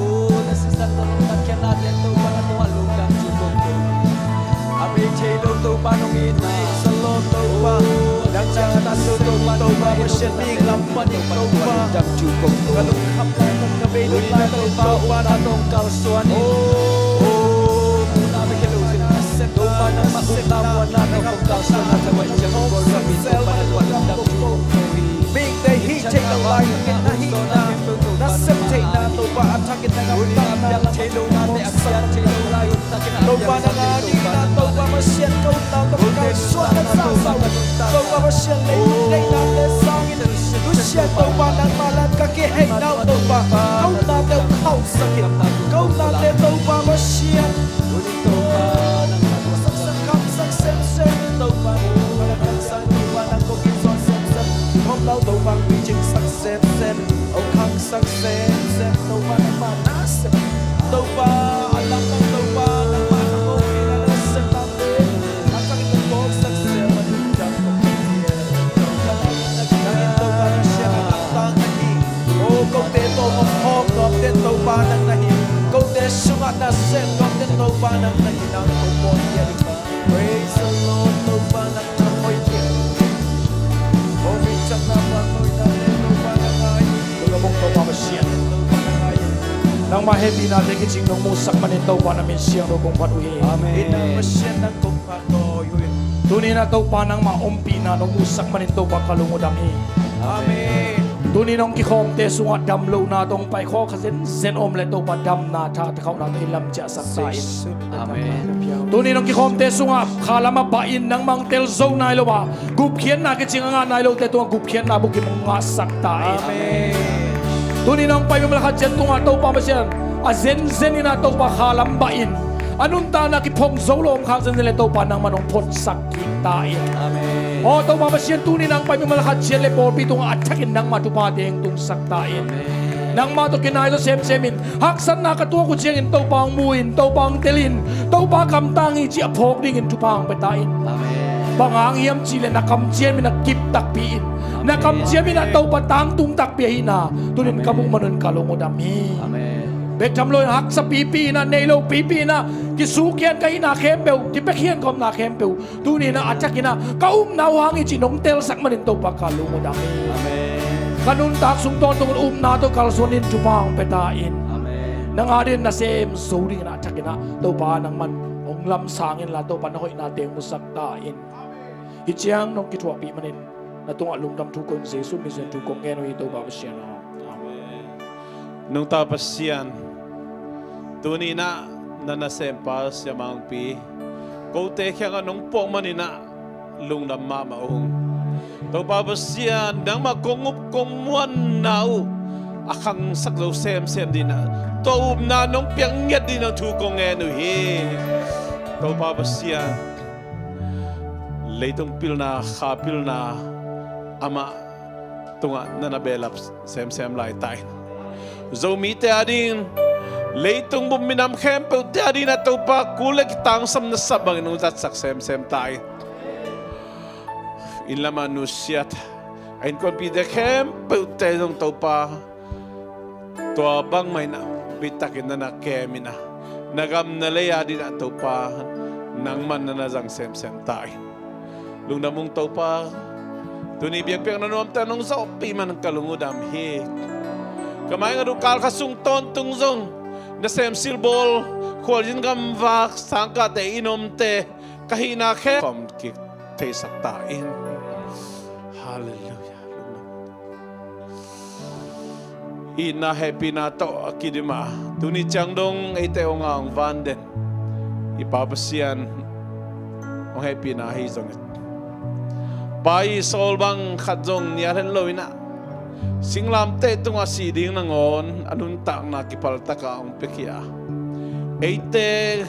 na sisan na nong tatkhiatna teng Topa, na tungah lungdam thu kong ko. A bei thei lo Topa nong itna, sa lo Topa, nang na tan lo Topa, Topa Pasian mi lam panin Topa, lungdam thu kong ko. Ka lungkham lai, ka bei lung lai Topa, Topa na tawh kalsuan in. O, na bek hi lo, Topa nangmah upna muanna tawh kong kalsuan a, Topa i ciang kong kawlkap in Topa na tungah lungdam thu kong ko hi. Mite hih theih loh lai takin na hihna, na sep theihna Topa a thakin na gamtatna lam a thei lohnate a siang thei lo lai. Topa nang adingin ah Topa Pasian ka upna tawh kalsuan na sasa uh. Topa Pasian leitung deihnate sangin nusia Topa nangmah lam ka kiheihna uh Topa ka upnate uh khauhsak in. Ka upnate Topa Nasem tuamte Topa nang na kinang ko pawlpia ding ba. Praise the Lord, Topa nang na hoih pia. Hong in cak na pan hoih na le Topa nang ai. Tuna bang Topa Pasian, Topa nang ai. Nangmah hehpihna te kicing nong musak manin Topa na min siangtho kong phat uh hi. Amen. Ina Pasian nang kong phat tawi uh hi. Tuni na Topa nangmah ompihna nong musak manin Topa ka lung uh dam hi. Amen. Tuni nong kikhawmte sungah damlohna tawh pai khawk kha zenzen om le Topa damna tha takhauhna tawh i lam ciahsak ta in. Amen. Tuni nong kikhawmte sungah khalam a bah in nangmah hong tel zo nai lo a gupkhiatna kicing a ngah nai lote tungah gupkhiatna bukim hong ngahsak ta in. Amen. Tuni nong pai mimal khat ciat tungah Topa Pasian a zenzen in a Topa khalam bah in a nuntakna kiphong zo lo om khak zenzen le Topa nangmah nong phonsak kik ta in. Amen. Aw Topa Pasian, tuni nang pai mimal khat ciat le pawlpi tungah a thakin nangmah thupha teng tungsak ta in. Amen. Nangmah tawh kinai tawh semsem in haksatna ka tuak uh ciangin Topa hong mu in, Topa hong tel in, Topa kamtang hi cih a phawk dingin thupha hong pia ta in. Amen. Bang hang hiam cih le na kamciam in a kip takpi in, na kamciam in a Topa tangtung takpi ahihna tunin ka muh manun ka lung uh dam hi. Amen. Bek tham lo in haksa pipi in a, nei lo pipi in a, kisukhian ka hihna khempeuh, kipekhian ka omna khempeuh tuni in a a thakin a ka upna uh hang hi cih nong telsak manin Topa ka lung uh dam hi. Amen. Ka nuntak sung tawntungin upna tawh kalsuan in thupha hong pia ta in. Amen. Nang a dingin nasem zo dingin a thakin a Topa nangman hong lamsang inla Topa na hoihna teng musak ta in. Hih ciang nong kithuahpih manin na tungah lungdam thu kong, Jesu min suangin thu kong ngen uh hi Topa Pasian aw. Amen. Nungta Pasian, tuni in a na nasempa Sia Mangpi kote kiangah nong puak manin a lungdam mahmah ung. Topa Pasian, nangmah kong up kong muanna uh a khangsak zo semsem dingin a tua upna nong piak ngiat dingin a thu kong ngen uh hi. Topa Pasian, leitung pilna, kha pilna amah tungah na na behlap semsem lai ta in. Zomite a dingin, leitung bup minam khempeuhte a dingin a Topa kul le kitangsam na sap bangin hong zatsak semsem ta in. Inn lamah nusiat a innkuanpihte khempeuhte zong Topa tua bangmah in a bitakin na na kem in a na gam na lei a dingin a Topa nangman na na zang semsem ta in. Lungdam ung Topa. Tuni biakpiakna nuamte nong zawhpih man ka lung uh dam hi. Ka maingat uh kal kha sung tawntung zong nasem silbawl, khualzin gamvak, sangkahte, inn omte ka hihna khempeuh khawm kik theisak ta in. Halleluiah. Itna hehpihna tawh a kidim a tuni ciang dong eite hong a hong van den i Pa Pasian hong hehpihna ahi zongin, pa i sawl bang khat zong nial hen lo in a singlamteh tungah sih ding nangawn a nuntakna kipaltak a hong piakhia a, eite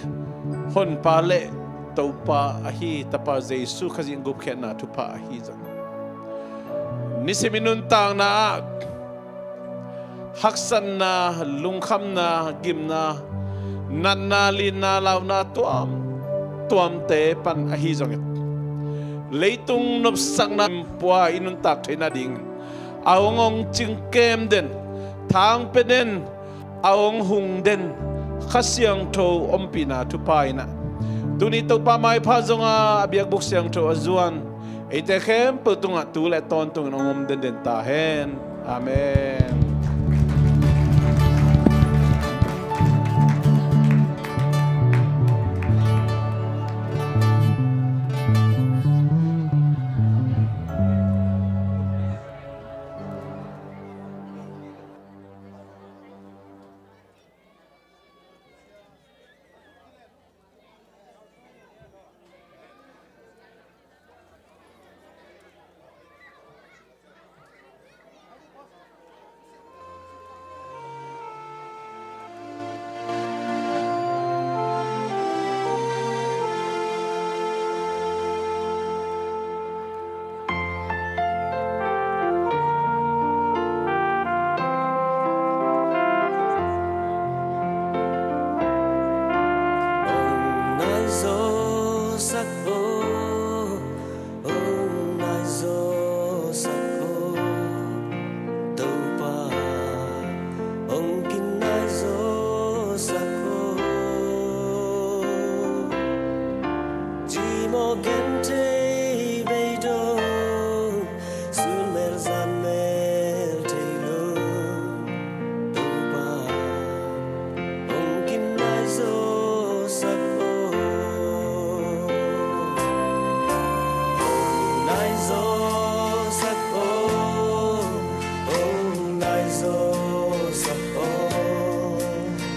Honpa le Topa ahi Tapa Jesu Khazih gupkhiatna thupha ahi zongin, nisim i nuntakna ah haksatna, lungkhamna, gimna, natna, linna, launa tuam tuamte pan ahi zongin, leitung nopsakna pua i nuntak theihna ding a hong hong cingkem den, thang pia den, a hong hung den Kha Siangtho ompihna thupha in a, tuni Topa maipha zong a biakbuk siangtho a zuan eite khempeuh tungah tu le tawntungin hong om denden ta hen. Amen. Hong naizaw sak aw, Topa, hong kinaizaw sak aw. Mawh genthei beidong, sun mel zan mel thei lo Topa, hong kinai zawsak aw. Hong nai zawsak aw, hong nai zawsak aw.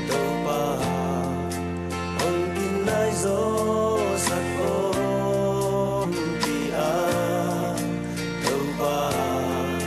Topa, hong kinai zaw